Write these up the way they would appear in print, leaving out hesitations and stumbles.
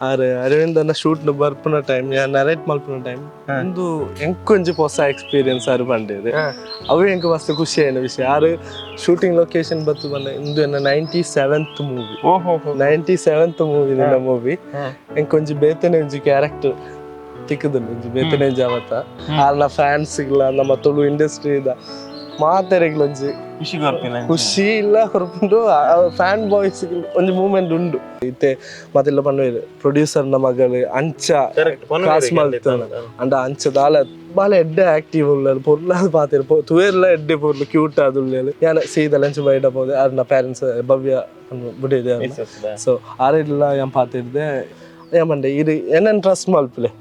ಆರ್ ಅರವಿಂದನ shoot ಬರ್ಪುನ time, ಯಾನ್ narrate ಮಲ್ಪುನ ಟೈಮ್, ಒಂದು ಎಂಕೊಂಜಿ ಹೊಸ ಎಕ್ಸ್ಪೀರಿಯನ್ಸ್ ಆರು ಪಂಡೇರು. ಅವು ಎಂಕ್ ಮಸ್ತ್ ಖುಷಿ ಆಯಿನ ವಿಷಯ. ಆರು ಶೂಟಿಂಗ್ ಲೊಕೇಶನ್ ಬತ್ತು ಬಂದ ಇಂದು ಎನ್ನ 97th movie. ಓಹೋ. 97th movie ನಿನ್ನ ಮೂವಿ. ಎಂಕೊಂಜಿ ಬೇತನೆ ಒಂಜಿ ಕ್ಯಾರೆಕ್ಟರ್ ತಿಕ್ಕುದುಂಡು, ಒಂಜಿ ಬೇತನೆ ಒಂಜಿ ಅವತ. ಆರ್ನ ಫ್ಯಾನ್ಸ್ ಇಲ್ಲ, ನಮ್ಮ ತುಳು ಇಂಡಸ್ಟ್ರಿ ಇದ ಮಾತೆರೆಗ್ಲ ಒಂಜಿ ಖುಷಿ ಕೊರ್ಪಿನ. ಖುಷಿ ಇಲ್ಲ ಕೊರ್ಪುಂಡು. ಫ್ಯಾನ್ ಬಾಯ್ಸ್ ಒಂಜಿ ಮೂವ್ಮೆಂಟ್ ಉಂಡು. ಇತ್ತೆ ಮತ್ತೆಲ್ಲ ಪನ್ವೇರು ಪ್ರೊಡ್ಯೂಸರ್ ನ ಮಗಳು ಅಂಚ ಕಾಸ್ ಮಲ್ತಾನ ಅಂಡ ಅಂಚ ದಾಲ ಬಾಲ ಎಡ್ಡೆ ಆಕ್ಟಿವ್ ಉಳ್ಳರು, ಪೊರ್ಲಾದ್ ಪಾತೆರ್, ತುವೇರ್ಲ ಎಡ್ಡೆ ಪೊರ್ಲು ಕ್ಯೂಟ್ ಆದುಳ್ಳೇಳು. ಯಾನ ಸೀದಾ ಲಂಚ್ ಬೈಡ ಪೋದೆ. ಅರ್ನ ಪೇರೆಂಟ್ಸ್ ಭವ್ಯ ಬುಡಿದೆ. ಸೊ ಆರೆಲ್ಲ ಯಾನ್ ಪಾತಿರ್ದೆ. ಯಾನ್ ಇರು ಎನ್ನನ್ ಟ್ರಸ್ಟ್ ಮಲ್ಪುಲೆ,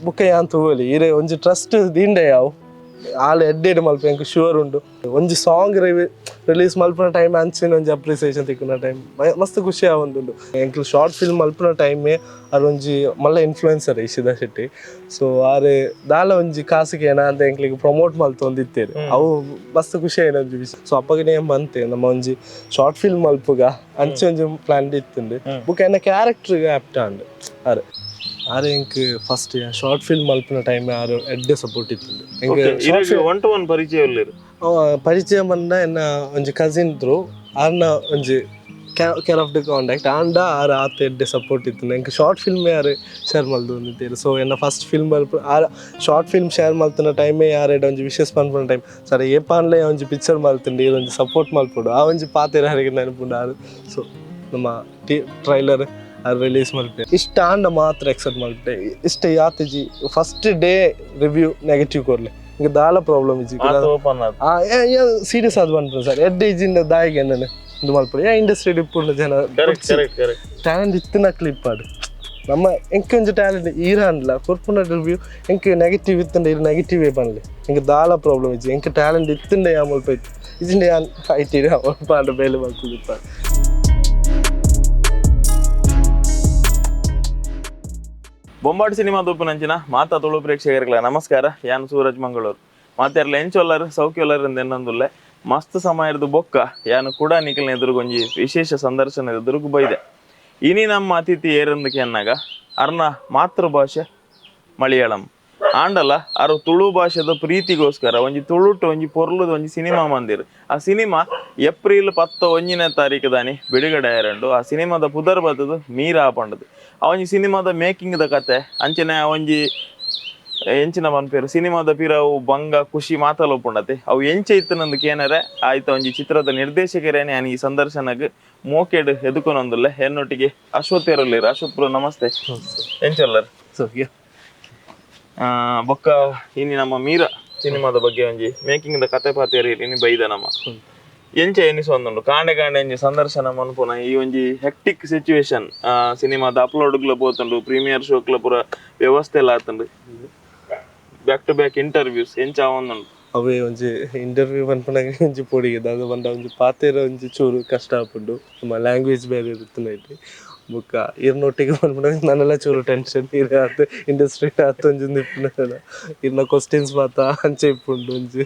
ಬುಕ್ಕ ಯಾನ್ ತೂವಲಿ, ಇರೆ ಒಂಜಿ ಟ್ರಸ್ಟ್ ದಿಂಡೆ ಯಾವು ಆಲ್ ಎಡ್ಡೆಡ್ ಮಲ್ಪೆ, ಎಂಕ್ ಶೂರ್ ಉಂಡು. ಒಂಜಿ ಸಾಂಗ್ ರಿಲೀಸ್ ಮಲ್ಪುನ ಟೈಮ್ ಅಂಚಿನ ಒಂಜಿ ಅಪ್ರಿಸಿಯೇಷನ್ ತಿಕ್ಕುನ ಟೈಮ್ ಮಸ್ತ್ ಖುಷಿ ಆವೊಂದುಂಡು. ಎಂಕ್ಲು ಶಾರ್ಟ್ ಫಿಲ್ಮ್ ಮಲ್ಪುನ ಟೈಮೇ ಆರ್ ಒಂಜಿ ಮಲ್ಲ ಇನ್ಫ್ಲುಯೆನ್ಸರ್ ಇಶಿತಾ ಶೆಟ್ಟಿ. ಸೊ ಆರ್ ದಾಲ ಒಂಜಿ ಕಾಸಿಗೆ ಏನ ಅಂತ ಎಂಕ್ಲಿಗೆ ಪ್ರಮೋಟ್ ಮಲ್ತೊಂದಿತ್ತೇರು. ಅವು ಮಸ್ತ್ ಖುಷಿ ಆಯಿನ ಒಂಜಿ ವಿಷಯ. ಸೊ ಅಪ್ಪಗನೇ ಬಂತೆ ನಮ್ಮ ಒಂಜಿ ಶಾರ್ಟ್ ಫಿಲ್ಮ್ ಮಲ್ಪುಗ ಅಂಚೆ ಒಂಜಿ ಪ್ಲಾನ್ ಇತ್ತುಂಡು. ಬುಕ್ಕ ಎನ್ನ ಕ್ಯಾರೆಕ್ಟರ್ ಆಪ್ಟ್ ಆಂಡ್. ಆರ್ ಆರ್ ಎಂಕ್ first short film ಮಲ್ಪುನ ಟೈಮ್ ಆರ್ ಎಡ್ಡೆ ಸಪೋರ್ಟ್ ಇತ್ತುಂಡು ಎಂಕ್. One to one ಪರಿಚಯ ಉಲ್ಲೇರು? ಪರಿಚಯ ಬಂದ ಎನ್ನ ಒಂಜಿ ಕಸಿನ್ ತ್ರೂ ಆರ್ನ ಒಂಜಿ care of the contact ಆಂಡ ಆರ್ ಆತ ಎಡ್ಡೆ ಸಪೋರ್ಟ್ ಇತ್ತು. ಎಂಕ್ ಶಾರ್ಟ್ ಫಿಲ್ಮ್ ಯಾರು ಶೇರ್ ಮಲ್ದು. ಸೊ ಎನ್ನ first film or short film share ಮಲ್ತಿನ ಟೈಮೇ ಯಾರೆಡ ಒಂಜಿ ವಿಶಸ್ ಪನ್ಪುನ ಟೈಮ್ ಸರ್ ಏಪಾನ್ಲೆ ಒಂಜಿ ಪಿಕ್ಚರ್ ಮಲ್ತುಂಡು, ಒಂಜಿ ಸಪೋರ್ಟ್ ಮಲ್ಪೊಡು, ಆ ಒಂಜಿ ಪಾತೆರ ಯಾರಿಗೆ ನೆನಪುಂಡು ಆರ್. ಸೊ ನಮ್ಮ ಟಿ ಟ್ರೈಲರ್ ಆರ್ ರಿಲೀಸ್ ಮಲ್ಪೆ ಇಷ್ಟ ಆಂಡ ಮಾತ್ರ ಎಕ್ಸೆಪ್ಟ್ ಮಲ್ಪೆ. ಇಷ್ಟ ಯಾತಿಜಿ first day review negative ಕೊರ್ಲೆ, ಇಂಕ ದಾಲ ಪ್ರಾಬ್ಲಮ್ ಇಜ್ಜಿ. ಓಪನ್. ಸೀರಿಯಸ್ ಅದು ಪನ್ಪುನು ಸರ್, ಎಡ್ಡೆ ಇಜ್ಜಿಂದ ದಾಯಿಗೆ ಎನ್ನನೆ ಇಂದು ಮಲ್ಪೊಡು. ಯಾ ಇಂಡಸ್ಟ್ರಿ ಇಪ್ಪುಂಡು ಜನ. Correct correct correct talent ಇತ್ತಿನ ಕ್ಲಿಪ್ ಆಡು ನಮ್ಮ ಎಂಕ್ ಒಂಜಿ ಟ್ಯಾಲೆಂಟ್ ಈರಾನ್ಲ ಕೊರ್ಪುನ ರಿವ್ಯೂ ಎಂಕ್ ನೆಗೆಟಿವ್ ಇತ್ತಂಡ ಇರು ನೆಗೆಟಿವ್ ಪನ್ಲೆ, ಎಂಕ್ ದಾಲ ಪ್ರಾಬ್ಲಮ್ ಇಜ್ಜಿ. ಎಂಕ್ ಟ್ಯಾಲೆಂಟ್ ಇತ್ತಂಡ ಯಾ ಮಲ್ಪ ಇತ್ತು ಇಜ್ಜಿಂಡ ಯಾನ್ IT ಪಾಂಡ ಬೇಲೆ ಮಲ್ತುದಿಪ್ಪ. ಬೊಂಬಾಟ್ ಸಿನಿಮಾ ತೂಪುನಂಚಿನ ಮಾತಾ ತುಳು ಪ್ರೇಕ್ಷಕರಿಗಳ ನಮಸ್ಕಾರ. ಯಾನ್ ಸೂರಜ್ ಮಂಗಳೂರು. ಮಾತೆರ್ಲ ಎಂಚೊಲ್ಲರ್, ಸೌಖ್ಯೊಲ್ಲರ್ ಎಂದೆನ್ನೊಂದುಲ್ಲೆ. ಮಸ್ತ್ ಸಮಯದ ಬೊಕ್ಕ ಯಾನು ಕೂಡ ನಿಖಲ್ನ ಎದುರುಗೊಂಜಿ ವಿಶೇಷ ಸಂದರ್ಶನ ಎದುರುಗು ಬೈದೆ. ಇನಿ ನಮ್ಮ ಅತಿಥಿ ಏರಂದು ಕೆನ್ನಾಗ ಅರ್ನ ಮಾತೃಭಾಷೆ ಮಲಯಾಳಂ ಆಂಡಲ ಅರು ತುಳು ಭಾಷೆದ ಪ್ರೀತಿಗೋಸ್ಕರ ಒಂಜಿ ತುಳುಟು ಒಂಜಿ ಪೊರ್ಲುದ ಒಂಜಿ ಸಿನಿಮಾ ಮಂದಿರ್. ಆ ಸಿನಿಮಾ ಏಪ್ರಿಲ್ 11ನೇ ತಾರೀಕು ದಾನಿ ಬಿಡುಗಡೆ ಆಯರಂಡು. ಆ ಸಿನಿಮಾದ ಪುದರ್ ಬತ್ತದು ಮೀರಾ ಪಂಡದು. ಆ ಒಂಜಿ ಸಿನಿಮಾದ ಮೇಕಿಂಗ್ ದ ಕತೆ ಅಂಚನೆ ಆ ಒಂಜಿ ಎಂಚಿನ ಪನ್ಪೇರು ಸಿನಿಮಾದ ಪಿರವು ಬಂಗ ಖುಷಿ ಮಾತಲ ಉಪ್ಪುಂಡತೆ, ಅವು ಎಂಚ ಇತ್ತನಂದು ಕೇನರೆ ಆಯ್ತ ಒಂಜಿ ಚಿತ್ರದ ನಿರ್ದೇಶಕರೇನೆ ಈ ಸಂದರ್ಶನಗ್ ಮೋಕೆಡ್ ಎದುಕೊನೊಂದುಲ್ಲೆ. ಎನ್ನೊಟ್ಟಿಗೆ ಅಶ್ವಥ್ ಇರಲಿರ. ಅಶ್ವಥ್ ಬ್ರೋ ನಮಸ್ತೆ, ಎಂಚೊಲ್ಲರ್? ಸೊ ಬೊಕ್ಕ ಇನಿ ನಮ್ಮ ಮೀರಾ ಸಿನಿಮಾದ ಬಗ್ಗೆ ಒಂಜಿ ಮೇಕಿಂಗ್ ದ ಕತೆ ಪಾತೇರಿ ಇನಿ ಬೈದ ನಮ್ಮ. ಎಂಚ ಎನಿಸೊಂದುಂಡು ಕಾಂಡೆ ಕಾಂಡೆ ಒಂಜಿ ಸಂದರ್ಶನ ಮನ್ಪುನ ಈ ಒಂಜಿ ಹೆಕ್ಟಿಕ್ ಸಿಚುವೇಶನ್? ಸಿನಿಮಾದ ಅಪ್ಲೋಡ್ಗ್ಲ ಪೋತುಂಡು, ಪ್ರೀಮಿಯರ್ ಶೋಕ್ಲ ಪೂರ ವ್ಯವಸ್ಥೆ ಎಲ್ಲ ಆತುಂಡು, back to back interviews, ಎಂಚ ಆವೊಂದುಂಡು? ಅವೇ ಒಂಜಿ ಇಂಟರ್ವ್ಯೂ ಪನ್ಪುನಾಗ ಒಂಜಿ ಪೊಡಿಗೆ ದಾದ ಪಂಡ ಒಂಜಿ ಪಾತೆರ ಒಂಜಿ ಚೂರು ಕಷ್ಟ ಆಪುಂಡು, ನಮ್ಮ ಲ್ಯಾಂಗ್ವೇಜ್ ಬೇರೆ ಇರುತ್ತನೈಟ್. ಬೊಕ್ಕ ಇರ್ನೊಟ್ಟಿಗೆ ಪನ್ಪುನಾಗ ನನ್ನೆಲ್ಲ ಚೂರು ಟೆನ್ಷನ್. ಇರ್ ಆತ್ ಇಂಡಸ್ಟ್ರಿ ಆತ್ ಒಂಜಿ ಇಪ್ಪುನ ಇರ್ನ ಕ್ವಶನ್ಸ್ ಮಾತ ಅಂಚೆ ಇಪ್ಪುಂಡು ಒಂಜಿ.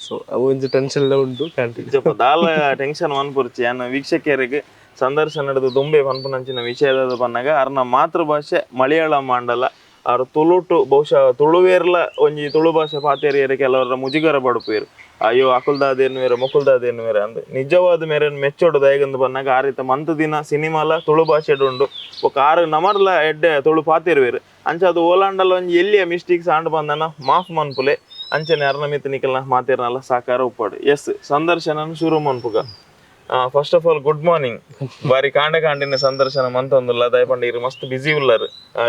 ಸೊ ಅವು ಒಂಜಿ ಟೆನ್ಷನ್ ಎಲ್ಲ ಉಂಡು ಕಂಟಿನ್ಯೂ. ಇಜ್ಜಪ್ಪ, ದಾಲ ಟೆನ್ಷನ್ ಮನ್ಪುರ್ಚಿ. ಯಾನ್ ವೀಕ್ಷಕರಿಗೆ ಸಂದರ್ಶನದ ದುಂಬೆ ಪನ್ಪುನಂಚಿನ ವಿಷಯದ ಪನ್ನಗ ಅರ್ನ ಮಾತೃಭಾಷೆ ಮಲಯಾಳಂ ಆಂಡಲ ಆರ್ ತುಳುಟು ಬಹುಶಃ ತುಳುವೇರ್ಲ ಒಂಜಿ ತುಳು ಭಾಷೆ ಪಾತೆರಿಯರೆ ಕೆಲವರ ಮುಜುಗರ ಪಡುಪೇರು, ಅಯ್ಯೋ ಅಕುಲ್ದಾದೇನು ಮೊಕುಲ್ದಾದೇನು ಅಂದ್. ನಿಜವಾದ ಮೇರೆನ್ ಮೆಚ್ಚೋಡು ದಯಗಂದು ಪನ್ನಾಗ ಆರಿತ ಮಂತ್ ದಿನ ಸಿನಿಮಾಲ ತುಳು ಭಾಷೆಡ್ ಉಂಡು. ಬೊಕ್ಕ ಆರು ನಮರ್ಲ ಎಡ್ಡೆ ತುಳು ಪಾತೆರುವೆರು. ಅಂಚ ಅದು ಓಲಾಂಡಲ ಒಂಜಿ ಎಲ್ಲಿಯ ಮಿಸ್ಟೇಕ್ಸ್ ಆಂಡ್ ಬಂದನ ಮಾಫ್ ಮನ್ಪುಲೆ. ಅಂಚನೆ ಅರ್ನ ಮಿತ್ತ್ ನಿಕಲ್ನ ಮಾತೇರ್ನಲ ಸಾಕಾರ ಉಪ್ಪಾಡು. ಎಸ್, ಸಂದರ್ಶನ ಶುರು ಮನ್ಪುಗ. First of all good morning. ಬಾರಿ ಕಾಂಡೆ ಕಾಂಡಿನ ಸಂದರ್ಶನ ಮಂತೊಂದುಲ್ಲ. ದಯಪಂಡ ಇರು ಮಸ್ತ್ ಬಿಸಿ ಉಲ್ಲರ್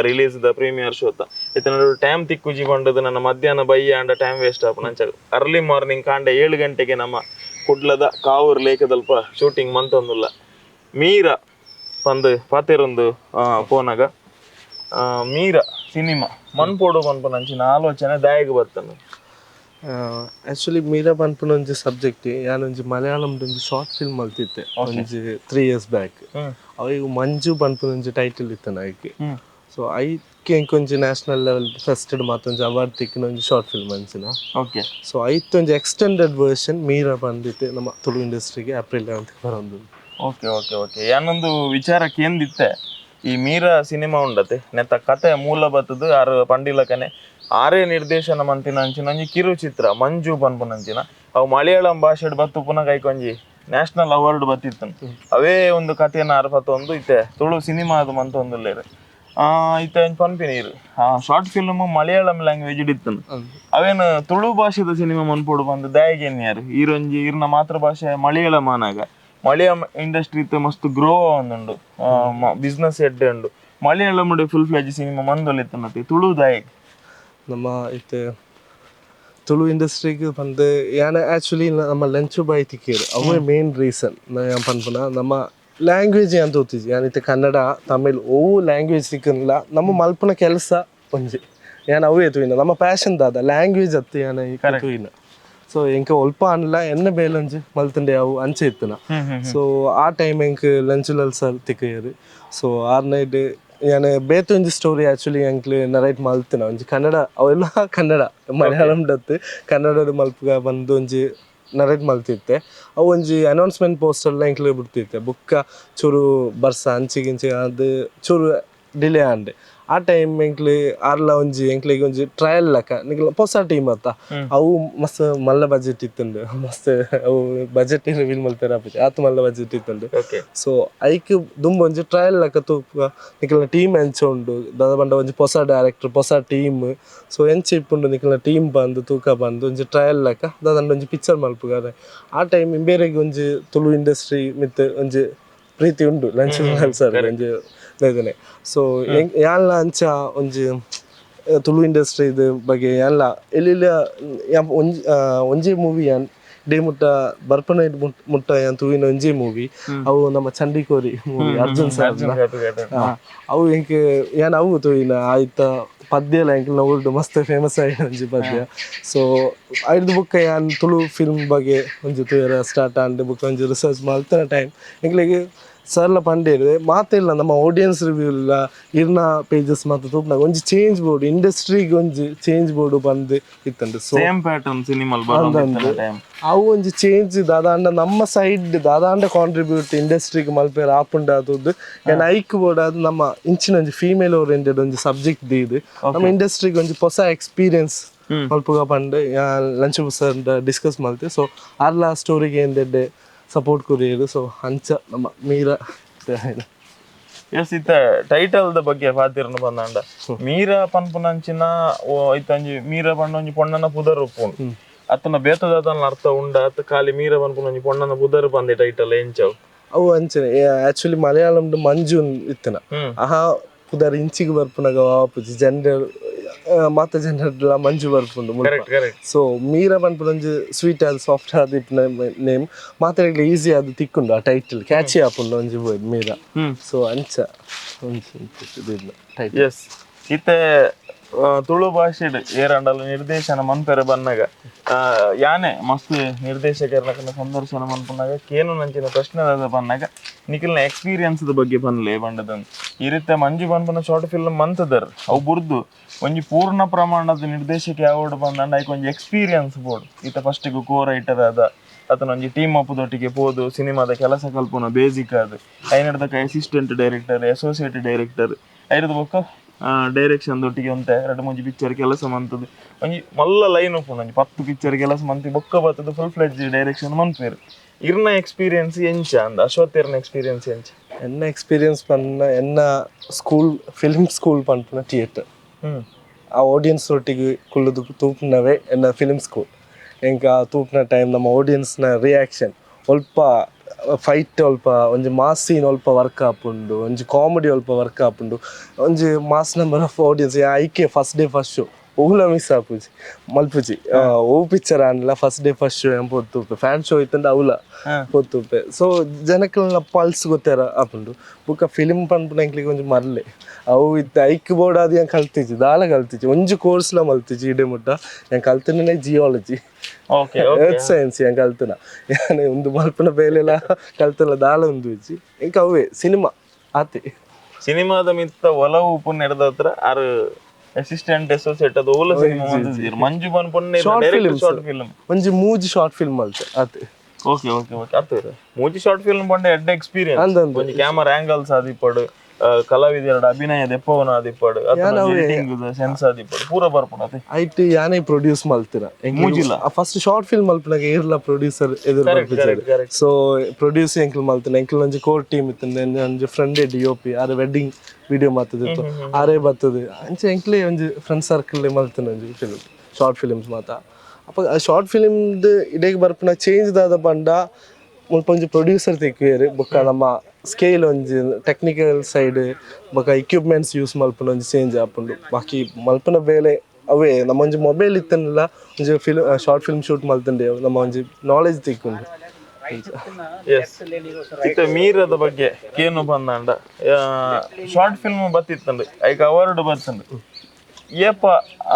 release the premier ಶೋತ. ಇತ್ತ ಟೈಮ್ ತಿಕ್ಕುಜಿ ಪಂಡದು ನನ್ನ ಮಧ್ಯಾಹ್ನ ಬಯ್ಯ ಅಂಡ ಟೈಮ್ ವೇಸ್ಟ್ ಆಪುನ. ಅಂಚ ಅರ್ಲಿ ಮಾರ್ನಿಂಗ್ ಕಾಂಡೆ 7 ಗಂಟೆಗೆ ನಮ್ಮ ಕುಡ್ಲದ ಕಾವೂರ್ ಲೇಖದಲ್ಪ ಶೂಟಿಂಗ್ ಮಂತೊಂದುಲ್ಲ. ಮೀರಾ ಪಂದ್ ಪಾತೆರೊಂದು ಪೋನಾಗ ಮೀರಾ ಸಿನಿಮಾ ಮನ್ಪೋಡು ಪನ್ಪುನಂಚಿನ ಆಲೋಚನೆ ದಾಯಗ ಬರ್ತಂಡು? ಆಕ್ಚುಲಿ ಮೀರಾ ಪನ್ಪುನ ಒಂಜಿ ಸಬ್ಜೆಕ್ಟ್ ಯಾನ್ ಒಂಜಿ ಮಲಯಾಳಂ ಒಂಜಿ ಶಾರ್ಟ್ ಫಿಲ್ಮ್ ಮಲ್ತಿತ್ತೆ ಒಂಜಿ 3 ಇಯರ್ಸ್ ಬ್ಯಾಕ್. ಅವು ಮಂಜು ಪನ್ಪುನ ಒಂಜಿ ಟೈಟಲ್ ಇತ್ತನ ಐಕ್. ಸೊ ಐಕ್ ಎಂಕೊಂಜಿ national level first ಮಾತೊಂಜಿ award ತಿಕ್ಕಿನ ಒಂಜಿ ಶಾರ್ಟ್ ಫಿಲ್ಮ್ ಅಂಚಿನ. ಸೊ ಐತ್ ಒಂಜಿ ಎಕ್ಸ್ಟೆಂಡೆಡ್ ವರ್ಷನ್ ಮೀರಾ ಪಂದಿತ್ತೆ ನಮ್ಮ ತುಳು ಇಂಡಸ್ಟ್ರಿಗೆ ಏಪ್ರಿಲ್ 11 ಬರೊಂದು. Okay okay okay ಯಾನೊಂದು ವಿಚಾರ ಕೇಂದಿತ್ತೆ. ಈ ಮೀರಾ ಸಿನಿಮಾ ಉಂಡತೆ ನೆತ್ತ ಕತೆ ಮೂಲ ಬತ್ತದು ಆರು ಪಂಡಿಲಕನೆ ಆರೇ ನಿರ್ದೇಶನ ಮಂತಿನ ಅಂಚಿನ ಒಂಜಿ ಕಿರುಚಿತ್ರ ಮಂಜು ಪನ್ಪುನಂಚಿನ ಅವು ಮಲಯಾಳಂ ಭಾಷೆಡ್ ಬತ್ತು ಪುನಃ ಕೈಕೊಂಜಿ ನ್ಯಾಷನಲ್ ಅವಾರ್ಡ್ ಬತ್ತಿತ್ತು. ಅವೇ ಒಂದು ಕಥೆಯನ್ನು ಆರು ಪತ್ತೊಂದು ಇತ್ತೆ ತುಳು ಸಿನಿಮಾ ಅದು ಮಂತೊಂದುಲ್ಲೇರು. ಇತ್ತೆ ಪನ್ಪಿನ ಇರು short film Malayalam language ಇತ್ತು. ಅವೇನು ತುಳು ಭಾಷೆದ ಸಿನಿಮಾ ಮನ್ಪೊಡು ಬಂದು ದಾಯಗೆನ್ಯಾರು ಈರೊಂಜಿ ಇರ್ನ ಮಾತೃಭಾಷೆ ಮಲಯಾಳಂ ಆನಾಗ ಮಲಯಾಳಂ ಇಂಡಸ್ಟ್ರಿ ಇತ್ತೆ ಮಸ್ತ್ ಗ್ರೋ ಒಂದುಂಡು, ಬಿಸ್ನೆಸ್ ಎಡ್ಡೆ ಉಂಡು. Malayalam full fledge cinema ಮಂದೊಲಿತ್ತನತಿ Tulu ದಾಯಗ್ ನಮ್ಮ ಇತ್ತೆ ತುಳು ಇಂಡಸ್ಟ್ರಿಗೆ ಬಂದು ಯಾನ ಆ್ಯಕ್ಚುಲಿ ನಮ್ಮ ಲಂಚು ಬಾಯಿ ತಿಕ್ಕೇರು ಅವೇ ಮೇನ್ ರೀಸನ್. ಯಾನ್ ಪನ್ಪುನ ನಮ್ಮ ಲ್ಯಾಂಗ್ವೇಜ್ ಅಂತ ತೋತಿಜಿ. ಯಾನ್ ಇತ್ತೆ ಕನ್ನಡ ತಮಿಳ್ ಒವು ಲ್ಯಾಂಗ್ವೇಜ್ ತಿಕ್ಕಲ್ಲ, ನಮ್ಮ ಮಲ್ಪುನ ಕೆಲಸ ಒಂಜಿ ಯಾನ್ ಅವೇ ತೂಯಿನ ನಮ್ಮ ಪ್ಯಾಷನ್ ದಾದ ಲ್ಯಾಂಗ್ವೇಜ್ ಅತ್ತು ಯಾನ್ ತೂಯಿನ. ಸೊ ಎಂಕ ಒಲ್ಪ ಅನ್ಲ ಎನ್ನ ಬೇಲೊಂಜಿ ಮಲ್ತುಂಡೆ ಅವು ಅಂಚೆ ಇತ್ತುನ. ಸೊ ಆ ಟೈಮ್ ಎಂಕ್ ಲಂಚುಲಲ್ ಸರ್ ತಿಕ್ಕೇರು. ಸೊ ಆರ್ ನೈಟ್ ಯಾನ್ ಬೇತೆ ಒಂಜಿ ಸ್ಟೋರಿ ಆ್ಯಕ್ಚುಲಿ ಎಂಕ್ಲು ನರೇಟ್ ಮಲ್ತಿನ ಒಂಜಿ ಕನ್ನಡ, ಅವೆಲ್ಲ ಕನ್ನಡ ಮಲಯಾಳಂ ಡತ್ತು ಕನ್ನಡದ ಮಲ್ಪುಗ ಬಂದು ಒಂಜಿ ನರೇಟ್ ಮಲ್ತಿತ್ತೆ. ಅವು ಒಂಜಿ ಅನೌನ್ಸ್ಮೆಂಟ್ ಪೋಸ್ಟರ್ಲ ಎಂಕ್ಲು ಬಿಡ್ತಿತ್ತೆ. ಬುಕ್ಕ ಚೂರು ಬರ್ಸ ಅಂಚಿಗಿಂಚಿ ಅದು ಚೂರು ಡಿಲೇ ಆಂಡ್. ಆ ಟೈಮ್ ಎಂಕ್ಲು ಆರ್ಲ ಒಂಜಿ ಎಂಕ್ಲಿಗೆ ಒಂಜಿ ಟ್ರಯಲ್ ಲೆಕ್ಕ ನಿಕ್ಲ ಪೊಸ ಟೀಮ್ ಅತ್ತ ಅವು ಮಸ್ತ್ ಮಲ್ಲ ಬಜೆಟ್ ಇತ್ತುಂಡು, ಮಸ್ತ್ ಅವು ಬಜೆಟ್ ರಿವೀಲ್ ಮಲ್ಪೆರ ಆಪುಜಿ ಆತ್ ಮಲ್ಲ ಬಜೆಟ್ ಇತ್ತುಂಡು. ಸೊ ಐಕ್ ದುಂಬು ಒಂಜಿ ಟ್ರಯಲ್ ಲೆಕ್ಕ ತೂಪ ನಿಕ್ಲ್ನ ಟೀಮ್ ಎಂಚ ಉಂಡು ದಾದ ಪಂಡ ಒಂಜಿ ಪೊಸ ಡೈರೆಕ್ಟರ್ ಪೊಸ ಟೀಮ್, ಸೊ ಎಂಚ ಇಪ್ಪುಂಡು ನಿಕ್ಲ್ನ ಟೀಮ್ ಬಂದು ತೂಕ ಬಂದು ಒಂಜಿ ಟ್ರಯಲ್ ಲೆಕ್ಕ ದಾದಂಡ ಒಂಜಿ ಪಿಕ್ಚರ್ ಮಲ್ಪುಗಾರೆ. ಆ ಟೈಮ್ ಇಂಬೇರೆಗ್ ಒಂಜಿ ತುಳು ಇಂಡಸ್ಟ್ರಿ ಮಿತ್ತ್ ಒಂಜಿ ಪ್ರೀತಿ ಉಂಡು ಲಂಚ್ ಸರ್ ಒಂಜಿ ಇದನೆ. ಸೊ ಯಾನ್ಲ ಅಂಚ ಒಂಜಿ ತುಳು ಇಂಡಸ್ಟ್ರಿ ಇದು ಬಗ್ಗೆ ಯಾನ್ಲ ಎಲ್ಲೆಲ್ಲ ಒಂಜಿ ಒಂಜಿ ಮೂವಿ ಯಾನ್ ಡೇ ಮುಟ್ಟ ಬರ್ಪನ ಮುಟ್ಟ ಯಾನ್ ತೂವಿನ ಒಂಜಿ ಮೂವಿ ಅವು ನಮ್ಮ ಚಂಡಿಕೋರಿ ಮೂವಿ ಅರ್ಜುನ್ ಸರ್. ಅವು ಎಂಕ್ ಯಾನ್ ಅವು ತೂವಿನ ಆಯ್ತ ಪದ್ಯ ಎಲ್ಲ ಎಂಕ್ಲ ಊರ್ಡು ಮಸ್ತ್ ಫೇಮಸ್ ಆಯಿನ ಒಂಜಿ ಪದ್ಯ. ಸೊ ಐಡ್ದು ಬುಕ್ಕ ಯಾನ್ ತುಳು ಫಿಲ್ಮ್ ಬಗ್ಗೆ ಒಂಜಿ ತೂಯರ ಸ್ಟಾರ್ಟ್ ಆಂಡ್ ಬುಕ್ಕ ಒಂಜಿ ರಿಸರ್ಚ್ ಮಲ್ತಿನ ಟೈಮ್ ಎಂಕ್ಲೆಗ್ ಸರ್ಲ ಪಂಡೇರು ಮಾತೆಲ್ಲ ನಮ್ಮ ಆಡಿಯನ್ಸ್ ರಿವ್ಯೂ ಇಲ್ಲ ಇರ್ನ ಪೇಜಸ್ ಮಾತ ತೂಪುನಾಗ ಒಂಜಿ ಚೇಂಜ್ ಬೋರ್ಡ್ ಇಂಡಸ್ಟ್ರಿಗೆ ಒಂಜಿ ಚೇಂಜ್ ಬೋರ್ಡ್ ಬಂದು ಇತ್ತಂಡು. So same pattern cinema time ಅವು ಒಂಜಿ ಚೇಂಜ್ ದಾದಾಂಡ ನಮ್ಮ ಸೈಡ್ ದಾದಾಂಡ ಕಾಂಟ್ರಿಬ್ಯೂಟ್ ಇಂಡಸ್ಟ್ರಿಗೆ ಮಲ್ಪೆರ ಆಪುಂಡ ಅದು ಏನ್ ಐಕ್ ಬೋರ್ಡ್ ಅದು ನಮ್ಮ ಇಂಚಿನ ಒಂಜಿ ಫೀಮೇಲ್ ಓರಿಯೆಂಟೆಡ್ ಒಂಜಿ ಸಬ್ಜೆಕ್ಟ್ ದೀದು ನಮ್ಮ ಇಂಡಸ್ಟ್ರಿಗೆ ಒಂಜಿ ಹೊಸ ಎಕ್ಸ್ಪೀರಿಯನ್ಸ್ ಮಲ್ಪುಗ ಪಂಡ್ lunch sir discuss ಮಲ್ತೆ. ಸೊ ಆರ್ಲ ಸ್ಟೋರಿಗೆ ಎಂದೆಡ್ಡೆ ಸಪೋರ್ಟ್ ಕೊರಿಯರು. ಸೊ ಅಂಚ ನಮ್ಮ ಮೀರಾ. ಎಸ್, ಇತ್ತ ಟೈಟಲ್ the ಬಗ್ಗೆ ಪಾತಿರ್ನ ಬಂದಾಂಡ ಮೀರಾ ಪನ್ಪುನಂಚಿನ ಇತ್ತಂಜಿ ಮೀರಾ ಪಂಡ ಒಂಜಿ ಪೊಣ್ಣನ ಪುದರ್ ಉಪ್ಪುಂಡು ಅತ್ತನ ಬೇತದಾತನ ಅರ್ಥ ಉಂಡ ಅತ್ತ ಖಾಲಿ ಮೀರಾ ಪನ್ಪುನ ಒಂಜಿ ಪೊಣ್ಣನ ಪುದರ್ ಬಂದೆ ಟೈಟಲ್ ಎಂಚವು? ಅವು ಅಂಚನೆ ಆಕ್ಚುಲಿ ಮಲಯಾಳಂ ಮಂಜು ಇತ್ತನ ಆಹಾ ಪುದರ್ ಇಂಚಿಗೆ ಬರ್ಪುನಗ ವಾಪುಜಿ ಜನರಲ್ ಮಾತ ಜನರಲ್ ಮಂಜು ಬರ್ಪುಂಡು. Correct correct. So Meera ಪನ್ಪುನ ಒಂಜಿ ಸ್ವೀಟ್ ಆದ್ ಸಾಫ್ಟ್ ಆದ್ ಇಪ್ಪುನ ನೇಮ್ ಮಾತೆರೆಗ್ಲ ಈಸಿ ಆದ್ ತಿಕ್ಕುಂಡು, ಆ ಟೈಟಲ್ ಕ್ಯಾಚಿ ಆಪುಂಡು ಒಂಜಿ ವರ್ಡ್ ಮೀರಾ. ಸೊ ಅಂಚ ಒಂಜಿ ಟೈಟಲ್. ಎಸ್, ಇತ್ತೆ ತುಳು ಭಾಷೆಡ್ ಏರಂಡಲ ನಿರ್ದೇಶನ ಮನ್ಪೆರೆ ಬನ್ನಗ ಯಾನೆ ಮಸ್ತ್ ನಿರ್ದೇಶಕರ್ನ ಸಂದರ್ಶನ ಮನ್ಪುನಾಗ ಕೇನು ನಂಚಿನ ಪ್ರಶ್ನೆ ದಾದ ಬನ್ನಗ ನಿಖಿಲ್ನ ಎಕ್ಸ್ಪೀರಿಯನ್ಸ್ ಬಗ್ಗೆ ಪನ್ಲೆ ಬಂಡದನ್. ಈ ರೀತಿ ಮಂಜು ಪನ್ಪುನ ಶಾರ್ಟ್ ಫಿಲ್ಮ್ ಮಂತದರ್ ಅವು ಬುರ್ದು ಒಂಜಿ ಪೂರ್ಣ ಪ್ರಮಾಣದ ನಿರ್ದೇಶಕ ಯಾವಡ್ ಬಂದಂಡ ಐಕ್ ಒಂಜಿ ಎಕ್ಸ್ಪೀರಿಯನ್ಸ್ ಬೋರ್ಡ್. ಈತ ಫಸ್ಟಿಗೆ ಕೋ ರೈಟರ್ ಆದ ಅತನ ಒಂಜಿ ಟೀಮ್ ಅಪ್ ದೊಟ್ಟಿಗೆ ಪೋದು ಸಿನಿಮಾದ ಕೆಲಸ ಕಲ್ಪುನ ಬೇಸಿಕ್ ಅದು ಐನಡ್ದಕ assistant director associate director ಐರದ ಬೊಕ್ಕ ಡೈರೆಕ್ಷನ್ ದೊಟ್ಟಿಗೆ ಒಂತೆ ಎರಡು ಮೂಜಿ ಪಿಕ್ಚರ್ ಕೆಲಸ ಮಂತದ್ದು ಒಂಜಿ ಮಲ್ಲ ಲೈನ್ ಉಪ್ಪುಂಡು ಒಂಜಿ 10 ಪಿಕ್ಚರ್ ಕೆಲಸ ಮಂತಿ ಬೊಕ್ಕ ಬತ್ತದು full fledge direction ಮನ್ಪೇರು. ಇರ್ನ ಎಕ್ಸ್ಪೀರಿಯನ್ಸ್ ಎಂಚ ಅಂದ ಅಶ್ವಥ್ ಇರ್ನ ಎಕ್ಸ್ಪೀರಿಯನ್ಸ್ ಎಂಚ? ಎನ್ನ ಎಕ್ಸ್ಪೀರಿಯನ್ಸ್ ಪನ್ನ ಎನ್ನ school film school ಪನ್ಪುನ ಥಿಯೇಟರ್. ಆ ಆಡಿಯನ್ಸ್ ಒಟ್ಟಿಗೆ ಕುಲ್ಲುದು ತೂಪುನವೇ ಎನ್ನ ಫಿಲ್ಮ್ ಸ್ಕೂಲ್. ಎಂಕ ಆ ತೂಪುನ ಟೈಮ್ ನಮ್ಮ ಆಡಿಯನ್ಸ್ನ ರಿಯಾಕ್ಷನ್ ಒಲ್ಪ ಫೈಟ್ ಒಲ್ಪ ಒಂಜಿ ಮಾಸ್ ಸೀನ್ ಒಲ್ಪ ವರ್ಕ್ ಆಪುಂಡು, ಒಂಜಿ ಕಾಮಿಡಿ ಒಲ್ಪ ವರ್ಕ್ ಆಪುಂಡು, ಒಂಜಿ mass number of audience ಐಕೆ first day first show ಒವುಲ miss ಆಪುಜಿ ಮಲ್ಪುಜಿ. ಒವು ಪಿಕ್ಚರ್ ಆಂಡಲ first day first show ಏನ್ ಪೋತುಪೆ, ಫ್ಯಾನ್ ಶೋ ಇತ್ತಂಡ ಅವಲ ಪೋತುಪೆ. ಸೊ ಜನಕ್ಲೆನ ಪಲ್ಸ್ ಗೊತ್ತಾರ ಆಪುಂಡು. ಬೊಕ್ಕ ಫಿಲಿಂ ಪನ್ಪುನ ಎಂಕ್ಲೆಗ್ ಒಂಜಿ ಮರ್ಲೆ ಅವು ಇತ್ತೆ ಐಕ್ ಬೋರ್ಡ್ ಅದು ಏನ್ ಕಲ್ತಿಜಿ ದಾಲ ಕಲ್ತಿಜಿ ಒಂಜಿ ಕೋರ್ಸ್ಲ ಮಲ್ತಿಜಿ. ಇಡೆ ಮುಟ್ಟ ಏನ್ ಕಲ್ತಿನೇ geology earth science ಏನ್ ಕಲ್ತನ ಯಾನ್ ಒಂದು ಮಲ್ಪುನ ಬೇಲೆಲ ಕಲ್ತನ ದಾಲ ಉಂದು ಇಜ್ಜಿ ಎಂಕ್ ಅವೇ ಸಿನಿಮಾ ಆತೆ. ಸಿನಿಮಾದ ಮಿತ್ತ ಒಲವು ಉಪ್ಪು ನಡೆದ ಹತ್ರ ಆರು ಅಸಿಸ್ಟೆಂಟ್ ಅಸೋಸಿಯೇಟ್ ಅದು ಓಲ ಸಿನಿಮಾ ಮಂತಿದ್ದೀರ್ ಮಂಜು ಪನ್ಪುನ short films. Short film ಒಂಜಿ ಮೂಜಿ ಶಾರ್ಟ್ ಫಿಲ್ಮ್ ಮಲ್ತೆ ಆತೆ. Okay okay okay, ಅತ್ತು ಮೂಜಿ ಶಾರ್ಟ್ ಫಿಲ್ಮ್ ಪಂಡ ಎಡ್ಡೆ ಎಕ್ಸ್ಪೀರಿಯನ್ಸ್. ಅಂದ್ ಅಂದ್. ಒಂಜಿ ಕ್ಯಾಮರಾ ಆಂಗಲ್ಸ್ ಆದಿಪ್ಪಡು ಕಲಾವಿದರ ಅಭಿನಯ ದೆಪ್ಪವನ ಆದಿಪ್ಪಡು ಎಡಿಟಿಂಗ್ ಸೆನ್ಸ್ ಆದಿಪ್ಪಡು ಪೂರ ಬರ್ಪುಂಡು. ಐಟ್ ಯಾನೇ ಪ್ರೊಡ್ಯೂಸ್ ಮಲ್ತಿರ first short film ಮಲ್ಪನಾಗ ಏರ್ಲ producer ಎದುರು ಬರ್ಪಿದ್ದಾರೆ. ಸೊ ಪ್ರೊಡ್ಯೂಸ್ ಎಂಕ್ಲು ಮಲ್ತಿನ ಎಂಕ್ಲು ಒಂಜಿ ಕೋರ್ ಟೀಮ್ ಇತ್ತು, ಒಂಜಿ friend D O P ಆರೆ ವೆಡ್ಡಿಂಗ್ ವಿಡಿಯೋ ಮಾತದಿತ್ತು ಆರೇ ಬರ್ತದೆ ಅಂಚೆ ಎಂಕ್ಲೆ ಒಂಜಿ ಫ್ರೆಂಡ್ ಸರ್ಕಲ್ ಮಲ್ತಿನ ಒಂಜಿ film short films ಮಾತ. ಅಪ್ಪ ಶಾರ್ಟ್ ಫಿಲ್ಮ್ದು ಇಡೀ ಬರ್ಪುನ ಚೇಂಜ್ ದಾದ ಪಂಡ ಮುಲ್ಪ ಒಂಜಿ ಪ್ರೊಡ್ಯೂಸರ್ ತಿಕ್ಕುವೆರ್, ಬೊಕ್ಕ ನಮ್ಮ ಸ್ಕೇಲ್ ಒಂಜಿ ಟೆಕ್ನಿಕಲ್ ಸೈಡ್ ಬೊಕ್ಕ ಇಕ್ವಿಪ್ಮೆಂಟ್ಸ್ ಯೂಸ್ ಮಲ್ಪುನ ಒಂಜಿ ಚೇಂಜ್ ಆಪುಂಡು. ಬಾಕಿ ಮಲ್ಪುನ ಬೇಲೆ ಅವೇ. ನಮ್ಮ ಒಂಜಿ ಮೊಬೈಲ್ ಇತ್ತನ್ಲ ಒಂಜಿ film short film shoot ಮಲ್ತುಂಡೆ ನಮ್ಮ ಒಂಜಿ ನಾಲೆಜ್ ತಿಕ್ಕುಂಡು. ಇತ್ತ ಮೀರದ ಬಗ್ಗೆ ಕೇನು ಬಂದಾಂಡ ಶಾರ್ಟ್ ಫಿಲ್ಮ್ ಬತ್ತಿತ್ತಂಡು, ಐಕ್ ಅವಾರ್ಡ್ ಬತ್ತಂಡು, ಏಪ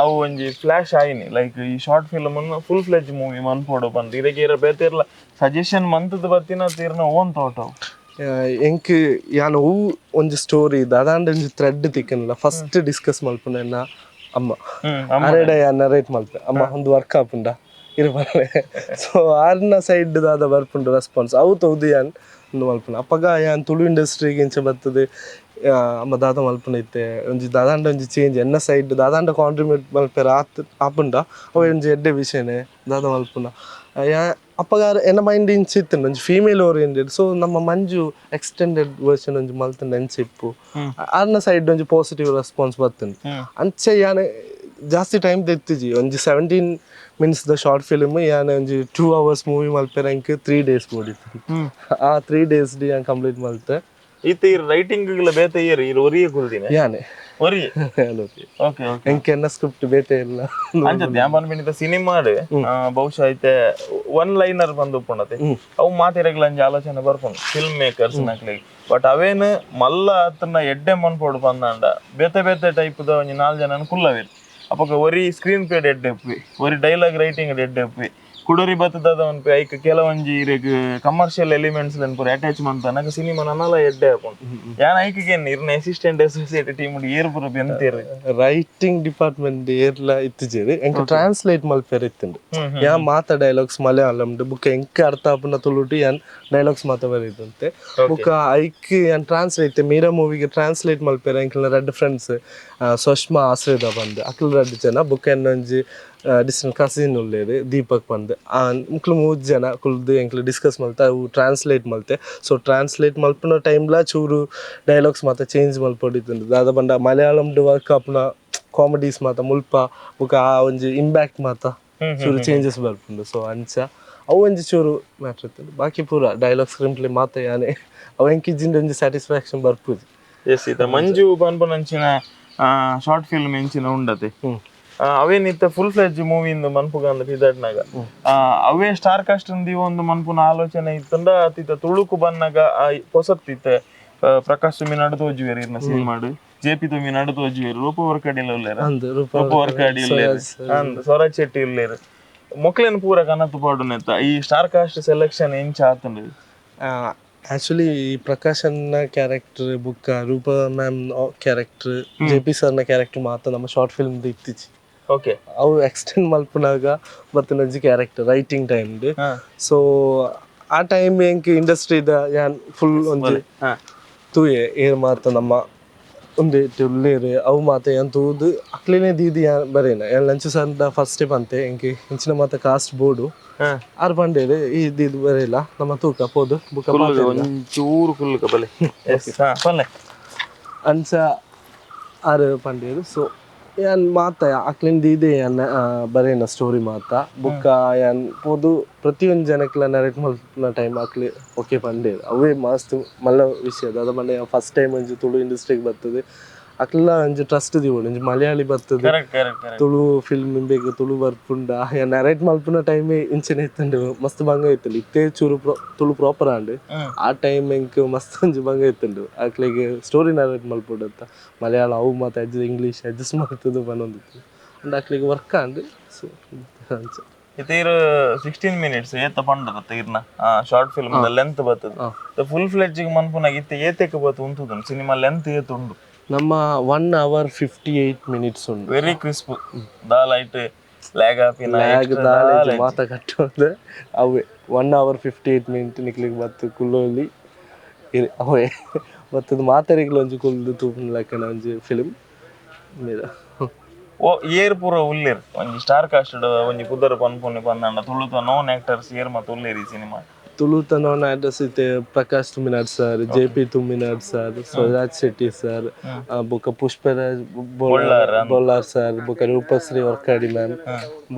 ಅವು ಒಂಜಿ ಫ್ಲಾಶ್ ಆಯಿನಿ ಲೈಕ್ ಈ short film full fledge movie ಮನ್ಪೋಡು ಬಂದು ಇದಕ್ಕೆ ಇರ ಬೇತೆ ಇರಲ್ಲ ಸಜೆಷನ್ ಮಂತದ ಬತ್ತಿನ ತೀರ್ನ ಓನ್ ಥಾಟ್ ಅವು? ಎಂಕ್ ಯಾನ್ ಹೂ ಒಂಜಿ ಸ್ಟೋರಿ ದಾದಾಂಡ ಒಂಜಿ ಥ್ರೆಡ್ ತಿಕ್ಕನಿಲ್ಲ ಫಸ್ಟ್ ಡಿಸ್ಕಸ್ ಮಲ್ಪುನ ಎನ್ನ ಅಮ್ಮ ಅರೆಡ ಯಾನ್ ನರೇಟ್ ಮಲ್ಪೆ, ಅಮ್ಮ ಒಂದು ವರ್ಕ್ ಆಪುಂಡ ಇರ್ಬಲ್ಲೆ. ಸೊ ಆರ್ನ ಸೈಡ್ ದಾದ ಬರ್ಪುಂಡು ರೆಸ್ಪಾನ್ಸ್ ಅವು ತೌದು ಯಾನ್ ಒಂದು ಮಲ್ಪುನ. ಅಪ್ಪಗ ಯಾನ್ ತುಳು ಇಂಡಸ್ಟ್ರಿಗೆ ಇಂಚ ಬರ್ತದೆ ಅಮ್ಮ ದಾದ ಮಲ್ಪುನ ಇತ್ತೆ ಒಂಜಿ ದಾದಾಂಡ ಒಂಜಿ ಚೇಂಜ್ ಎನ್ನ ಸೈಡ್ ದಾದಾಂಡ ಕಾಂಟ್ರಿಬ್ಯೂಟ್ ಮಲ್ಪೆರ ಆತ್ ಆಪುಂಡ ಅವು ಒಂಜಿ ಎಡ್ಡೆ ವಿಷಯನೇ ದಾದ ಮಲ್ಪುನ. ಯಾ ಅಪ್ಪಗ ಎನ್ನ ಮೈಂಡ್ ಇಂಚ ಇತ್ತುಂಡು ಒಂಜಿ female oriented. So ನಮ್ಮ ಮಂಜು ಎಕ್ಸ್ಟೆಂಡೆಡ್ ವರ್ಷನ್ ಒಂಜಿ ಮಲ್ತುಂಡು ಎಂಚಿಪ್ಪು ಆರ್ನ ಸೈಡ್ ಒಂಜಿ ಪಾಸಿಟಿವ್ ರೆಸ್ಪಾನ್ಸ್ ಬರ್ತುಂಡು. ಅಂಚೆ ಯಾನ್ ಜಾಸ್ತಿ ಟೈಮ್ ತೆತ್ತಿಜಿ, ಒಂಜಿ 17 minutes the short film ಯಾನ್ ಒಂಜಿ 2 ಅವರ್ಸ್ ಮೂವಿ ಮಲ್ಪೆರ ಎಂಕ್ 3 ಡೇಸ್ ಬೋಡಿತ್ತು. ಆ 3 ಡೇಸ್ ಡಿ ಯಾನ್ ಕಂಪ್ಲೀಟ್ ಮಲ್ತೆ. ಇತ್ತ ಈ ರೈಟಿಂಗ್ ಬೇತೆ ಏರು ಇರು ಒರಿಯೇ ಕುಲ್ದಿನ ಯಾನೆ ಒರಿ ಓಕೆ ಓಕೆ. ಎಂಕ್ ಎನ್ನ ಸ್ಕ್ರಿಪ್ಟ್ ಬೇತೆ ಇಲ್ಲ. ಅಂಚ ಧ್ಯಾನ್ ಪನ್ಪಿನಿತ ಸಿನಿಮಾಡ್ ಬಹುಶಃ ಐತೆ ಒನ್ ಲೈನರ್ ಬಂದು ಉಪ್ಪುಂಡತೆ ಅವು ಮಾತಿರಗ್ಲ ಅಂಜಿ ಆಲೋಚನೆ ಬರ್ಪುಂಡು ಫಿಲ್ಮ್ ಮೇಕರ್ಸ್ ನಕ್ಲೆಗ್. ಬಟ್ ಅವೇನು ಮಲ್ಲ ಆತನ ಎಡ್ಡೆ ಮನ್ಪೋಡು ಪಂದಾಂಡ ಬೇತೆ ಬೇತೆ ಟೈಪ್ ದ ಒಂಜಿ 4 ಜನ ಕುಲ್ಲವೇರು. ಅಪಗ ಒರಿ ಸ್ಕ್ರೀನ್ ಪ್ಲೇ ಎಡ್ಡೆ ಉಪ್ಪಿ, ಒರಿ ಡೈಲಾಗ್ ರೈಟಿಂಗ್ ಎಡ್ಡೆ ಉಪ್ಪಿ, ಕುಡೋರಿ ಬತ್ತದ ಒನ್ಪಿ ಐಕ್ ಕೆಲವೊಂಜಿ ಇರೆಗ್ ಕಮರ್ಷಿಯಲ್ ಎಲಿಮೆಂಟ್ಸ್ ಪೂರ ಅಟ್ಯಾಚ್ ಮಂತನಗ ಸಿನಿಮಾ ನನಲ ಎಡ್ಡೆ ಆಪುಂಡು. ಯಾನ್ ಐಕಿಗೆ ಇರ್ನ assistant associate team ಏರ್ ಪೂರ ಬೆಂತೇರು. ರೈಟಿಂಗ್ ಡಿಪಾರ್ಟ್ಮೆಂಟ್ ಏರ್ಲ ಇತ್ತಿಜೇರು ಎಂಕ್ ಟ್ರಾನ್ಸ್ಲೇಟ್ ಮಲ್ಪೆರ್ ಇತ್ತುಂಡು. ಯಾ ಮಾತ ಡೈಲಾಗ್ಸ್ ಮಲಯಾಳಂ ಬುಕ್ಕ ಎಂಕ್ ಅರ್ಥ ಆಪುನ ತುಳುಟು ಯಾನ್ ಡೈಲಾಗ್ಸ್ ಮಾತ ಬರೀದಂತೆ. ಬುಕ್ಕ ಐಕ್ ಯಾನ್ ಟ್ರಾನ್ಸ್ಲೇಟ್ ಮೀರಾ ಮೂವಿಗೆ ಟ್ರಾನ್ಸ್ಲೇಟ್ ಮಲ್ಪೆರ್ ಎಂಕ್ಲ ರಡ್ಡ್ ಫ್ರೆಂಡ್ಸ್ ಸುಷ್ಮಾ ಆಶ್ರಯದ ಬಂದು ಅಕ್ಲು ರಡ್ಡ್ ಜನ ಬುಕ್ಕ ಎನ್ನೊಂಜಿ ಡಿಸ್ಟೆಂಟ್ ಕಸಿನ್ ಉಲ್ಲೇರು ದೀಪಕ್ ಬಂದು ಮುಕ್ಲು 3 ಜನ ಕುಲ್ದು ಎಂಕ್ಲು ಡಿಸ್ಕಸ್ ಮಲ್ತೆ ಅವು ಟ್ರಾನ್ಸ್ಲೇಟ್ ಮಲ್ತೆ. ಸೊ ಟ್ರಾನ್ಸ್ಲೇಟ್ ಮಲ್ಪುನ ಟೈಮ್ಲ ಚೂರು ಡೈಲಾಗ್ಸ್ ಮಾತ ಚೇಂಜ್ ಮಲ್ಪೊಡಿತ್ತುಂಡು. ದಾದ ಪಂಡ ಮಲಯಾಳಂ ವರ್ಕ್ ಆಪುನ ಕಾಮಿಡೀಸ್ ಮಾತ ಮುಲ್ಪ ಬುಕ್ಕ ಆ ಒಂಜಿ ಇಂಪ್ಯಾಕ್ಟ್ ಮಾತ ಚೂರು ಚೇಂಜಸ್ ಬರ್ಪುಂಡು. ಸೊ ಅಂಚ ಅವು ಒಂಜಿ ಚೂರು ಮ್ಯಾಟ್ರ್ ಇತ್ತುಂಡು. ಬಾಕಿ ಪೂರ dialogue screen play ಮಾತ ಯಾನೆ ಅವು ಎಂಕಿಜ್ಜಿಂದ ಒಂಜಿ ಸ್ಯಾಟಿಸ್ಫ್ಯಾಕ್ಷನ್ ಬರ್ಪುಜಿ. ಎಸ್ ಇತ್ತ ಮಂಜು ಪನ್ಪುನಂಚಿನ ಶಾರ್ಟ್ ಫಿಲ್ಮ್ ಎಂಚಿನ ಉಂಡತೆ ಅವೇನಿತ್ತ ಫುಲ್ ಫ್ಲೆಜ್ ಮೂವಿ ಇಂದು ಮನ್ಪುಗಂದ ಪಿದಡ್ನಾಗ ಅವೇ ಸ್ಟಾರ್ ಕಾಸ್ಟ್ ಒಂದು ಮನ್ಪುನ ಆಲೋಚನೆ ಇತ್ತಂಡ ಅತಿತ ತುಳುಕು ಬನ್ನಾಗ ಪೊಸತ್ತಿತ್ತ ಪ್ರಕಾಶ್ ತುಮಿ ನಡು ತೋಜುವೇರು ಇರ್ನ ಸಿನಿಮಾಡು, ಜೆ ಪಿ ತುಮಿ ನಡು ತೋಜುವೇರು, ರೂಪ ವರ್ಕಡಿಲ ಉಲ್ಲೇರ, ರೂಪ ವರ್ಕಡಿ ಉಲ್ಲೇರು, ಅಂದ್ ಸ್ವರಾಜ್ ಶೆಟ್ಟಿ ಉಲ್ಲೇರು, ಮೊಕ್ಲೇನ್ ಪೂರ ಕನತು ಪಾಡುನೆತ್ತ ಈ star cast selection ಎಂಚ ಆತಂಡು? ಆಕ್ಚುಲಿ ಈ ಪ್ರಕಾಶನ್ನ ಕ್ಯಾರೆಕ್ಟರ್ ಬುಕ್ಕ Roopa ma'am character J P ಸರ್ನ ಕ್ಯಾರೆಕ್ಟರ್ ಮಾತ್ರ ನಮ್ಮ ಶಾರ್ಟ್ ಫಿಲ್ಮ್ ಇತ್ತೀಚೆ. ಓಕೆ. ಅವು ಎಕ್ಸ್ಟೆಂಡ್ ಮಲ್ಪುನಾಗ ಬತ್ತಿನಂಜಿ character writing time. So ಆ ಟೈಮ್ ಎಂಕ್ ಇಂಡಸ್ಟ್ರಿದ ಯಾನ್ ಫುಲ್ ಒಂಜಿ ತೂಯೆ ಏರ್ ಮಾತ ನಮ್ಮ ಒಂದೇ ಉಲ್ಲೇರು ಅವು ಮಾತ ಯಾನ್ ತೂದು ಅಕ್ಲೇನೆ ದೀದಿ ಯಾನ್ ಬರೇನ ಯಾನ್ ಲಂಚ್ ಸಂದ ಫಸ್ಟ್ ಪಂತೆ ಎಂಕ್ ಇಂಚಿನ ಮಾತ ಕಾಸ್ಟ್ ಬೋರ್ಡು ಆರ್ ಪಂಡೇರು ಈ ದೀದ್ ಬರೇಲ ನಮ್ಮ ತೂಕ ಪೋದು ಬುಕ್ಕ ಒಂಚೂರು ಕುಲ್ಲುಕ ಬಲೆ ಪಲ್ಲೆ ಅಂಚ ಆರ್ ಪಂಡೇರು. ಸೊ ಯಾನ್ ಮಾತ ಅಕ್ಲೇನ್ ದೀದೆ ಯಾನ್ ಬರೇನ ಸ್ಟೋರಿ ಮಾತ ಬುಕ್ಕ ಯಾನ್ ಪೋದು ಪ್ರತಿಯೊಂದು ಜನಕ್ಲ ನರೇಟ್ ಮಲ್ಪುನ ಟೈಮ್ ಅಕ್ಲೆ ಓಕೆ ಪಂಡೇರು. ಅವೇ ಮಸ್ತ್ ಮಲ್ಲ ವಿಷಯ ದಾದ ಪಂಡ ಫಸ್ಟ್ ಟೈಮ್ ಒಂಜಿ ತುಳು ಇಂಡಸ್ಟ್ರಿಗೆ ಬರ್ತದೆ ಅಕ್ಲ ಒಂಜಿ ಟ್ರಸ್ಟ್ ದಿವೊಡು ಒಂಜಿ ಮಲಯಾಳಿ ಬರ್ತದೆ ತುಳು ಫಿಲ್ಮ್ ಬೇಗ ತುಳು ಬರ್ಪುಂಡ ಯಾನ್ ನರೇಟ್ ಮಲ್ಪುನ ಟೈಮ್ ಇಂಚನೆ ಇತ್ತುಂಡು ಮಸ್ತ್ ಬಂಗ ಇತ್ತುಂಡು. ಇತ್ತೇ ಚೂರು ತುಳು ಪ್ರಾಪರ್ ಆಂಡ್ ಆ ಟೈಮ್ ಎಂಕ್ ಮಸ್ತ್ ಒಂಜಿ ಬಂಗ ಇತ್ತುಂಡು ಅಕ್ಲೆಗ್ ಸ್ಟೋರಿ ನರೇಟ್ ಮಲ್ಪೊಡು ಅಂತ ಮಲಯಾಳ ಅವು ಮಾತ ಇಂಗ್ಲೀಷ್ ಅಡ್ಜಸ್ಟ್ ಮಾಡ್ತದೆ ಪನೊಂದಿತ್ತು ಅಂಡ್ ಅಕ್ಲೆಗ್ ವರ್ಕ್ ಆಂಡ್. ಸೊ ಅಂಚ ಇತ್ತೆ 16 ಮಿನಿಟ್ಸ್ ಏತ ಪಂಡರತ್ತ ಇರ್ನ short film length ಬರ್ತದೆ ಫುಲ್ ಫ್ಲೆಜ್ ಮನ್ಪುನಾಗ ಇತ್ತೆ ಏತೆಕ್ ಬತ್ತು ಉಂತುದು ಸಿನಿಮಾ ಲೆಂತ್ ಏತ್ ಉಂಡು? ನಮ್ಮ 1 hour 58 minutes ಉಂಡು. ವೆರಿ ಕ್ರಿಸ್ಪ್ ದಾ ಲೈಟ್ ಲ್ಯಾಗ್ ಆಪಿನ ಲ್ಯಾಗ್ ದಾಲ ಮಾತ ಕಟ್ಟುವಂದ್ರೆ ಅವೇ 1 hour 58 minute ನಿಕ್ಲಿಗೆ ಬತ್ತು ಕುಲ್ಲೋಲಿ ಅವೇ ಬತ್ತದ ಮಾತೆರೆಗ್ಲ ಒಂಜಿ ಕುಲ್ದು ತೂಪುನ ಲೆಕ್ಕನ ಒಂಜಿ ಫಿಲ್ಮ್ ಮೀರ. ಓ ಏರ್ ಪೂರ ಉಲ್ಲೇರ್ ಒಂಜಿ ಸ್ಟಾರ್ ಕಾಸ್ಟ್ ಒಂಜಿ ಪುದರ್ ಪನ್ಪುನಿ ಪಂದಾಂಡ ತುಳುತ ನೋನ್ ಆಕ್ಟರ್ಸ್ ಏರ್ ಮತ್ತ ಉಲ್ಲೇರ್ ಈ ಸಿನಿಮಾ? ತುಳುತ ನೋನ್ ಆಕ್ಟರ್ಸ್ ಇತ್ತೆ Prakash Tuminad sir, J P Thuminad sir, Swaraj Shetty sir, ಬೊಕ್ಕ ಪುಷ್ಪರಾಜ್ ಬೊಳ್ಳಾರ್. ಬೊಳ್ಳಾರ್ ಸರ್, ಬೊಕ್ಕ ರೂಪಶ್ರೀ ವರ್ಕಾಡಿ ಮ್ಯಾಮ್,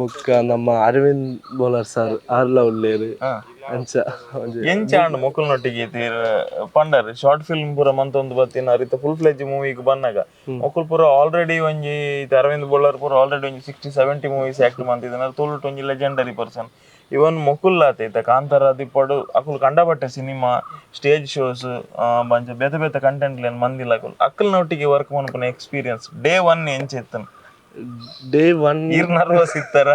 ಬೊಕ್ಕ ನಮ್ಮ ಅರವಿಂದ್ ಬೋಲಾರ್ ಸರ್ ಆರ್ಲ ಉಲ್ಲೇರ್. ಅಂಚ ಒಂಜಿ ಎಂಚ ಆಂಡ್ ಮೊಕುಲ್ನೊಟ್ಟಿಗೆ ತೀರ್ ಪಂಡರ್ ಶಾರ್ಟ್ ಫಿಲ್ಮ್ ಪೂರ ಮಂತೊಂದು ಬತ್ತಿನ ಅರಿತ ಫುಲ್ ಫ್ಲೆಜ್ ಮೂವಿಗ್ ಬನ್ನಗ ಮೊಕುಲ್ ಪೂರ ಆಲ್ರೆಡಿ ಒಂಜಿ ಇತ್ತೆ ಅರವಿಂದ್ ಬೊಳ್ಳಾರ್ ಪೂರ ಆಲ್ರೆಡಿ ಒಂಜಿ 60-70 ಮೂವೀಸ್ ಆಕ್ಟ್ ಮಂತಿದ್ದನ, ತುಳುಟ್ ಒಂಜಿ ಲೆಜೆಂಡರಿ ಪರ್ಸನ್. ಇವನ್ ಮೊಕುಲ್ ಆತೆ ಇತ್ತೆ ಕಾಂತಾರ ದಿಪ್ಪಡು ಅಕುಲು ಕಂಡಪಟ್ಟೆ cinema, stage shows ಬಂಚ ಬೇತೆ ಬೇತೆ ಕಂಟೆಂಟ್ ಲೇನ್ ಮಂದಿಲ್ಲ. ಅಕುಲು ಅಕ್ಕಲ್ನೊಟ್ಟಿಗೆ ವರ್ಕ್ ಮನ್ಪುನ ಎಕ್ಸ್ಪೀರಿಯನ್ಸ್ ಡೇ 1 ಎಂಚ ಇತ್ತನ್? ಡೇ 1 ಈರ್ ನರ್ವಸ್ ಇತ್ತರ?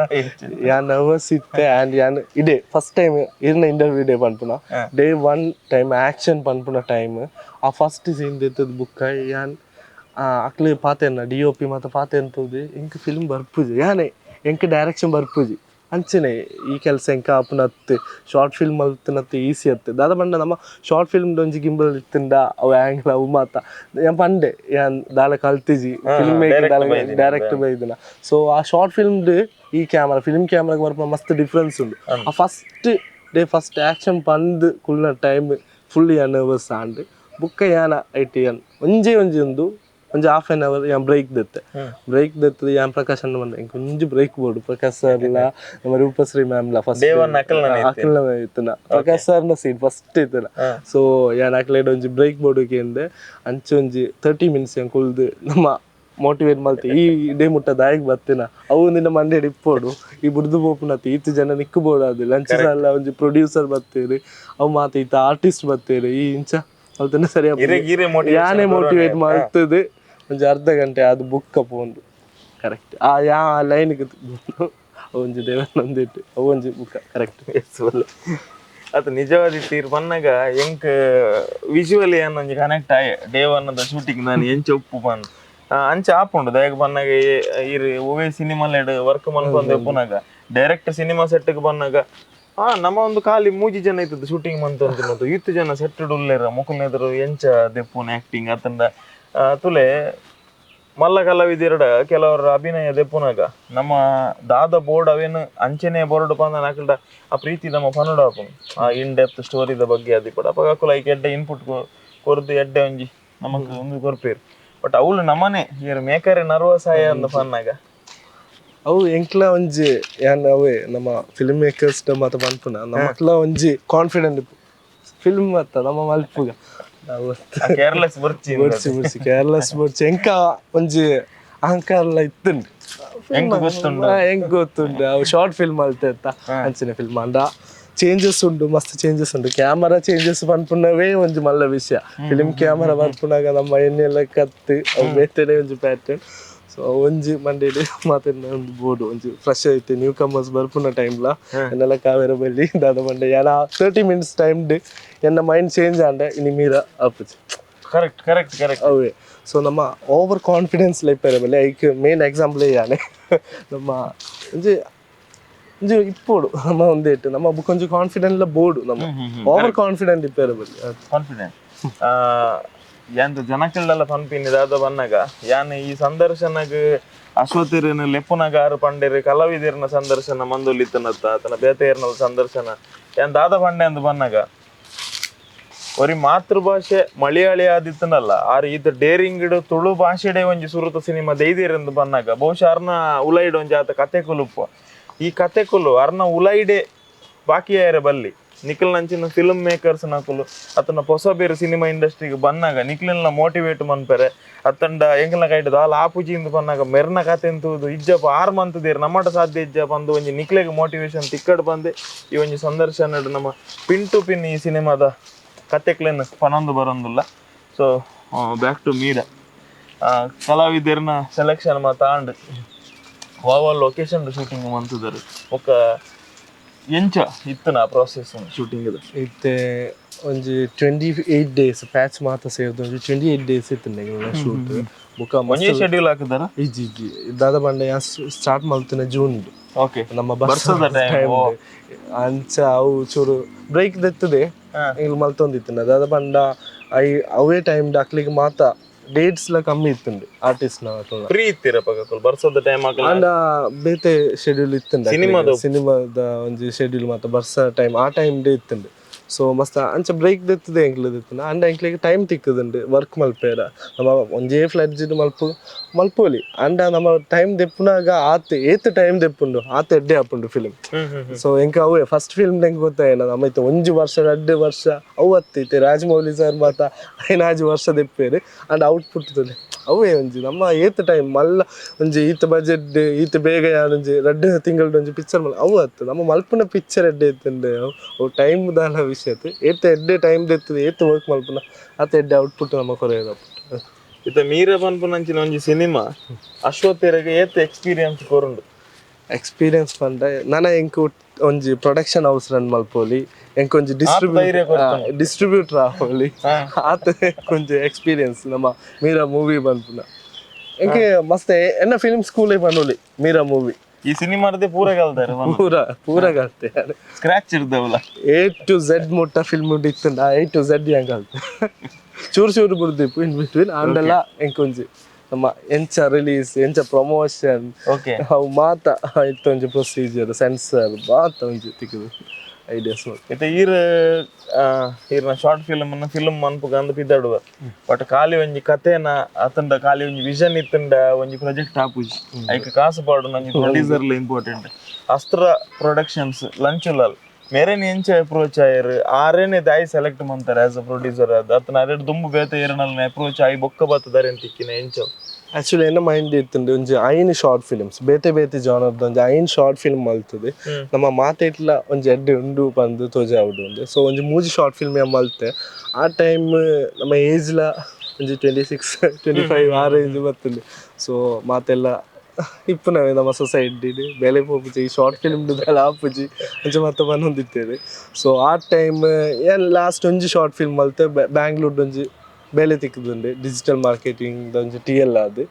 ಯಾನ್ ನರ್ವಸ್ ಇತ್ತೆ. ಆ್ಯಂಡ್ ಯಾನ್ ಇದೇ ಫಸ್ಟ್ ಟೈಮ್ ಇರ್ನ ಇಂಟರ್ವ್ಯೂ ಡೇ ಪನ್ಪುನ. Day 1 time action ಪನ್ಪುನ ಟೈಮ್ ಆ ಫಸ್ಟ್ ಸೀನ್ ದೆತ್ತದ ಬುಕ್ಕ ಯಾನ್ ಅಕ್ಲೆ ಪಾತೆರ್ನ ಡಿಒಪಿ ಮಾತ ಪಾತೆರ್ನ ತೂದು ಎಂಕ್ ಫಿಲ್ಮ್ ಬರ್ಪುಜಿ, ಯಾನೆ ಎಂಕ್ ಡೈರೆಕ್ಷನ್ ಬರ್ಪುಜಿ, ಅಂಚನೆ ಈ ಕೆಲಸ ಎಂಕ್ ಆಪುನತ್, ಶಾರ್ಟ್ ಫಿಲ್ಮ್ ಮಲ್ತಿನತ್ ಈಸಿ ಅತ್ತು. ದಾದ ಪಂಡ ನಮ್ಮ ಶಾರ್ಟ್ ಫಿಲ್ಮ್ ಒಂಜಿ ಗಿಂಬಲ್ ಇತ್ತುಂಡ ಅವು ಆ್ಯಂಗಲ್ ಅವು ಮಾತ ಯಾನ್ ಪಂಡೆ ಯಾನ್ ದಾಲ ಕಲ್ತಿಜಿ ಫಿಲ್ಮ್ ಮೇಕಿಂಗ್ ದಾಲ ಡೈರೆಕ್ಟ್ ಬೈದಿನ. ಸೊ ಆ ಶಾರ್ಟ್ ಫಿಲ್ಮ್ ಈ ಕ್ಯಾಮರಾ ಫಿಲ್ಮ್ ಕ್ಯಾಮ್ರಾಗ್ ಬರ್ಪುನ ಮಸ್ತ್ ಡಿಫ್ರೆನ್ಸ್ ಉಂಡು. ಆ first day first action ಪಂದ್ ಕುಲ್ನ ಟೈಮ್ ಫುಲ್ ಯಾನ್ ನರ್ವಸ್ ಆಂಡ್. ಬುಕ್ಕ ಯಾನ ಐಟ್ ಯಾನ್ ಒಂಜೇ ಒಂಜಿ ಉಂದು ಒಂಜಿ half an hour ಯಾನ್ ಬ್ರೇಕ್ ದೆತ್ತೆ. ಬ್ರೇಕ್ ದೆತ್ತದು ಯಾನ್ ಪ್ರಕಾಶ್ ಅಣ್ಣ ಬಂದೆ, ಎಂಕ್ ಒಂಜಿ ಬ್ರೇಕ್ ಬೋಡು. ಪ್ರಕಾಶ್ ಸರ್ಲ ನಮ್ಮ ರೂಪಶ್ರೀ ಮ್ಯಾಮ್ಲ ಫಸ್ಟ್ Day one ಅಕಲ್ನ ಅಕಲ್ನ ಇತ್ತನ, ಪ್ರಕಾಶ್ ಸರ್ನ ಸೀಟ್ ಫಸ್ಟ್ ಇತ್ತನ. ಸೊ ಯಾನ್ ಅಕ್ಲೆಡ್ ಒಂಜಿ ಬ್ರೇಕ್ ಬೋಡು ಕೇಂದೆ. ಅಂಚ ಒಂಜಿ 30 ಮಿನಿಟ್ಸ್ ಯಾನ್ ಕುಲ್ದು ನಮ್ಮ ಮೋಟಿವೇಟ್ ಮಲ್ತೆ, ಈ ಡೇ ಮುಟ್ಟ ದಾಯಗ್ ಬತ್ತಿನ ಅವು ನಿನ್ನ ಮಂಡೆಡ್ ಇಪ್ಪೋಡು, ಈ ಬುಡ್ದು ಪೋಪುನತ್ತು ಈತ್ ಜನ ನಿಕ್ಕು ಬೋಡಾದು ಲಂಚ್ ಸಲ್ಲ ಒಂಜಿ ಪ್ರೊಡ್ಯೂಸರ್ ಬತ್ತೇರು, ಅವು ಮಾತ ಈತ ಆರ್ಟಿಸ್ಟ್ ಬತ್ತೇರು, ಈ ಇಂಚ ಅಲ್ತನ ಸರಿ ಇರೆ ಮೋಟಿವೇಶನ್ ಯಾನೇ ಮೋಟಿವೇಟ್ ಮಾಡ್ತದೆ. ಒಂಜಿ ಅರ್ಧ ಗಂಟೆ ಅದು ಬುಕ್ಕ ಪೋಂಡು ಕರೆಕ್ಟ್ ಆ ಯಾ ಲೈನ್ಗೆ ಒಂಜಿ ದೇವನಂದಿಟ್ಟು ಅವು ಒಂಜಿ ಬುಕ್ಕ ಕರೆಕ್ಟ್. ಅದು ನಿಜವಾದ ತೀರ್ ಪನ್ನಗ ಎಂಕ್ ವಿಜುವಲಿ ಏನ್ ಒಂಜಿ ಕನೆಕ್ಟ್ ಆಯೆ day one the shooting ನಾನು ಎಂಚ ಉಪ್ಪು ಪನ್ ಅಂಚ ಆಪುಂಡು. ದಯಗ್ ಪನ್ನಗ ಈರ್ ಒವ್ವೇ ಸಿನಿಮಾಲೆಡ್ ವರ್ಕ್ ಮನ್ಪೊಂದು ಉಪ್ಪುನಾಗ direct cinema set ಗ್ ಬನ್ನಗ ನಮ್ಮ ಒಂದು ಖಾಲಿ ಮೂಜಿ ಜನ ಇತ್ತದ ಶೂಟಿಂಗ್ ಮಂತೊಂದು, ಇತ್ತು ಜನ ಸೆಟ್ ಉಲ್ಲೇರ ಮೊಕುಲ್ನೆದುರು ಎಂಚ ದೆಪ್ಪುನ ಆಕ್ಟಿಂಗ್ ಅತಂಡ ತುಲೆ ಮಲ್ಲ ಕಲಾವಿದೆರಡ ಕೆಲವರ ಅಭಿನಯ ದೆಪ್ಪುನಾಗ ನಮ್ಮ ದಾದ ಬೋರ್ಡ್ ಅವೇನು ಅಂಚನೆ ಬೋರ್ಡ್ ಪಂದ ಅಕಲ್ಡ ಆ ಪ್ರೀತಿ ನಮ್ಮ ಪನುಡ ಆಪುಂಡು. ಆ ಇನ್ ಡೆಪ್ತ್ ಸ್ಟೋರಿದ ಬಗ್ಗೆ ಅದಿಪಡ ಅಪಗ ಅಕುಲ ಐಕ್ ಎಡ್ಡೆ ಇನ್ಪುಟ್ ಕೊರ್ದು ಎಡ್ಡೆ ಒಂಜಿ ನಮಕ್ ಒಂದು ಕೊರ್ಪೇರು. ಬಟ್ ಅವಳು ನಮ್ಮನೆ ಏರ್ ಮೇಕರೆ ನರ್ವಸ್ ಆಯ ಅಂದ ಪನ್ನಾಗ ಅವು ಎಂಕ್ಲ ಒಂಜಿ ಯಾನ್ ಅವೇ ನಮ್ಮ ಫಿಲ್ಮ್ ಮೇಕರ್ಸ್ ಮಾತ ಪನ್ಪುನ ನಮಕ್ಲ ಒಂಜಿ ಕಾನ್ಫಿಡೆಂಟ್ ಫಿಲ್ಮ್ ಮತ್ತ ನಮ್ಮ ಮಲ್ಪುಗ ನಾವು ಕೇರ್ಲೆಸ್ ಬರ್ಚಿ ಬೊಡ್ಚಿ ಬೊಡ್ಚಿ ಕೇರ್ಲೆಸ್ ಬೊಡ್ಚಿ ಎಂಕ ಒಂಜಿ ಅಹಂಕಾರಲ ಇತ್ತುಂಡು. ಎಂಕ್ ಗೊತ್ತುಂಡು. ಎಂಕ್ ಗೊತ್ತುಂಡು. ಅವು ಶಾರ್ಟ್ ಫಿಲ್ಮ್ ಅಲ್ತೆ ಅಂಚಿನ ಫಿಲ್ಮ್ ಅಂಡ ಚೇಂಜಸ್ ಉಂಡು, ಮಸ್ತ್ ಚೇಂಜಸ್ ಉಂಡು. ಕ್ಯಾಮರಾ ಚೇಂಜಸ್ ಪನ್ಪುನವೇ ಒಂಜಿ ಮಲ್ಲ ವಿಷಯ. ಫಿಲ್ಮ್ ಕ್ಯಾಮರಾ ಬರ್ಪುನಾಗ ನಮ್ಮ ಎಣ್ಣೆ ಕತ್ತು ಅವು ಬೇತೆನೆ ಒಂಜಿ ಪ್ಯಾಟರ್ನ್. ಸೊ ಒಂಜಿ ಮಂಡೇಲಿ ಮಾತೆರ್ನ ಒಂದು ಬೋರ್ಡ್ ಒಂಜಿ ಫ್ರೆಶ್ ಐತೆ ನ್ಯೂ ಕಮರ್ಸ್ ಬರ್ಪುನ ಟೈಮ್ಲ ಎನ್ನೆಲ್ಲ ಕಾವೇರ ಬಲ್ಲಿ ದಾದ ಮಂಡೆ ಯಾನ 30 ಮಿನಿಟ್ಸ್ ಟೈಮ್ ಎನ್ನ ಮೈಂಡ್ ಚೇಂಜ್ ಆಂಡೆ ಇನಿ ಮೀರ ಆಪುಜಿ. Correct correct correct. Away so ನಮ್ಮ over confidence life ಬಲ್ಲಿ ಐಕ್ ಮೇನ್ ಎಕ್ಸಾಂಪಲ್ ಯಾನೆ ನಮ್ಮ ಒಂಜಿ ಒಂಜಿ ಇಪ್ಪೋಡು ನಮ್ಮ ಒಂದೇಟು ನಮ್ಮ ಬುಕ್ ಒಂಜಿ ಕಾನ್ಫಿಡೆಂಟ್ ಲ ಬೋರ್ಡು ನಮ್ಮ ಓವರ್ ಕಾನ್ಫಿಡೆಂಟ್ ಇಪ್ಪೇರ ಬಲ್ಲಿ. ಕಾನ್ಫಿಡೆಂಟ್ ಯಾಂತ ಜನಕಲ್ಲೆಲ್ಲ ಪನ್ಪಿನಿ ದಾದ ಬನ್ನಗ ಯಾನ್ ಈ ಸಂದರ್ಶನಗ್ ಅಶ್ವತಿರನ್ ಲೆಪ್ಪುನಗ ಆರು ಪಂಡೇರು ಕಲಾವಿದರ್ನ ಸಂದರ್ಶನ ಮಂದೊಲಿತ್ತನತ್ತ ಆತನ ಬೇತೆಯರ್ನ ಸಂದರ್ಶನ ಯಾನ್ ದಾದ ಪಂಡೆ ಅಂದ್ ಬನ್ನಗ ಒರಿ ಮಾತೃಭಾಷೆ ಮಲಯಾಳಿ ಆದಿತ್ತನಲ್ಲ ಆರ್ ಈತ ಡೇರಿಂಗ್ ತುಳು ಭಾಷೆಡೆ ಒಂಜಿ ಸುರುತ ಸಿನಿಮಾ ದೈದಿರಂದು ಬನ್ನಗ ಬಹುಶಃ ಅರ್ನ ಉಲೈಡ್ ಒಂಜಿ ಆತ ಕತೆ ಕುಲುಪ್ಪ ಈ ಕತೆ ಕುಲು ಅರ್ನ ಉಲೈಡೆ ಬಾಕಿ ಆಯರ ಬಲ್ಲಿ ನಿಖಲ್ ನಂಚಿನ ಫಿಲ್ಮ್ ಮೇಕರ್ಸ್ ನಕುಲು ಅತನ ಹೊಸ ಬೇರೆ ಸಿನಿಮಾ ಇಂಡಸ್ಟ್ರಿಗೆ ಬನ್ನಾಗ ನಿಖಲ್ನ ಮೋಟಿವೇಟ್ ಮನ್ಪೆರೆ ಅತ್ತಂಡ ಎಂಕಲ್ನ ಕೈಟ್ ದಾಲ ಆಪುಜಿ ಇಂದು ಬನ್ನಾಗ ಮೆರ್ನ ಕತೆ ಎಂತುದು ಇಜ್ಜಪ್ಪ 6 ಮಂತ್ ದೇರ್ ನಮ್ಮಟ ಸಾಧ್ಯ ಇಜ್ಜಪ್ಪ ಅಂದು ಒಂಜಿ ನಿಕ್ಲೆಗ್ ಮೋಟಿವೇಶನ್ ತಿಕ್ಕಡ್ ಬಂದೆ ಈ ಒಂಜಿ ಸಂದರ್ಶನ ನಮ್ಮ pin to pin ಈ ಸಿನಿಮಾದ ಕತೆಕ್ಲೆನ್ ಪನೊಂದು ಬರೊಂದುಲ್ಲ. So back to Meera ಕಲಾವಿದರ್ನ selection ಮಾತಾಂಡ್ ವಾವ ಲೊಕೇಶನ್ ಶೂಟಿಂಗ್ ಮಂತುದರು ಒಕ್ಕ ಎಂಚ ಇತ್ತನ ಪ್ರಾಸೆಸ್ ಶೂಟಿಂಗ್ ಇತ್ತೆ ಒಂಜಿ 28 ಡೇಸ್ ಪ್ಯಾಚ್ ಮಾತ ಸೇರ್ದು ಒಂಜಿ 28 ಡೇಸ್ ಇತ್ತು ಶೂಟ್ ಬುಕ್ಕ. ಒಂಜೇ ಶೆಡ್ಯೂಲ್ ಹಾಕಿದಾರ? ಇಜ್ಜಿ ಇಜ್ಜಿ, ದಾದ ಪಂಡ ಯಾನ್ ಸ್ಟಾರ್ಟ್ ಮಲ್ತಿನ ಜೂನ್ ನಮ್ಮ ಬರ್ಸದ ಟೈಮ್ ಅಂಚ ಅವು ಚೂರು ಬ್ರೇಕ್ ದೆತ್ತದೆ ಇಲ್ಲಿ ಮಲ್ತೊಂದಿತ್ತು. ದಾದ ಪಂಡ I ಅವೇ ಟೈಮ್ ಅಕ್ಲಿಗೆ ಮಾತ ಡೇಟ್ಸ್ ಲ ಕಮ್ಮಿ ಇತ್ತುಂಡು ಆರ್ಟಿಸ್ಟ್ ನ ಫ್ರೀ ಇತ್ತೀರಪ್ಪ ಬರ್ಸದ ಟೈಮ್ ಹಾಕಲ್ಲ. ಅಂಡ ಬೇತೆ ಶೆಡ್ಯೂಲ್ ಇತ್ತುಂಡು. ಸಿನಿಮಾದ ಸಿನಿಮಾದ ಒಂಜಿ ಶೆಡ್ಯೂಲ್ ಮಾತ ಬರ್ಸ ಟೈಮ್ ಆ ಟೈಮ್ ಡೇ ಇತ್ತುಂಡು. ಸೊ ಮಸ್ತ್ ಅಂಚ ಬ್ರೇಕ್ ದೆತ್ತದೆ ಎಂಕ್ಲದ ಇತ್ತುಂಡು. ಅಂಡ ಎಂಕ್ಲಿಗೆ ಟೈಮ್ ತಿಕ್ಕುದುಂಡು ವರ್ಕ್ ಮಲ್ಪೇರ. ನಮ್ಮ ಒಂಜೇ ಫ್ಲೆಡ್ಜ್ ಮಲ್ಪು ಮಲ್ಪೋಲಿ. ಅಂಡ ನಮ್ಮ ಟೈಮ್ ದೆಪ್ಪುನಾಗ ಆತ್ ಏತ್ ಟೈಮ್ ದೆಪ್ಪುಂಡು ಆತ್ ಎಡ್ಡೆ ಆಪುಂಡು ಫಿಲ್ಮ್. ಸೊ ಎಂಕ ಅವೇ ಫಸ್ಟ್ ಫಿಲ್ಮ್ ಎಂಕ್ ಗೊತ್ತಾಯನ ನಮ್ಮ ಇತ್ತೆ ಒಂಜಿ ವರ್ಷ ರಡ್ಡು ವರ್ಷ ಅವು ಅತ್ತು ಇತ್ತೆ ರಾಜಮೌಳಿ ಸರ್ ಮಾತ 5 ವರ್ಷ ದೆಪ್ಪೇರು. ಅಂಡ್ ಔಟ್ಪುಟ್ ತುಲೆ ಅವೇ ಒಂಜಿ ನಮ್ಮ ಏತ್ ಟೈಮ್ ಮಲ್ಲ ಒಂಜಿ ಈತ ಬಜೆಟ್ ಈತ ಬೇಗ ಒಂಜಿ ರಡ್ಡು ತಿಂಗಳ್ ಒಂಜಿ ಪಿಕ್ಚರ್ ಮಲ್ಲ ಅವು ಅತ್ತು ನಮ್ಮ ಮಲ್ಪುನ ಪಿಕ್ಚರ್ ಎಡ್ಡೆ ಇತ್ತುಂಡು. ಅವು ಟೈಮ್ ದಾಲ ವಿಷಯ ಅತ್ತು ಏತ್ ಎಡ್ಡೆ ಟೈಮ್ ದೆತ್ತದು ಏತ್ ವರ್ಕ್ ಮಲ್ಪುನ ಆತ ಎಡ್ಡೆ ಔಟ್ಪುಟ್ ನಮ್ಮ ಕೊರೆಯದ. ಇತ್ತ ಮೀರ ಪನ್ಪುನಂಚಿನ ಒಂಜಿ ಸಿನಿಮಾ ಅಶ್ವಥ್ ಏತ್ ಎಕ್ಸ್ಪೀರಿಯನ್ಸ್ ಕೊರುಂಡು? ಎಕ್ಸ್ಪೀರಿಯನ್ಸ್ ಪಂಡ ನನ ಎಂಕ್ ಒಂಜಿ production house run ಮಲ್ಪೋಲಿ, ಎಂಕ್ ಒಂಜಿ ಡಿಸ್ಟ್ರಿಬ್ಯೂಟರ್ ಆಪೋಲಿ, ಆತ ಒಂಜಿ ಎಕ್ಸ್ಪೀರಿಯನ್ಸ್ ನಮ್ಮ ಮೀರಾ ಮೂವಿ ಪನ್ಪುನ. ಎಂಕೆ ಮಸ್ತ್ ಎನ್ನ ಫಿಲ್ಮ್ ಸ್ಕೂಲೇ ಪನೋಲಿ ಮೀರಾ ಮೂವಿ. ಈ ಸಿನಿಮಾರ್ದೆ ಪೂರ ಕಲ್ತಾರೆ, ಪೂರ ಪೂರ ಕಲ್ತೆ. ಸ್ಕ್ರಾಚ್ ಇರ್ದವಲ್ಲ. A to Z ಮುಟ್ಟ ಫಿಲ್ಮ್ ಇತ್ತುಂಡ A to Z ಹೆಂಗ್ ಕಲ್ತೆ. ಚೂರು ಚೂರು ಬುಡ್ದಿಪ್ಪು ಇನ್ ಬಿಟ್ವೀನ್. ಆಂಡಲ ಎಂಕೊಂಜಿ ನಮ್ಮ ಎಂಚ ರಿಲೀಸ್ ಎಂಚ ಪ್ರಮೋಷನ್ ಅವು ಮಾತ ಇತ್ತೊಂಜಿ ಪ್ರೊಸೀಜರ್ ಸೆನ್ಸರ್ ಮಾತ ಒಂಜಿ ತಿಕ್ಕುದು ಐಡಿಯಾಸ್. ಇತ್ತೆ ಈರ್ ಈರ್ನ short film film ಮನ್ಪುಗಂದು ಪಿದಾಡುವ but ಖಾಲಿ ಒಂಜಿ ಕಥೆನ ಅತಂಡ ಖಾಲಿ ಒಂಜಿ ವಿಷನ್ ಇತ್ತಂಡ ಒಂಜಿ ಪ್ರಾಜೆಕ್ಟ್ ಆಪುಜಿ. ಐಕ್ ಕಾಸು ಪಾಡುನ ಒಂಜಿ ಪ್ರೊಡ್ಯೂಸರ್ಲ ಇಂಪಾರ್ಟೆಂಟ್. ಅಸ್ತ್ರ ಪ್ರೊಡಕ್ಷನ್ಸ್ ಲಂಚುಲಾಲ್ ಮೇರೇನ್ ಎಂಚ ಅಪ್ರೋಚ್ ಆಯರ್? ಆರೇನೆ ದಾಯಿ ಸೆಲೆಕ್ಟ್ ಮಂತಾರೆ as a producer? ಅದು ಅತನ ಅರೆ ದುಂಬು ಬೇತೆ ಏರನಲ್ನ ಅಪ್ರೋಚ್ ಆಯಿ ಬೊಕ್ಕ ಬತ್ತದಾರೆ ತಿಕ್ಕಿನ ಎಂಚ? ಆಕ್ಚುಲಿ ಎನ್ನ ಮೈಂಡ್ ಇತ್ತುಂಡು ಒಂಜಿ 5 ಶಾರ್ಟ್ ಫಿಲ್ಮ್ಸ್ ಬೇತೆ ಬೇತೆ ಜಾನರ್ದ ಒಂಜಿ 5 ಶಾರ್ಟ್ ಫಿಲ್ಮ್ ಮಲ್ತದೆ ನಮ್ಮ ಮಾತೆಟ್ಲ ಒಂಜಿ ಎಡ್ಡೆ ಉಂಡು ಪಂದು ತೋಜಾವುಡು ಉಂದು. ಸೊ ಒಂಜಿ 3 ಶಾರ್ಟ್ ಫಿಲ್ಮ್ ಮಲ್ತೆ. ಆ ಟೈಮ್ ನಮ್ಮ ಏಜ್ಲ ಒಂಜಿ 26 25 ಆ ರೇಂಜ್ ಬತ್ತುಂಡು. ಸೊ ಮಾತೆಲ್ಲ ಇಪ್ಪುನವೇ ನಮ್ಮ ಸೊಸೈಟಿ ಬೇಲೆ ಪೋಪುಜಿ ಈ ಶಾರ್ಟ್ ಫಿಲ್ಮ್ ಆಪುಜಿ ಅಂಚ ಮಾತ ಪನೊಂದಿತ್ತೇವೆ. ಸೊ ಆ ಟೈಮ್ ಏನ್ ಲಾಸ್ಟ್ ಒಂಜಿ ಶಾರ್ಟ್ ಫಿಲ್ಮ್ ಮಲ್ತೆ ಬ್ಯಾಂಗ್ಳೂರ್ ಒಂಜಿ ಬೇಲೆ ತಿಕ್ಕುದುಂಡು ಡಿಜಿಟಲ್ ಮಾರ್ಕೆಟಿಂಗ್ ಒಂಜಿ ಟಿ ಎಲ್ ಆದ್.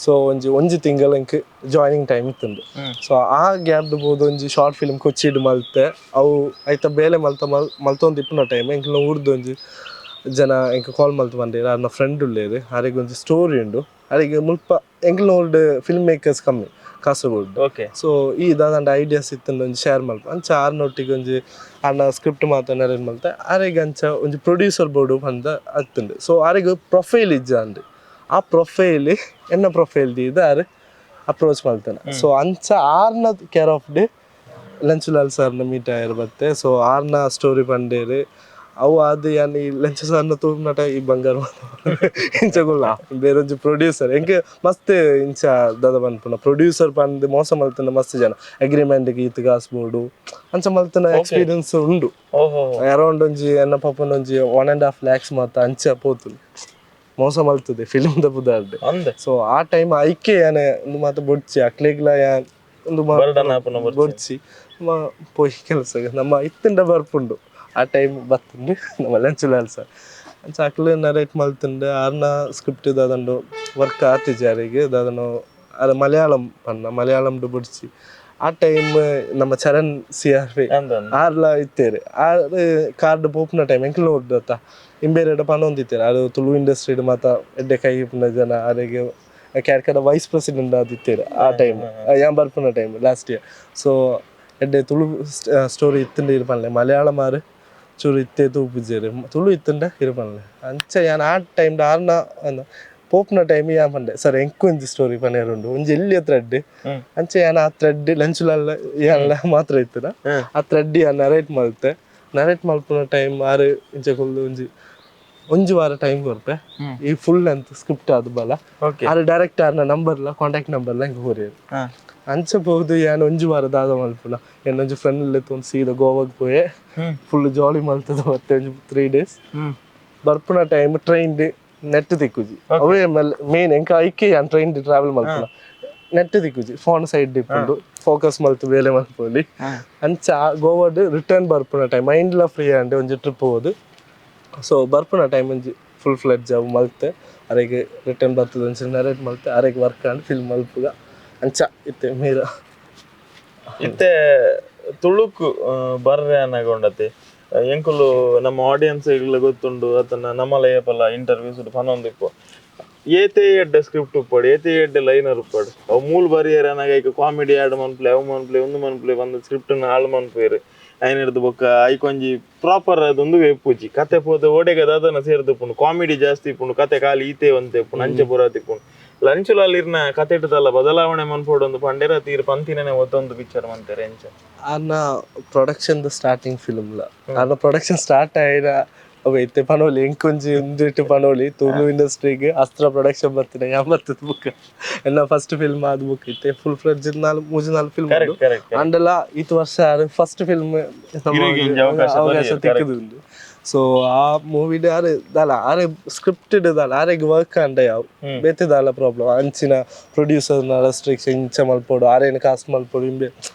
ಸೊ ಒಂಜಿ ಒಂಜಿ ತಿಂಗಳ ಎಂಕ್ ಜಾಯ್ನಿಂಗ್ ಟೈಮ್ ಇತ್ತುಂಡು. ಸೊ ಆ ಗ್ಯಾಪ್ ಬೋದು ಒಂಜಿ ಶಾರ್ಟ್ ಫಿಲ್ಮ್ ಕೊಚ್ಚಿಡ್ ಮಲ್ತೆ. ಅವು ಐತ ಬೇಲೆ ಮಲ್ತ ಮಲ್ತೊಂದು ಇಪ್ಪುನ ಟೈಮ್ ಎಂಕ್ಲ ಊರ್ದು ಒಂಜಿ ಜನ ಎಂಕ್ ಕಾಲ್ ಮಲ್ತು ಬಂದೇರು ಅರ್ನ ಫ್ರೆಂಡ್ ಉಲ್ಲೇರು ಅರೆಗ್ ಒಂಜಿ ಸ್ಟೋರಿ ಉಂಡು. ಅರೆಗ್ ಮುಲ್ಪ ಎಂಕ್ಲ ಊರ್ಡ್ ಫಿಲ್ಮ್ ಮೇಕರ್ಸ್ ಕಮ್ಮಿ ಕಾಸರಗೋಡು. ಸೊ ಈ ದಾದಂಡ ಐಡಿಯಾಸ್ ಇತ್ತುಂಡು ಒಂಜಿ ಶೇರ್ ಮಲ್ಪ ಅಂಚ ಆರ್ನೊಟ್ಟಿಗೆ ಒಂಜಿ ಆರ್ನ ಸ್ಕ್ರಿಪ್ಟ್ ಮಾತ ನರೇಟ್ ಮಲ್ತೆ. ಅರೆಗ್ ಅಂಚ ಒಂಜಿ ಪ್ರೊಡ್ಯೂಸರ್ ಬೋರ್ಡು ಪಂದ ಅತ್ತುಂಡು. ಸೊ ಅರೆಗ್ ಪ್ರೊಫೈಲ್ ಇಜ್ಜ ಅಂದ್ ಆ ಪ್ರೊಫೈಲ್ ಎನ್ನ ಪ್ರೊಫೈಲ್ ದೀದ್ ಆರ್ ಅಪ್ರೋಚ್ ಮಲ್ತಾನೆ. ಸೊ ಅಂಚ ಆರ್ನ care of day ಲಂಚುಲಾಲ್ ಸರ್ನ ಮೀಟ್ ಆಯರ್ ಬತ್ತೆ. ಸೊ ಆರ್ನ ಸ್ಟೋರಿ ಪಂಡೇರು ಅವು ಅದು ಯಾನ್ ಈ ಲಂಚು ಸರ್ನ ತೂಪುನಟ ಈ ಬಂಗಾರ ಇಂಚಗುಲ್ಲ ಬೇರೊಂಜಿ ಪ್ರೊಡ್ಯೂಸರ್ ಎಂಕ್ ಮಸ್ತ್ ಇಂಚ ದಾದ ಪನ್ಪುನ ಪ್ರೊಡ್ಯೂಸರ್ ಪಂದ್ ಮೋಸ ಮಲ್ತನ ಮಸ್ತ್ ಜನ ಅಗ್ರಿಮೆಂಟ್ ಈತ್ ಕಾಸು ಬೋಡು ಅಂಚ ಮಲ್ತನ ಎಕ್ಸ್ಪೀರಿಯನ್ಸ್ ಉಂಡು. ಅರೌಂಡ್ ಒಂಜಿ ಎನ್ನ ಪಾಪನ ಒಂಜಿ 1.5 lakhs ಮಾತ ಅಂಚ ಪೋತುಂಡು ಮೋಸ ಮಲ್ತದೆ ಫಿಲ್ಮ್ ದ ಪುದಾರ್ಡ್. ಸೊ ಆ ಟೈಮ್ ಐಕೆ ಯಾನೆ ಒಂದು ಮಾತ ಬೊಡ್ಚಿ ಅಕ್ಲೆಗ್ಲ ಯಾನ್ ಒಂದು ಬೊಡ್ಚಿ ನಮ್ಮ ಪೋಯಿ ಕೆಲಸ ನಮ್ಮ ಇತ್ತಂಡ ಬರ್ಪುಂಡು ಆ ಟೈಮ್ ಬತ್ತುಂಡು ನಮ್ಮ ಲಂಚುಲಾಲ್ ಸರ್ ಅಂಚ ಅಕ್ಲೆ ನರೇಟ್ ಮಲ್ತುಂಡು. ಆರ್ನ ಸ್ಕ್ರಿಪ್ಟ್ ದಾದಂಡು ವರ್ಕ್ ಆತಿಜಿ ಅರೆಗ್ ದಾದನು ಅರ ಮಲಯಾಳಂ ಪನ್ನ ಮಲಯಾಳಂ ಬೊಡ್ಚಿ. ಆ ಟೈಮ್ ನಮ್ಮ Charan C R P ಆರ್ಲ ಇತ್ತೇರು R card ಪೋಪುನ time ಎಂಕ್ಲ ನೋಡ್ದತ್ತ ಇಂಬೇರೆಡ ಪನೊಂದಿತ್ತೇರು ಆರ್ ತುಳು ಇಂಡಸ್ಟ್ರಿಡ್ ಮಾತ ಎಡ್ಡೆ ಕೈ ಇಪ್ಪುನ ಜನ ಅರೆಗ್ ಕ್ಯಾಡ್ಕದ ವೈಸ್ ಪ್ರೆಸಿಡೆಂಟ್ ಆದಿತ್ತೇರು ಆ ಟೈಮ್ ಯಾನ್ ಬರ್ಪುನ time last year. So ಎಡ್ಡೆ ತುಳು ಸ್ಟೋರಿ ಇತ್ತುಂಡು ಇರು ಪನ್ಲೆ ಮಲಯಾಳಂ ಆರ್ ಚೂರು ಇತ್ತೇ ತೂಪುಜೆರ್ ತುಳು ಇತ್ತುಂಡ ಇರು ಪನ್ಲೆ ಅಂಚ ಯಾನ್ ಆ ಟೈಮ್ ಆರ್ನ ಪೋಪುನ ಟೈಮ್ ಯಾನ್ ಪಂಡೆ ಸರ್ ಎಂಕ್ ಒಂಜಿ ಸ್ಟೋರಿ ಪನೇರುಂಡು ಒಂಜಿ ಎಲ್ಲಿಯ ಥ್ರೆಡ್ ಅಂಚ ಯಾನ್ ಆ ಥ್ರೆಡ್ ಲಂಚುಲಲ್ಲ ಯಾನ್ಲ ಮಾತ್ರ ಇತ್ತುನ ಆ ಥ್ರೆಡ್ ಯಾನ್ ನರೇಟ್ ಮಲ್ತೆ. ನರೇಟ್ ಮಲ್ಪುನ ಟೈಮ್ ಆರ್ ಇಂಚ ಕೊಲ್ದು ಒಂಜಿ ಒಂಜಿ ವಾರ ಟೈಮ್ ಕೊರ್ಪೆ ಈ full length script ಆದ್ ಬಲ ಆರ್ ಡೈರೆಕ್ಟ್ ಆರ್ನ ನಂಬರ್ಲ ಕಾಂಟ್ಯಾಕ್ಟ್ ನಂಬರ್ಲ ಎಂಕ್ ಕೊರಿಯರ್ ಅಂಚ ಪೋದು ಯಾನ್ ಒಂಜಿ ವಾರ ದಾದ ಮಲ್ಪುನ ಎನ್ನೊಂಜಿ ಫ್ರೆಂಡ್ ಒಂದು ಸೀದಾ ಗೋವಾಗ್ ಪೋಯೆ ಫುಲ್ ಜಾಲಿ ಮಲ್ತದ ಮತ್ತೆ ಒಂಜಿ 3 days ಬರ್ಪುನ time train net ತಿಕ್ಕುಜಿ ಅವೇ ಮೇನ್ ಎಂಕ ಐಕೆ ಯಾನ್ ಟ್ರೈನ್ ಟ್ರಾವೆಲ್ ಮಲ್ಪುನ ನೆಟ್ ತಿಕ್ಕುಜಿ ಫೋನ್ ಸೈಡ್ ಇಪ್ಪುಂಡು ಫೋಕಸ್ ಮಲ್ತು ಬೇಲೆ ಮಲ್ಪೊಲಿ ಅಂಚ ಗೋವಾಡ್ ರಿಟರ್ನ್ ಬರ್ಪುನ ಟೈಮ್ ಮೈಂಡ್ಲ ಫ್ರೀ ಆಂಡ್ ಒಂಜಿ ಟ್ರಿಪ್ ಹೋದು. ಸೊ ಬರ್ಪುನ ಟೈಮ್ ಒಂಜಿ ಫುಲ್ ಫ್ಲೆಡ್ಜ್ ಅವು ಮಲ್ತೆ ಅರೆಗ್ ರಿಟರ್ನ್ ಬರ್ತದೆ ಒಂಚೂರು ನರೇಟ್ ಮಲ್ತೆ ಅರೆಗ್ work and film ಮಲ್ಪುಗ ಅಂಚ ಇತ್ತೆ ಮೀರ. ಇತ್ತೆ ತುಳುಕು ಬರ್ರೆ ಅನಗೊಂಡತೆ ಎಂಕುಲು ನಮ್ಮ ಆಡಿಯನ್ಸ್ ಗೊತ್ತುಂಡು ಅತನ ನಮ್ಮಲ ಏಪಲ ಇಂಟರ್ವ್ಯೂಸ್ ಪನೊಂದು ಇಪ್ಪು ಏತೇ ಎಡ್ಡೆ ಸ್ಕ್ರಿಪ್ಟ್ ಉಪ್ಪಡು, ಏತೇ ಎಡ್ಡೆ ಲೈನರ್ ಉಪ್ಪಡು, ಅವು ಮೂಲ ಬರಿಯರ್ ಅನಾಗ ಐಕ್ ಕಾಮಿಡಿ ಆಡ್ ಮನ್ಪ್ಲೆ ಅವು ಮನ್ಪ್ಲೆ ಒಂದು ಮನ್ಪ್ಲೆ ಬಂದು ಸ್ಕ್ರಿಪ್ಟ್ ಹಾಳು ಮನ್ಪೇರು ಐನಿಡ್ದು ಬೊಕ್ಕ ಐಕೊಂಜಿ ಪ್ರಾಪರ್ ಅದೊಂದು ವೇಪೂಜಿ ಕತೆ ಪೋದ ಓಡೆಗ ದಾದನ ಸೇರ್ದುಪ್ಪುಂಡು, ಕಾಮಿಡಿ ಜಾಸ್ತಿ ಇಪ್ಪುಂಡು, ಕತೆ ಖಾಲಿ ಈತೆ ಒಂತೆ ಇಪ್ಪುಂಡು, ಅಂಚೆ ಪೂರ ತಿಪ್ಪುಂಡು. ಲಂಚುಲಲ್ಲಿ ಇರ್ನ ಕತೆ ಇಟ್ಟದಲ್ಲ ಬದಲಾವಣೆ ಮನ್ಪೋಡು ಒಂದು ಪಂಡೇರ ತೀರ್ ಪಂತಿನೇ ಒತ್ತೊಂದು ಪಿಕ್ಚರ್ ಮಂತಾರೆ ಎಂಚ ಆರ್ನ production starting film ಆರ್ನ ಪ್ರೊಡಕ್ಷನ್ ಸ್ಟಾರ್ಟ್ ಆಯಿನ ಅವ ಇತ್ತೆ ಪನೋಲಿ ಎಂಕೊಂಜಿ ಒಂದಿಟ್ಟು ಪನೋಲಿ ತುಳು ಇಂಡಸ್ಟ್ರಿಗೆ ಅಸ್ತ್ರ ಪ್ರೊಡಕ್ಷನ್ ಬರ್ತೀನಿ ಯಾ ಬರ್ತದ ಬುಕ್ ಎಲ್ಲ ಫಸ್ಟ್ ಫಿಲ್ಮ್ ಆದ ಬುಕ್ ಇತ್ತೆ ಫುಲ್ ಫ್ಲೆಡ್ಜ್ ನಾಲ್ ಮೂಜಿ ನಾಲ್ ಫಿಲ್ಮ್ ಅಂಡಲ ಈತ ವರ್ಷ ಫಸ್ಟ್ ಫಿಲ್ಮ್ ಅವಕಾಶ ತಿಕ್ಕದು. ಸೊ ಆ ಮೂವಿಡ್ ಆರೆ ದಾಲ ಆರೆ ಸ್ಕ್ರಿಪ್ಟೆಡ್ ದಾಲ ಆರೆಗ್ ವರ್ಕ್ ಅಂಡ ಯಾವ ಬೇತೆ ದಾಲ ಪ್ರಾಬ್ಲಮ್ ಅಂಚಿನ ಪ್ರೊಡ್ಯೂಸರ್ನ ರೆಸ್ಟ್ರಿಕ್ಷನ್ ಇಂಚ ಮಲ್ಪೋಡು ಆರೇನು ಕಾಸ್ಟ್ ಮಲ್ಪೋಡು ಇಂಬೆ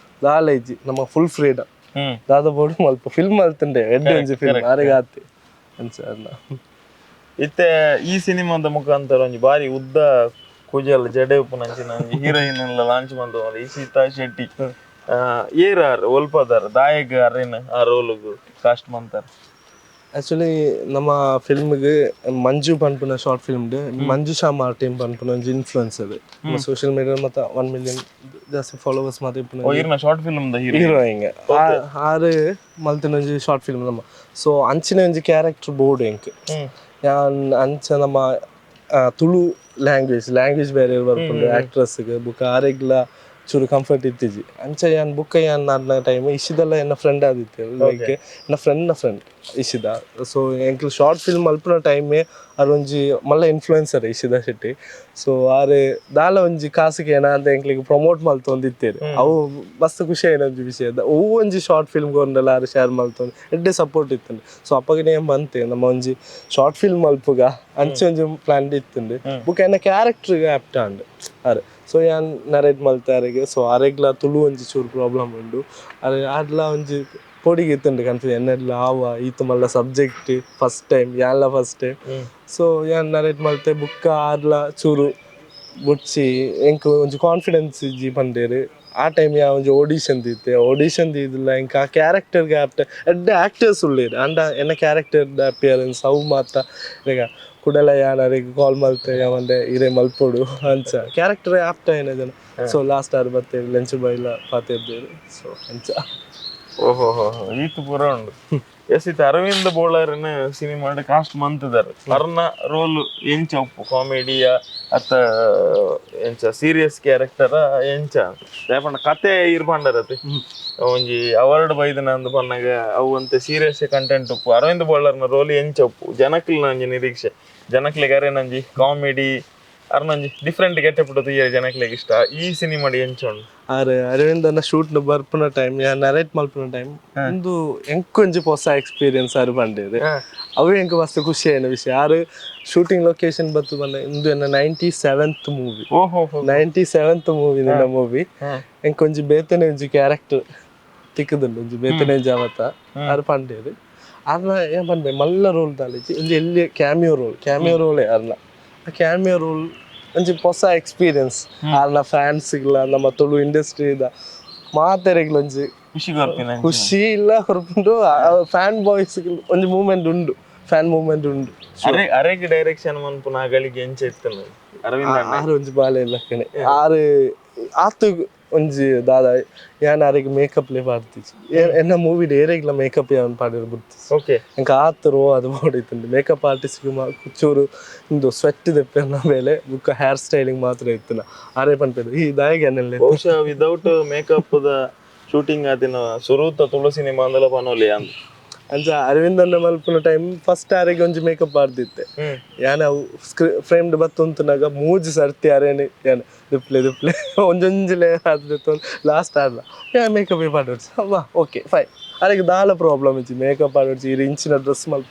ದಾಲ ಇಜ್ಜಿ ನಮ್ಮ ಫುಲ್ ಫ್ರೀಡಮ್ ದಾದ ಬೋಡು ಮಲ್ಪ ಫಿಲ್ಮ್ ಮಲ್ತುಂಡೆ ಎಡ್ಡೆ ಒಂಜಿ ಫಿಲ್ಮ್ ಆರೆಗ್ ಆತೆ ಅಂಚ ಅಲ್ಲ. ಇತ್ತೆ ಈ ಸಿನಿಮಾದ ಮುಖಾಂತರ ಒಂಜಿ ಬಾರಿ ಉದ್ದ ಕುಜಲ್ ಜಡೆ ಉಪ್ಪುನಂಚಿನ ಒಂಜಿ ಹೀರೋಯಿನ್ ಎಲ್ಲ ಲಾಂಚ್ ಮಂತ ಇಶಿತಾ ಶೆಟ್ಟಿ ಏರ್ ಆರ್ ಒಲ್ಪದಾರ್ ದಾಯಗ್ ಅರೇನ್ ಆ ರೋಲ್ಗ್ ಕಾಸ್ಟ್ ಮಂತಾರ. ಆಕ್ಚುಲಿ ನಮ್ಮ ಫಿಲ್ಮ್ಗೆ ಮಂಜು ಪನ್ಪುನ ಶಾರ್ಟ್ ಫಿಲ್ಮ್ ಮಂಜು ಶಾ ಮಾರ್ಟಿನ್ ಪನ್ಪುನ ಒಂಜಿ influencer social media ಮತ್ತೆ 1 ಮಿಲಿಯನ್ ಜಾಸ್ತಿ ಫಾಲೋವರ್ಸ್ ಮಾತ್ರ ಇಪ್ಪುನ short film heroine ಆರು ಮಲ್ತಿನ ಒಂಜಿ ಶಾರ್ಟ್ ಫಿಲ್ಮ್ ನಮ್ಮ. ಸೊ ಅಂಚಿನ ಒಂಜಿ ಕ್ಯಾರೆಕ್ಟರ್ ಬೋರ್ಡ್ ಎಂಕ್ ಯಾನ್ ಅಂಚ ನಮ್ಮ ತುಳು ಲ್ಯಾಂಗ್ವೇಜ್ ಬೇರೆ ಬರ್ಪುಂಡು ಆಕ್ಟ್ರೆಸ್ಗೆ ಬುಕ್ಕ ಆರೆಗ್ಲ ಚೂರು ಕಂಫರ್ಟ್ ಇತ್ತಿಜಿ ಅಂಚ ಯಾನ್ ಬುಕ್ಕ ಯಾನ್ ಆಡ್ನ ಟೈಮ್ ಇಶಿದೆಲ್ಲ ಎನ್ನ ಫ್ರೆಂಡ್ ಆದಿತ್ತೆ ಲೈಕ್ ಎನ್ನ ಫ್ರೆಂಡ್ನ ಫ್ರೆಂಡ್ ಇಶಿದ. ಸೊ ಎಂಕ್ಲು ಶಾರ್ಟ್ ಫಿಲ್ಮ್ ಮಲ್ಪುನ ಟೈಮೇ ಅರೊಂಜಿ ಮಲ್ಲ ಇನ್ಫ್ಲುಯೆನ್ಸರ್ ಇಶಿದ ಶೆಟ್ಟಿ. ಸೊ ಆರೆ ದಾಲ ಒಂಜಿ ಕಾಸಿಗೆ ಏನ ಅಂತ ಎಂಕ್ಲಿಗೆ ಪ್ರಮೋಟ್ ಮಲ್ತೊಂದಿತ್ತೇರು ಅವು ಮಸ್ತ್ ಖುಷಿ ಆಯ್ನ ಒಂಜಿ ವಿಷಯ ಅವು ಒಂಜಿ ಶಾರ್ಟ್ ಫಿಲ್ಮ್ ಗೊಂಡಲ್ಲ ಆರು ಶೇರ್ ಮಲ್ತೊಂದು ಎಡ್ಡೆ ಸಪೋರ್ಟ್ ಇತ್ತುಂಡು. ಸೊ ಅಪ್ಪಗನೇ ಬಂತೆ ನಮ್ಮ ಒಂಜಿ ಶಾರ್ಟ್ ಫಿಲ್ಮ್ ಮಲ್ಪುಗ ಅಂಚೆ ಒಂಜಿ ಪ್ಲಾನ್ ಇತ್ತುಂಡು ಬುಕ್ ಎನ್ನ ಕ್ಯಾರೆಕ್ಟರ್ಗೆ ಆಪ್ಟ್ ಆಂಡ್ ಆರೆ. ಸೊ ಯಾನ್ ನರೇಟ್ ಮಲ್ತಾರಿಗೆ ಸೊ ಅರೆಗ್ಲ ತುಳು ಒಂಜಿ ಚೂರು ಪ್ರಾಬ್ಲಮ್ ಉಂಡು ಅರೆ ಆಡ್ಲ ಒಂಜಿ ಪೊಡಿಗೆ ಇತ್ತುಂಡು ಕನ್ಫ್ಯೂಸ್ ಎನ್ನೆಡ್ಲ ಆವ ಈತ ಮಲ್ಲ subject first time ಯಾನ್ಲ first time. So ಯಾನ್ ನರೇಟ್ ಮಲ್ತೆ ಬುಕ್ಕ ಆಡ್ಲ ಚೂರು ಬುಡ್ಚಿ ಎಂಕ್ ಒಂಜಿ ಕಾನ್ಫಿಡೆನ್ಸ್ ಇಜ್ಜಿ ಪಂಡೇರು ಆ ಟೈಮ್ ಯಾ ಒಂಜಿ ಆಡಿಷನ್ ದೀತೆ ಆಡಿಷನ್ ದೀದಿಲ್ಲ ಎಂಕ್ ಆ ಕ್ಯಾರೆಕ್ಟರ್ಗೆ ಆಪ್ಟ ಎಡ್ಡೆ ಆ್ಯಕ್ಟರ್ಸ್ ಉಳ್ಳೇರು ಅಂಡ ಎನ್ನ ಕ್ಯಾರೆಕ್ಟರ್ ಅಪಿಯರೆನ್ಸ್ ಅವು ಮಾತ ಈಗ ಕುಡಲ ಯಾನರಿಗೆ ಕಾಲ್ ಮಲ್ತೆ ಯಾವಂದೆ ಇರೇ ಮಲ್ಪೋಡು ಅಂಚ ಕ್ಯಾರೆಕ್ಟರ್ ಆಪ್ಟ ಏನ ಜನ. ಸೊ ಲಾಸ್ಟ್ ಆರು ಬತ್ತೇರು ಲಂಚ್ ಬೈಲ ಪಾತಿದ್ದೇರು. ಸೊ ಅಂಚ ಓಹೋ ಈತು ಪೂರ ಉಂಡು. ಎಸ್ ಇತ್ತು ಅರವಿಂದ ಬೋಳಾರನ ಸಿನಿಮಾ ಕಾಸ್ಟ್ ಮಂತದಾರ ಅರ್ನ ರೋಲ್ ಎಂಚ ಉಪ್ಪು ಕಾಮಿಡಿಯ ಅತ್ತ ಎಂಚ ಸೀರಿಯಸ್ ಕ್ಯಾರೆಕ್ಟರ ಎಂಚ ದಾಯಪಂಡ ಕತೆ ಇರ್ಪಂಡರತೆ ಒಂಜಿ ಅವಾರ್ಡ್ ಬೈದನ ಅಂದ್ ಪನ್ನಗ ಅವು ಅಂತೆ ಸೀರಿಯಸ್ ಕಂಟೆಂಟ್ ಉಪ್ಪು ಅರವಿಂದ ಬೋಳಾರ್ನ ರೋಲ್ ಎಂಚ ಉಪ್ಪು ಜನಕ್ಲ ಒಂಜಿ ನಿರೀಕ್ಷೆ ಜನಕ್ಲೆಗ್ ಅರೇನಂಜಿ ಕಾಮಿಡಿ ಅರ್ನಂಜಿ ಡಿಫ್ರೆಂಟ್ ಗೆಟಪ್ ತುಯ್ಯರೆ ಜನಕ್ಲೆಗ್ ಇಷ್ಟ ಈ ಸಿನಿಮಾ ಎಂಚ ಉಂಡು. ಆರು ಅರವಿಂದನ ಶೂಟ್ ಬರ್ಪುನ ಟೈಮ್ ಯಾ ನರೇಟ್ ಮಲ್ಪುನ ಟೈಮ್ ಒಂದು ಎಂಕೊಂಜಿ ಹೊಸ ಎಕ್ಸ್ಪೀರಿಯನ್ಸ್ ಆರು ಬಂದಿದೆ ಅವು ಎಂಕ್ ಮಸ್ತ್ ಖುಷಿ ಆಯ್ನ ವಿಷಯ. ಆರು ಶೂಟಿಂಗ್ ಲೊಕೇಶನ್ ಬತ್ತು ಬಂದ ಇಂದು ಎನ್ನ 97th movie 97th movie ನಿನ್ನ ಮೂವಿ ಎಂಕೊಂಜಿ ಬೇತನೆ ಒಂಜಿ ಕ್ಯಾರೆಕ್ಟರ್ ತಿಕ್ಕದುಂಡು ಒಂಜಿ ಬೇತನೆ ಜಾವತ ಆರು ಪಂಡೇರು ಆರ್ನ ಏನ್ ಪಂಡೆ ಮಲ್ಲ ರೋಲ್ ದಾಲಿಜಿ ಒಂಜಿ ಎಲ್ಲಿ ಕ್ಯಾಮಿಯೋ ರೋಲೇ ಅರ್ನ ಆ ಕ್ಯಾಮಿಯೋ ರೋಲ್ ಒಂಜಿ ಹೊಸ ಎಕ್ಸ್ಪೀರಿಯನ್ಸ್ ಆರ್ನ ಫ್ಯಾನ್ಸ್ಗ್ಲ ನಮ್ಮ ತುಳು ಇಂಡಸ್ಟ್ರಿದ ಮಾತೆರೆಗ್ಲ ಒಂಜಿ ಖುಷಿ ಖುಷಿ ಇಲ್ಲ ಹೊರಪುಂಡು ಫ್ಯಾನ್ ಬಾಯ್ಸ್ ಒಂಜಿ ಮೂವ್ಮೆಂಟ್ ಉಂಡು ಫ್ಯಾನ್ ಮೂವ್ಮೆಂಟ್ ಉಂಡು. ಅರೆಗ್ ಡೈರೆಕ್ಷನ್ ಮನ್ಪುನ ಅಗಳಿಗೆ ಎಂಚ ಇತ್ತು ಅರವಿಂದ ಆರು ಒಂಜಿ ಬಾಲೆ ಇಲ್ಲ ಕಣೆ ಆರು ಆತು ಒಂಜಿ ದಾದ ಯಾನ್ ಆರೆಗ್ ಮೇಕಪ್ ಲೇ ಪಾಡ್ತಿಜಿ ಎನ್ನ ಮೂವಿ ಏರೆಗ್ಲ ಮೇಕಪ್ ಯಾನ್ ಪಾಡಿರ ಬುಡ್ತಿಜಿ. ಓಕೆ ಎಂಕ್ ಆತ್ ರೋ ಅದು ಮಾಡಿತ್ತುಂಡು ಮೇಕಪ್ ಆರ್ಟಿಸ್ಟ್ ಚೂರು ಇಂದು ಸ್ವೆಟ್ ದೆಪ್ಪೆನ ಮೇಲೆ ಬುಕ್ಕ ಹೇರ್ ಸ್ಟೈಲಿಂಗ್ ಮಾತ್ರ ಇತ್ತುನ ಆರೇ ಪನ್ಪೆದು ಈ ದಾಯಗೆ ಅನ್ನಲ್ಲ ಬಹುಶಃ without makeup the shooting ಆತಿನ ಸುರೂತ ತುಳು cinema ಅಂದಲ ಪನೋಲಿ ಅಂದ್ ಅಂಚ ಅರವಿಂದನ್ನ ಮಲ್ಪುನ ಟೈಮ್ ಫಸ್ಟ್ ಆರೆಗೆ ಒಂಜಿ ಮೇಕಪ್ ಪಾಡ್ದಿತ್ತೆ ಯಾನ್ ಅವು ಫ್ರೇಮ್ಡ್ ಬತ್ತುಂತುನಾಗ ಮೂಜಿ ಸರ್ತಿ ಅರೇನೆ ಯಾನ್ ದುಪ್ಲೆ ದುಪ್ಲೆ ಒಂಜೊಂಜಿಲೆ ಆದಿತ್ತು ಲಾಸ್ಟ್ ಆಡ್ಲ ಯಾ ಮೇಕಪ್ ಪಾಡೋಡ್ಸಿ ಅವ್ವ ಓಕೆ ಫೈನ್ ಅರೆಗೆ ದಾಲ ಪ್ರಾಬ್ಲಮ್ ಇಜ್ಜಿ ಮೇಕಪ್ ಪಾಡೋಡ್ಸಿ ಇರು ಇಂಚಿನ ಡ್ರೆಸ್ ಮಲ್ಪ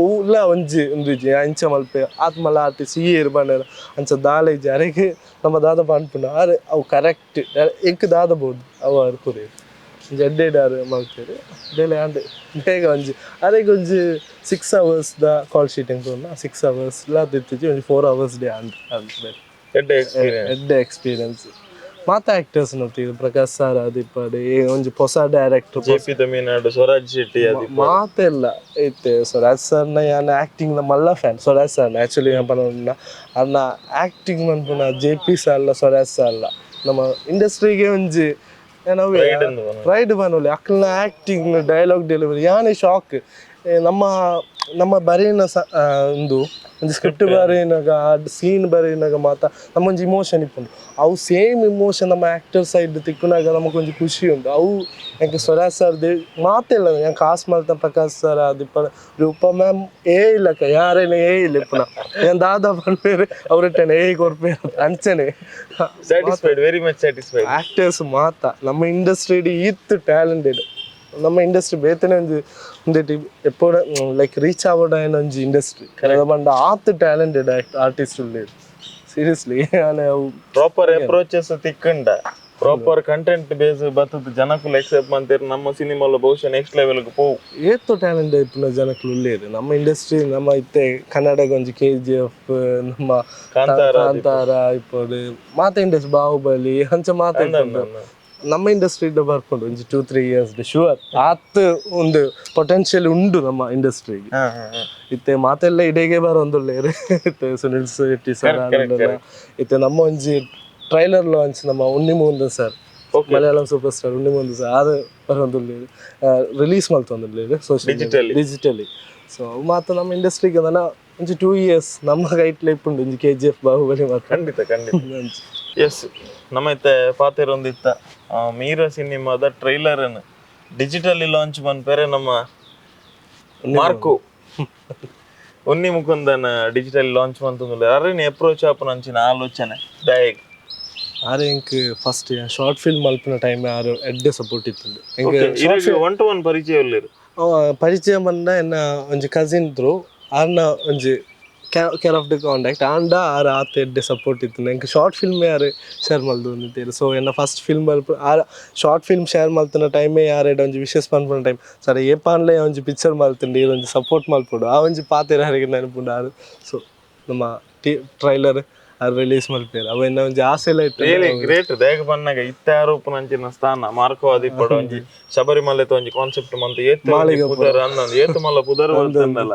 ಓಲ ಒಂಜಿ ಒಂದು ಇಜ್ಜಿ ಅಂಚ ಮಲ್ಪೆ ಆತ್ಮಲ ಆರ್ಟಿಸ್ಟ್ ಈ ಏರು ಬಂಡರ ಅಂಚ ದಾಲ ಇಜ್ಜಿ ಅರೆಗೆ ನಮ್ಮ ದಾದ ಪನ್ಪುನ ಅರೆ ಅವು ಕರೆಕ್ಟ್ ಎಂಕ್ ದಾದ ಬೋದು ಅವು ಅರು ಕುರಿ ಒಂಜಿ ಎಡ್ಡೆಡ್ ಮಲ್ತೇರು ಬೇಲೆ ಅಂಡ್ ಬೇಗ ಒಂಜಿ ಅರೆಗೆ ಒಂಜಿ 6 hours the call sheet ಎಂಕ್ 6 ಅವರ್ಸ್ ಲ ದಿತ್ತಿಜಿ ಒಂಜಿ 4 hours day and and ಎಡ್ಡೆ ಎಕ್ಸ್ಪೀರಿಯನ್ಸ್ ಎಡ್ಡೆ ಎಕ್ಸ್ಪೀರಿಯನ್ಸ್ ಮಾತ ಆಕ್ಟರ್ಸ್ ನೋಡ್ತೀವಿ ಪ್ರಕಾಶ್ ಸರ್ ಆದಿಪ್ಪಡು ಒಂಜಿ ಹೊಸ director J P Tamil Nadu Swaraj Shetty ಆದಿಪ್ಪಡು ಮಾತೆಲ್ಲ ಇತ್ತೆ ಸ್ವರಾಜ್ ಸರ್ನ ಯಾನ್ ಆಕ್ಟಿಂಗ್ ನ ಮಲ್ಲ ಫ್ಯಾನ್ ಸ್ವರಾಜ್ ಸರ್ ಆಕ್ಚುಲಿ ಪನೊಂಡ ಅರ್ನ ಆಕ್ಟಿಂಗ್ ಮನ್ಪುನ J P sir Swaraj sir ಅಲ್ಲ ನಮ್ಮ ಇಂಡಸ್ಟ್ರಿಗೆ ಒಂಜಿ Pride ಅಂದ್ ಪನೊಲಿ. ಪ್ರೈಡ್ ಪನೊಲಿ ಅಕ್ಲ್ನ acting dialogue delivery ಯಾನೆ ಶಾಕ್ ನಮ್ಮ ನಮ್ಮ ಬರೆಯಿನ ಸ ಉಂದು ಒಂಜಿ ಸ್ಕ್ರಿಪ್ಟ್ ಬರೆಯಿನಾಗ ಸೀನ್ ಬರೆಯಿನಾಗ ಮಾತ ನಮ್ಮ ಒಂಜಿ ಇಮೋಷನ್ ಇಪ್ಪುಂಡು ಅವು ಸೇಮ್ ಇಮೋಷನ್ ನಮ್ಮ ಆಕ್ಟರ್ ಸೈಡ್ ತಿಕ್ಕುನಾಗ ನಮಗೊಂಜಿ ಖುಷಿ ಉಂಟು ಅವು ಎಂಕ್ ಸ್ವರಾಜ್ ಸರ್ they ಮಾತೆಲ್ಲ ಯಾನ್ ಕಾಸ್ ಮಲ್ತ ಪ್ರಕಾಶ್ ಸರ್ ಆದಿಪ್ಪ ರೂಪ ಮ್ಯಾಮ್ ಏ ಇಲ್ಲಕ್ಕ ಯಾರೇನ ಏ ಇಲ್ಲ ಇಪ್ಪುನ ಯಾನ್ ದಾದಾ ಪನ್ಪೇರು ಅವ್ರಿಟ್ಟನೆ ಏ ಕೊರ್ಪೇರು ಅಂಚನೆ Satisfied, very much satisfied. Actors ಮಾತ ನಮ್ಮ ಇಂಡಸ್ಟ್ರಿ ಈತ್ ಟ್ಯಾಲೆಂಟೆಡ್ ನಮ್ಮ ಇಂಡಸ್ಟ್ರಿ ಬೇತನೆ ಒಂಜಿ ಉಂದೆಟ್ ಎಪ್ಪೋಡ ಲೈಕ್ ರೀಚ್ ಆವಡ ಒಂಜಿ ಇಂಡಸ್ಟ್ರಿ ಪಂಡ ಆತ್ ಟ್ಯಾಲೆಂಟೆಡ್ ಆರ್ಟಿಸ್ಟ್ ಉಲ್ಲೇರು ಸೀರಿಯಸ್ಲಿ ಅವು ಪ್ರಾಪರ್ ಅಪ್ರೋಚಸ್ ತಿಕ್ಕಂಡ proper content base ಬತ್ತದ ಜನಕುಲು ಎಕ್ಸೆಪ್ಟ್ ಮಂತೇರ್ ನಮ್ಮ ಸಿನಿಮಾಲ ಬಹುಶಃ ನೆಕ್ಸ್ಟ್ ಲೆವೆಲ್ ಪೋವು. ಏತೋ ಟ್ಯಾಲೆಂಟ್ ಇಪ್ಪುನ ಜನಕುಲು ಉಲ್ಲೇರು ನಮ್ಮ ಇಂಡಸ್ಟ್ರಿ ನಮ್ಮ ಇತ್ತೆ ಕನ್ನಡಗ ಒಂಜಿ K G F ನಮ್ಮ ಕಾಂತಾರ ಕಾಂತಾರ ಇಪ್ಪೊಡು ಮಾತ ಇಂಡಸ್ಟ್ರಿ ಬಾಹುಬಲಿ ಅಂಚ ಮಾತ ಇಪ್ಪುಂಡು. ನಮ್ಮ ಇಂಡಸ್ಟ್ರಿ ಬರ್ಕೊಂಡು ಒಂಜಿ 2-3 ಇಯರ್ಸ್ ಶುವರ್ ಆತ್ ಒಂದು ಪೊಟೆನ್ಷಿಯಲ್ ಉಂಡು ನಮ್ಮ ಇಂಡಸ್ಟ್ರಿಗೆ. ಇತ್ತೆ ಮಾತೆಲ್ಲ ಇಡೀಗೆ ಬರೊಂದುಲ್ಲೇರು ಇತ್ತೆ ಸುನಿಲ್ ಶೆಟ್ಟಿ ಸರ್ ಇತ್ತೆ ನಮ್ಮ ಒಂಜಿ ಟ್ರೈಲರ್ ಲಾಂಚ್ ನಮ್ಮ Unni Mukundan sir, Malayalam super star Unni Mukundan sir ಆರು ಬರೊಂದುಲ್ಲೇರು ರಿಲೀಸ್ ಮಲ್ತೊಂದುಲ್ಲೇರು social digitally. So ಮಾತ ನಮ್ಮ ಇಂಡಸ್ಟ್ರಿಗೆ ನನ್ನ ಒಂಜಿ 2 ಇಯರ್ಸ್ ನಮ್ಮ ಗೈಟ್ಲ ಇಪ್ಪುಂಡು ಒಂಜಿ K G F Bahubali ಮಾತ್ರ. ಖಂಡಿತ ಖಂಡಿತ. ಎಸ್, ನಮ್ಮ ಇತ್ತೆ ಪಾತೆರೊಂದಿತ್ತ ಮೀರಾ ಸಿನಿಮಾದ ಟ್ರೈಲರ್ ಅನ್ನು ಡಿಜಿಟಲಿ ಲಾಂಚ್ ಮನ್ಪೇರೆ ನಮ್ಮ mark ಉನ್ನಿ Mukundan digital launch ಮಂತೊಂದುಲ್ಲೆ ಅರೇನಿ approach ಆಪುನ ಅಂಚಿನ ಆಲೋಚನೆ ದಾಯೆಗ್? ಆರೆ ಎಂಕ್ first short film ಮಲ್ಪುನ ಟೈಮ್ ಆರು ಎಡ್ಡೆ ಸಪೋರ್ಟ್ ಇತ್ತುಂಡು ಎಂಕ್. One to one ಪರಿಚಯ ಉಲ್ಲೆರ್? ಪರಿಚಯ ಮನ್ನ ಎನ್ನ ಒಂಜಿ ಕಸಿನ್ ತ್ರೂ ಆರ್ನ ಒಂಜಿ care of the contact ಆಂಡ ಆರ್ ಆತ ಎಡ್ಡೆ ಸಪೋರ್ಟ್ ಇತ್ತು. ಎಂಕ್ ಶಾರ್ಟ್ ಫಿಲ್ಮ್ ಯಾರು ಶೇರ್ ಮಲ್ದು ಸೊ ಎನ್ನ ಫಸ್ಟ್ ಫಿಲ್ಮ್ ಮಲ್ಪ are short film share ಮಲ್ತಿನ ಟೈಮೇ ಯಾರೆಡ ಒಂಜಿ ವಿಶಸ್ ಪನ್ಪುನ ಟೈಮ್ ಸರ್ ಏಪಾನ್ಲೆ ಒಂಜಿ ಪಿಕ್ಚರ್ ಮಲ್ತುಂಡು ಒಂಜಿ ಸಪೋರ್ಟ್ ಮಲ್ಪೊಡು ಆ ಒಂಜಿ ಪಾತೆರ ಯಾರಿಗೆ ನೆನಪುಂಡು ಆರು. ಸೊ ನಮ್ಮ ಟ್ರೈಲರ್ ಆರ್ ರಿಲೀಸ್ ಮಲ್ಪೇರು ಅವ ಎನ್ನ ಒಂಜಿ ಆಸೆಲ ಇತ್ತು. Really great. ದೇಗ ಪನ್ನಗ ಇತ್ತೆ ಆರೋಪನ ಅಂಚಿನ ಸ್ಥಾನ ಮಾರ್ಕೋ ಆದಿಪ್ಪಡು ಒಂಜಿ ಶಬರಿಮಲೆತ ಒಂಜಿ ಕಾನ್ಸೆಪ್ಟ್ ಮಂತ್ ಏತ್ ಒಂಜಿ ಪುದರ್ ಅಂದಂದು ಏತ್ ಮಲ್ಲ ಪುದರ್ ಬರ್ತಂದಲ್ಲ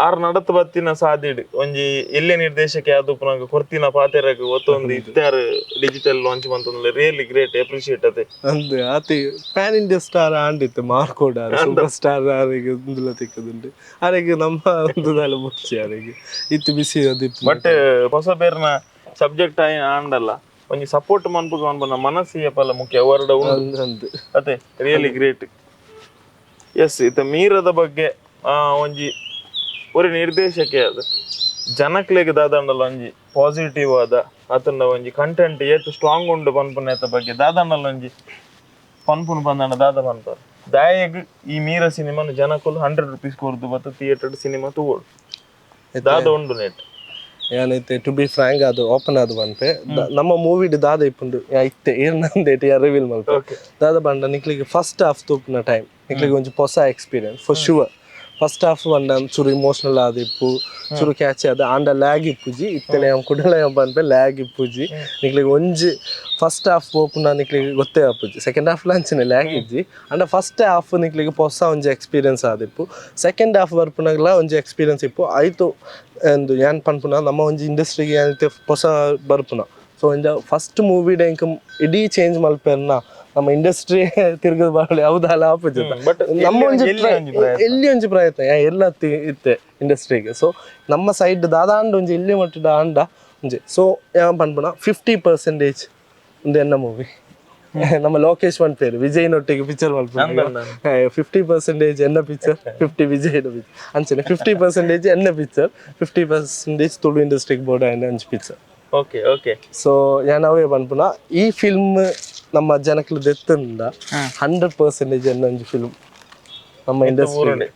ಆರ್ ನಡತ್ ಬತ್ತಿನ ಸಾದಿಡ್ ಒಂಜಿ ಎಲ್ಲೆ ನಿರ್ದೇಶಕ ಯಾವ್ದು ಕೊರ್ತಿನ ಪಾತೆರಗ್ ಒತ್ತೊಂದು ಇತ್ತಾರು ಡಿಜಿಟಲ್ ಲಾಂಚ್ ಮಂತಂದ್ರೆ really great, appreciate ಅದೇ. ಅಂದ್ ಆತಿ PAN India star ಆಂಡಿತ್ತು ಮಾರ್ಕೋಡ್ R super star ಆರಿಗೆ ಉಂದುಲ ತಿಕ್ಕದುಂಡು ಆರಿಗೆ ನಮ್ಮ ಒಂದು ಬೊಚ್ಚಿ ಆರಿಗೆ ಇತ್ತು ಬಿಸಿ ಅದಿತ್ತು. ಬಟ್ ಹೊಸ ಬೇರ್ನ ಸಬ್ಜೆಕ್ಟ್ ಆಯಿ ಆಂಡಲ್ಲ ಒಂಜಿ ಸಪೋರ್ಟ್ ಮನ್ಪುಗ ಮನ್ಪುನ ಮನಸ್ಸು ಪಲ್ಲ ಮುಖ್ಯ ಹೊರಡ ಉಂಡು. ಅಂದ್ ಅಂದ್. ಅದೇ really great. S, ಇತ್ತ ಮೀರದ ಬಗ್ಗೆ ಒಂಜಿ ಒರಿ ನಿರ್ದೇಶಕೆ ಅದು ಜನಕ್ಲೆಗ್ ದಾದಂಡಲ ಒಂಜಿ ಪಾಸಿಟಿವ್ ಆದ ಅತಂಡ ಒಂಜಿ ಕಂಟೆಂಟ್ ಏತ್ ಸ್ಟ್ರಾಂಗ್ ಉಂಡು ಪನ್ಪುನೇತ ಬಗ್ಗೆ ದಾದಂಡಲ ಒಂಜಿ ಪನ್ಪುನು ಪಂದಂಡ ದಾದ ಪನ್ಪಾರ ದಾಯಗ್ ಈ ಮೀರ ಸಿನಿಮಾನು ಜನಕುಲು 100 ರುಪೀಸ್ ಕೊರ್ದು ಬತ್ತ ಥಿಯೇಟರ್ ಸಿನಿಮಾ ತೂವೊಡು ದಾದ ಉಂಡು ನೆಟ್? ಏನೈತೆ to be frank ಅದು ಓಪನ್ ಅದು ಪನ್ಪೆ ನಮ್ಮ ಮೂವಿಡ್ ದಾದ ಇಪ್ಪುಂಡು ಯಾ ಇತ್ತೆ ಏರ್ನಂದೇಟ್ ಯಾ ರಿವೀಲ್ ಮಲ್ಪೆ. ದಾದ ಪಂಡ ನಿಕ್ಲಿಗೆ ಫಸ್ಟ್ ಹಾಫ್ ತೂಪುನ ಟೈಮ್ ನಿಕ್ಲಿಗೆ ಒಂಜಿ ಪೊಸ experience for sure. First half ಪಂಡ ಚೂರು ಇಮೋಷನಲ್ ಆದಿಪ್ಪು ಚೂರು ಕ್ಯಾಚ್ ಆದ ಆಂಡ ಲ್ಯಾಗ್ ಇಪ್ಪುಜಿ ಇತ್ತಲೆ ಯಾನ್ ಕುಡಲ ಯಾನ್ ಪನ್ಪೆ ಲ್ಯಾಗ್ ಇಪ್ಪುಜಿ. ನಿಕ್ಲಿಗೆ ಒಂಜಿ ಫಸ್ಟ್ ಹಾಫ್ ಪೋಪುನ ನಿಕ್ಲಿಗೆ ಗೊತ್ತೇ ಆಪುಜಿ. ಸೆಕೆಂಡ್ ಹಾಫ್ ಅಂಚನೆ ಲ್ಯಾಗ್ ಇಜ್ಜಿ ಆಂಡ ಫಸ್ಟ್ ಹಾಫ್ ನಿಕ್ಲಿಗೆ ಪೊಸ ಒಂಜಿ ಎಕ್ಸ್ಪೀರಿಯನ್ಸ್ ಆದಿಪ್ಪು. ಸೆಕೆಂಡ್ ಹಾಫ್ ಬರ್ಪುನಾಗಲ ಒಂಜಿ ಎಕ್ಸ್ಪೀರಿಯನ್ಸ್ ಇಪ್ಪು ಆಯ್ತು ಎಂದು ಯಾನ್ ಪನ್ಪುನ ನಮ್ಮ ಒಂಜಿ ಇಂಡಸ್ಟ್ರಿಗೆ ಏನೈತೆ ಹೊಸ ಬರ್ಪುನ. ಸೊ ಒಂಜ ಫಸ್ಟ್ ಮೂವಿಡ್ ಎಂಕ್ ಇಡೀ ಚೇಂಜ್ ಮಲ್ಪೆರ್ನ ನಮ್ಮ ಇಂಡಸ್ಟ್ರಿ ತಿರ್ಗದ ಬಾಳೆ ಹೌದಲ್ಲ ಆಪುಜಿ. ಬಟ್ ನಮ್ಮ ಒಂಜಿ ಎಲ್ಲಿ ಒಂಜಿ ಪ್ರಯತ್ನ. ಎಲ್ಲಿ ಒಂಜಿ ಪ್ರಯತ್ನ ಯಾ ಎಲ್ಲ ಇತ್ತೆ ಇಂಡಸ್ಟ್ರಿಗೆ. ಸೊ ನಮ್ಮ ಸೈಡ್ ದಾದಾಂಡ ಒಂಜಿ ಎಲ್ಲಿ ಮಟ್ಟದ ಆಂಡ ಒಂಜಿ ಸೊ ಯಾನ್ ಪನ್ಪುನ 50% ಒಂದು ಎನ್ನ ಮೂವಿ ನಮ್ಮ ಲೋಕೇಶ್ ಪನ್ಪೇರು ವಿಜಯ್ ನೊಟ್ಟಿಗೆ ಪಿಕ್ಚರ್ ಮಲ್ಪುನ 50% ಎನ್ನ ಪಿಕ್ಚರ್ 50 ವಿಜಯ್ ಪಿಕ್ಚರ್ ಅಂಚನೆ 50% ಎನ್ನ ಪಿಕ್ಚರ್ 50% ತುಳು ಇಂಡಸ್ಟ್ರಿಗೆ ಬೋರ್ಡ್ ಆಯ್ನ ಒಂಜಿ picture. Okay okay so ಯಾನ್ ಅವೇ ಪನ್ಪುನ ಈ ಫಿಲ್ಮ್ ನಮ್ಮ ಜನಕ್ಲು ದೆತ್ತಂದ 100% ಎನ್ನ ಒಂಜಿ ಫಿಲ್ಮ್ ನಮ್ಮ ಇಂಡಸ್ಟ್ರಿ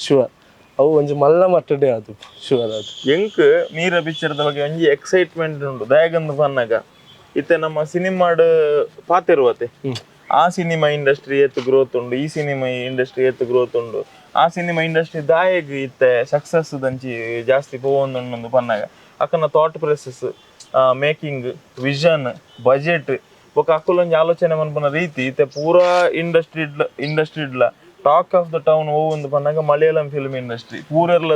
ಶುವರ್ ಅವು ಒಂಜಿ ಮಲ್ಲ ಮಟ್ಟಡೆ ಅದು ಶುವರ್ ಅದು. ಎಂಕ್ ಮೀರ ಪಿಕ್ಚರ್ದ ಬಗ್ಗೆ ಒಂಜಿ ಎಕ್ಸೈಟ್ಮೆಂಟ್ ಉಂಡು. ದಾಯಗಂದು ಪನ್ನಗ ಇತ್ತೆ ನಮ್ಮ ಸಿನಿಮಾಡ್ ಪಾತೆರುವತೆ ಆ ಸಿನಿಮಾ ಇಂಡಸ್ಟ್ರಿ ಏತ್ ಗ್ರೋತ್ ಉಂಡು, ಈ ಸಿನಿಮಾ ಇಂಡಸ್ಟ್ರಿ ಏತ್ ಗ್ರೋತ್ ಉಂಡು, ಆ ಸಿನಿಮಾ ಇಂಡಸ್ಟ್ರಿ ದಾಯಗ್ ಇತ್ತೆ ಸಕ್ಸಸ್ ದಂಚಿ ಜಾಸ್ತಿ ಪೋವೊಂದುಂಡು ಪನ್ನಗ ಅಕ್ಕನ thought process Making, vision, budget ಬೊಕ ಅಕುಲೊಂಜಿ ಆಲೋಚನೆ ಮನ್ಪುನ ರೀತಿ ಇತ್ತೆ ಪೂರಾ industry ಇಂಡಸ್ಟ್ರಿಡ್ಲ talk of the town ಒಂದು ಪನ್ನಗ ಮಲಯಾಳಂ ಫಿಲ್ಮ್ ಇಂಡಸ್ಟ್ರಿ ಪೂರೆರ್ಲ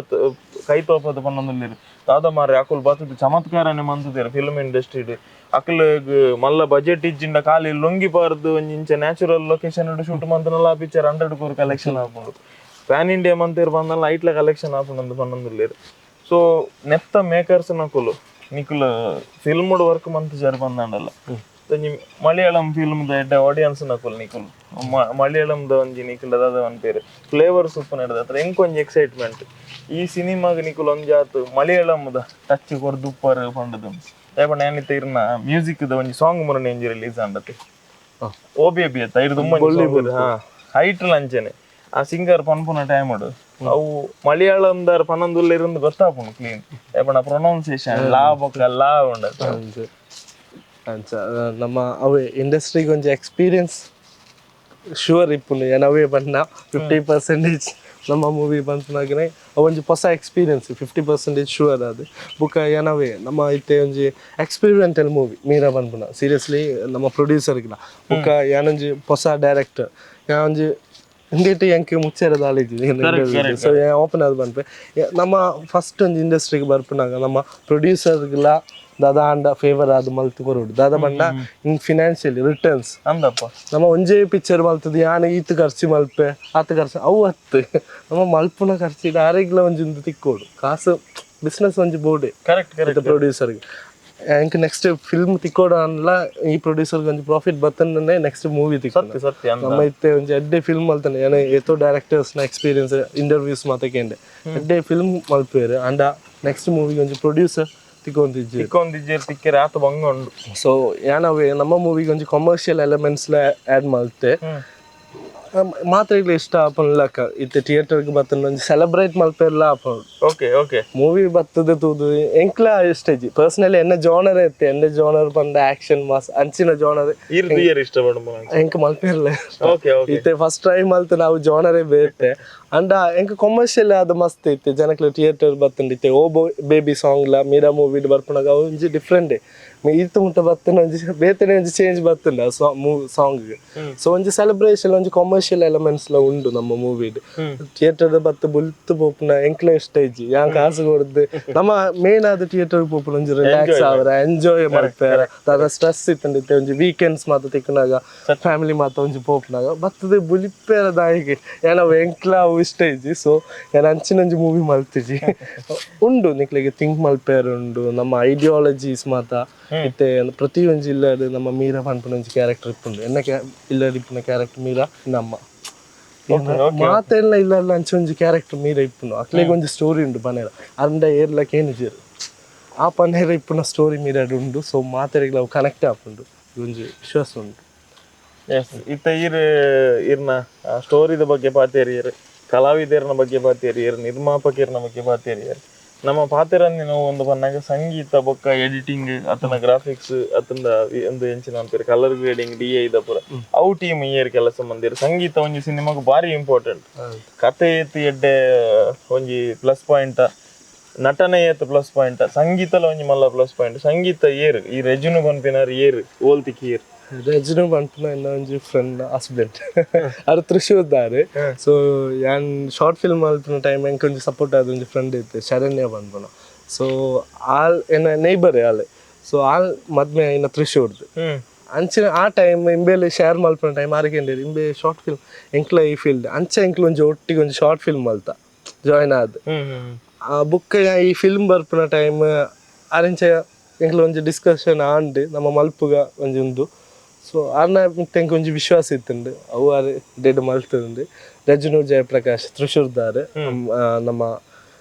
ಕೈ ತೋಪದ ಪನ್ನೊಂದುಲ್ಲೆರ್. ದಾದ ಮಾರ್ರೆ ಅಕುಲು ಬತ್ತುದು ಚಮತ್ಕಾರನೆ ಮಂತುದೆರ್ ಫಿಲ್ಮ್ ಇಂಡಸ್ಟ್ರಿಡ್. ಅಕುಲೆಗ್ ಮಲ್ಲ ಬಜೆಟ್ ಇಜ್ಜಿಂಡ ಖಾಲಿ ಲೊಂಗಿ ಪಾರ್ದ್ ಒಂಜಿ ಇಂಚ natural location shoot ಮಂತುನಲ picture 100 crore collection ಆಪುಂಡು. ಪ್ಯಾನ್ ಇಂಡಿಯಾ ಮಂತೆರ್ ಬಂದಲ್ಲ ಐಟ್ಲ ಕಲೆಕ್ಷನ್ ಆಪುಂಡು ಅಂದ್ ಪನ್ನೊಂದುಲ್ಲೆರ್. ಸೊ ನೆತ್ತ ಮೇಕರ್ಸ್ ನಕುಲು ನಿಕುಲು ಫಿಲ್ಮ್ ವರ್ಕ್ ಮಂತುಜಾರ್ ಪಂದಾಂಡಲ ಒಂಜಿ ಮಲಯಾಳಂ ಫಿಲ್ಮ್ ದ ಎಡ್ಡೆ ಆಡಿಯನ್ಸ್ ನಕುಲು ನಿಕುಲು ಮಲಯಾಳಂ ದ ಒಂಜಿ ನಿಕುಲು ದಾದ ಪನ್ಪೆರ್ ಫ್ಲೇವರ್ಸ್ ಉಪ್ಪುನ ಹತ್ರ ಎಂಕ್ ಒಂಜಿ ಎಕ್ಸೈಟ್ಮೆಂಟ್ ಈ ಸಿನಿಮಾಗ್ ನಿಕುಲು ಒಂಜಾತ್ ಮಲಯಾಳಂ ದ ಟಚ್ ಕೊರ್ದು ಉಪ್ಪರ್ ಪಂಡುದು. ದಾಯೆ ಪಂಡ ಯಾನ್ ಇತ್ತೆ ಇರ್ನ ಮ್ಯೂಸಿಕ್ ದ ಒಂಜಿ ಸಾಂಗ್ ಮುರನಿ ಒಂಜಿ ರಿಲೀಸ್ ಆಂಡತೆ ಓ ಬೇಬಿ ಅತ್ತ ಇರ್ದು ಹೈಟ್ ಅಂಚನೆ ಆ ಸಿಂಗರ್ ಪನ್ಪುನ ಟೈಮ್ ಅವು ಮಲಯಾಳಂ ದಾರ್ ಪನ್ನೊಂದುಲ್ಲೆರ್ ಗೊತ್ತಾಪುಂಡು ಕ್ಲೀನ್. ದಾಯೆ ಪಂಡ ಪ್ರೊನೌನ್ಸಿಯೇಷನ್ ಲಾ ಬೊಕ್ಕ ಲಾ ಉಂಡು. ಅಂಚ ನಮ್ಮ ಅವೇ ಇಂಡಸ್ಟ್ರಿಗೆ ಒಂಜಿ ಎಕ್ಸ್ಪೀರಿಯನ್ಸ್ ಶೂರ್ ಇಪ್ಪುಂಡು. ಏನ್ ಅವೇ ಬಣ್ಣ 50% ನಮ್ಮ ಮೂವಿ ಬಂತನಾಗನೆ ಒಂಜಿ ಹೊಸ ಎಕ್ಸ್ಪೀರಿಯನ್ಸ್ 50% ಶೂರ್ ಅದು. ಬುಕ್ಕ ಏನವೇ ನಮ್ಮ ಇತ್ತೆ ಒಂಜಿ ಎಕ್ಸ್ಪೆರಿಮೆಂಟಲ್ ಮೂವಿ ಮೀರಾ ಪನ್ಪುನ ಸೀರಿಯಸ್ಲಿ ನಮ್ಮ ಪ್ರೊಡ್ಯೂಸರ್ಗಿಲ್ಲ. ಬುಕ್ಕ ಏನೊಂಜಿ ಹೊಸ ಡೈರೆಕ್ಟರ್ ಒಂಜಿ ಇಂದೇಟ್ ಎಂಕ್ ಮುಚ್ಚೆರ ದಾಳಿದ್ವಿ. ಸೊ ಓಪನ್ ಆದ್ ಪನ್ಪೆ ನಮ್ಮ ಫಸ್ಟ್ ಒಂಜಿ ಇಂಡಸ್ಟ್ರಿಗೆ ಬರ್ಪುನಾಗ ನಮ್ಮ ಪ್ರೊಡ್ಯೂಸರ್ಗ್ಲ ದಾದಾ ಅಂಡ ಫೇವರ್ ಆದ್ ಮಲ್ತ್ ಕೊರೊಡು. ದಾದಾ ಪಂಡ ಇನ್ ಫಿನಾನ್ಷಿಯಲಿ ರಿಟರ್ನ್ಸ್ ಅಂದಪ್ಪ ನಮ್ಮ ಒಂಜೇ ಪಿಕ್ಚರ್ ಮಲ್ತದ ಯಾನ್ ಈತ್ ಖರ್ಚು ಮಲ್ಪೆ ಆತ್ ಖರ್ಚು ಅವು ಅತ್ತು ನಮ್ಮ ಮಲ್ಪುನ ಖರ್ಚು ಆರೆಗ್ಲ ಒಂಜಿ ಉಂದು ತಿಕ್ಕೋಡು ಕಾಸು ಬಿಸ್ನೆಸ್ ಒಂಜಿ ಬೋರ್ಡೆ ಕರೆಕ್ಟ್ ಕರೆಕ್ಟ್ ಪ್ರೊಡ್ಯೂಸರ್ಗೆ ಎಂಕ್ ನೆಕ್ಸ್ಟ್ ಫಿಲ್ಮ್ ತಿಕ್ಕೋಡ ಅನ್ಲ ಈ ಪ್ರೊಡ್ಯೂಸರ್ಗೆ ಒಂಜಿ ಪ್ರಾಫಿಟ್ ಬತ್ತನೆ ನೆಕ್ಸ್ಟ್ ಮೂವಿ ತಿಕ್ಕೋಡು. ಸತ್ಯ ಸತ್ಯ ನಮ್ಮ ಇತ್ತೆ ಒಂಜಿ ಎಡ್ಡೆ ಫಿಲ್ಮ್ ಮಲ್ತಾನೆ ಏನ ಏತೋ ಡೈರೆಕ್ಟರ್ಸ್ನ ಎಕ್ಸ್ಪೀರಿಯನ್ಸ್ ಇಂಟರ್ವ್ಯೂಸ್ ಮಾತ ಕೇಂಡೆ ಎಡ್ಡೆ ಫಿಲ್ಮ್ ಮಲ್ಪೇರು ಅಂಡ ನೆಕ್ಸ್ಟ್ ಮೂವಿಗೆ ಒಂಜಿ ಪ್ರೊಡ್ಯೂಸರ್ ತಿಕ್ಕೊಂದಿಜ್ಜಿ ತಿಕ್ಕೊಂದಿಜ್ಜೆರ್ ತಿಕ್ಕೆರೆ ಆತ ಬಂಗ ಉಂಡು. ಸೊ ಯಾನವೇ ನಮ್ಮ ಮೂವಿಗೆ ಒಂಜಿ ಕಮರ್ಷಿಯಲ್ ಎಲಿಮೆಂಟ್ಸ್ಲ ಆ್ಯಡ್ ಮಲ್ತೆ ಮಾತ್ರ ಇಷ್ಟ ಆಪುನ ಲೆಕ್ಕ ಇತ್ತೆ ಥಿಯೇಟರ್ಗೆ ಬತ್ತನ ಒಂಜಿ ಸೆಲೆಬ್ರೇಟ್ ಮಲ್ಪೆರ್ಲ ಆಪುಂಡು. Okay okay movie ಬತ್ತದ ತೂದು ಎಂಕ್ಲ ಇಷ್ಟ ಇಜ್ಜಿ ಪರ್ಸನಲಿ ಎನ್ನ ಜಾನರ್ ಇತ್ತೆ ಎನ್ನ ಜಾನರ್ ಪಂಡ ಆಕ್ಷನ್ ಮಾಸ್ ಅಂಚಿನ ಜಾನರ್ ಈರ್ ತೂಯೆರ್ ಇಷ್ಟ ಪಂಡ ಎಂಕ್ ಮಲ್ಪೆರ್ಲ. ಓಕೆ ಓಕೆ ಇತ್ತೆ ಫಸ್ಟ್ ಟೈಮ್ ಮಲ್ತ್ ನಾವು ಜಾನರೇ ಬೇತೆ ಅಂಡ ಎಂಕ್ ಕಮರ್ಷಿಯಲ್ ಅದು ಮಸ್ತ್ ಇತ್ತೆ ಜನಕ್ಲೆ ಥಿಯೇಟರ್ ಬತ್ತುಂಡು. ಇತ್ತೆ ಓ ಬೇಬಿ ಸಾಂಗ್ಲ ಮೀರಾ ಮೂವಿ ಬರ್ಪುನಾಗ ಅವು ಒಂಜಿ ಡಿಫ್ರೆಂಟ್ ಇತ್ತು ಮುಟ್ಟ ಬತ್ತನ ಒಂಜಿ ಬೇತೆನೆ ಒಂಜಿ ಚೇಂಜ್ ಬತ್ತುಂಡ ಸಾಂಗ್. ಸೊ ಒಂಜಿ ಸೆಲೆಬ್ರೇಷನ್ ಒಂಜಿ ಕಮರ್ಷಿಯಲ್ ಎಲಿಮೆಂಟ್ಸ್ ಲ ಉಂಡು ನಮ್ಮ ಮೂವಿಡ್. ಥಿಯೇಟರ್ ಬತ್ತು ಬುಲ್ತು ಪೋಪುನ ಎಂಕ್ಲ ಇಷ್ಟ ಇಜ್ಜಿ ಯಾನ್ ಕಾಸು ಕೊಡ್ದು ನಮ್ಮ ಮೇನ್ ಆದ ಥಿಯೇಟರ್ ಪೋಪುನ ಒಂಜಿ ರಿಲ್ಯಾಕ್ಸ್ ಆವರ ಎಂಜಾಯ್ ಮಲ್ಪೆರ ದಾದ ಸ್ಟ್ರೆಸ್ ಇತ್ತಂಡ ಇತ್ತೆ ಒಂಜಿ ವೀಕೆಂಡ್ಸ್ ಮಾತ ತಿಕ್ಕುನಾಗ ಫ್ಯಾಮಿಲಿ ಮಾತ ಒಂಜಿ ಪೋಪುನಾಗ ಬತ್ತದ ಬುಲಿಪೆರ ದಾಯಿಗೆ ಏನೋ ಎಂಕ್ಲ ಅವು ಇಷ್ಟ ಇಜ್ಜಿ. ಸೊ ಯಾನ್ ಅಂಚಿನ ಒಂಜಿ ಮೂವಿ ಮಲ್ತಿಜಿ ಉಂಡು ನಿಕ್ಲೆಗೆ ಥಿಂಕ್ ಮಲ್ಪೆರ ಉಂಡು ನಮ್ಮ ಐಡಿಯಾಲಜೀಸ್ ಮಾತ ಇತ್ತೆ ಪ್ರತಿ ಒಂಜಿ ಇಲ್ಲಡ್ ನಮ್ಮ ಮೀರಾ ಪನ್ಪುನ ಒಂಜಿ ಕ್ಯಾರೆಕ್ಟರ್ ಇಪ್ಪುಂಡು. ಎನ್ನ ಇಲ್ಲಡ್ ಇಪ್ಪುನ ಕ್ಯಾರೆಕ್ಟರ್ ಮೀರಾ ನಮ್ಮ ಮಾತೆಲ್ಲ ಇಲ್ಲ ಅಂಚ ಒಂಜಿ ಕ್ಯಾರೆಕ್ಟರ್ ಮೀರಾ ಇಪ್ಪುಂಡು. ಅಕ್ಲೆಗ್ ಒಂಜಿ ಸ್ಟೋರಿ ಉಂಡು ಪನೇರ ಅಂಡ ಏರ್ಲ ಕೇನುಜೆರ್ ಆ ಪನೇರ ಇಪ್ಪುನ ಸ್ಟೋರಿ ಮೀರಾಡ್ ಉಂಡು. ಸೊ ಮಾತೆರೆಗ್ಲ ಅವು ಕನೆಕ್ಟ್ ಆಪುಂಡು ಒಂಜಿ ವಿಶ್ವಾಸ ಉಂಡು. ಎಸ್ ಇತ್ತ ಈರ್ ಇರ್ನ ಸ್ಟೋರಿದ ಬಗ್ಗೆ ಪಾತೇರಿಯರ್, ಕಲಾವಿದರ್ನ ಬಗ್ಗೆ ಪಾತೇರಿಯರ್, ನಿರ್ಮಾಪಕರ್ನ ಬಗ್ಗೆ ಪಾತೇರಿಯರ್. ನಮ್ಮ ಪಾತೆರಂದಿ ನಾವು ಒಂದು ಪನ್ನಾಗ ಸಂಗೀತ ಬೊಕ್ಕ ಎಡಿಟಿಂಗ್ ಅತನ ಗ್ರಾಫಿಕ್ಸ್ ಅತನ ಒಂದು ಎಂಚಿನ ಅಂತಾರೆ colour grading D I ಪೂರ ಅವು ಟೀಮ್ ಇಯರ್ ಕೆಲಸ ಮಂದಿರ್. ಸಂಗೀತ ಒಂಜಿ ಸಿನಿಮಾಗ್ ಬಾರಿ ಇಂಪಾರ್ಟೆಂಟ್. ಕತೆ ಏತ್ ಎಡ್ಡೆ ಒಂಜಿ ಪ್ಲಸ್ ಪಾಯಿಂಟ್, ನಟನೆ ಏತ್ ಪ್ಲಸ್ ಪಾಯಿಂಟ್, ಸಂಗೀತಲ ಒಂಜಿ ಮಲ್ಲ ಪ್ಲಸ್ ಪಾಯಿಂಟ್. ಸಂಗೀತ ಏರ್ ಈ ರೆಜುನು ಪನ್ಪಿನಾರ್ ಏರ್ ಓಲ್ತಿಕ್ ಏರ್ ರಜನು ಪನ್ಪುನ ಎನ್ನ ಒಂಜಿ ಫ್ರೆಂಡ್ ಹಸ್ಬೆಂಡ್ ಅರ್ ತ್ರಿಶೂರ್ದಾರ್. ಸೊ ಯಾನ್ ಶಾರ್ಟ್ ಫಿಲ್ಮ್ ಮಲ್ಪುನ ಟೈಮ್ ಎಂಕ್ ಒಂಜಿ ಸಪೋರ್ಟ್ ಆದ ಒಂಜಿ ಫ್ರೆಂಡ್ ಇತ್ತೆ ಶರಣ್ಯ ಪನ್ಪುನ. ಸೊ ಆಲ್ ಎನ್ನ ನೈಬರ್ ಆಲ್. ಸೊ ಆಲ್ ಮದ್ಮೆ ಆಯಿನ ತ್ರಿಶೂರ್ದು. ಅಂಚಿನ ಆ ಟೈಮ್ ಇಂಬೇಲೆ ಶೇರ್ ಮಲ್ಪುನ ಟೈಮ್ ಆರಕೆಂಡೇರು ಇಂಬೆ ಶಾರ್ಟ್ ಫಿಲ್ಮ್ ಎಂಕ್ಲ ಈ ಫೀಲ್ಡ್ ಅಂಚ ಎಂಕ್ಲ ಒಂಜಿ ಒಟ್ಟಿಗೆ ಒಂಜಿ ಶಾರ್ಟ್ ಫಿಲ್ಮ್ ಮಲ್ತ ಜಾಯ್ನ್ ಆದ್ ಆ ಬುಕ್ ಈ ಫಿಲ್ಮ್ ಬರ್ಪುನ ಟೈಮ್ ಆರೆಂಚ ಎಂಕ್ಲ ಒಂಜಿ ಡಿಸ್ಕಷನ್ ಆಂಡ್ ನಮ್ಮ ಮಲ್ಪುಗ ಒಂಜಿ ಉಂದು. ಸೊ ಆರ್ನ ಮಿತ್ತ್ ಎಂಕ್ ಒಂಜಿ ವಿಶ್ವಾಸ ಇತ್ತುಂಡು ಅವು ಆರ್ ಡೆಡ್ ಮಲ್ತುಂಡು. ರಜನು ಜಯಪ್ರಕಾಶ್ ತ್ರಿಶೂರ್ದಾರ್ ನಮ್ಮ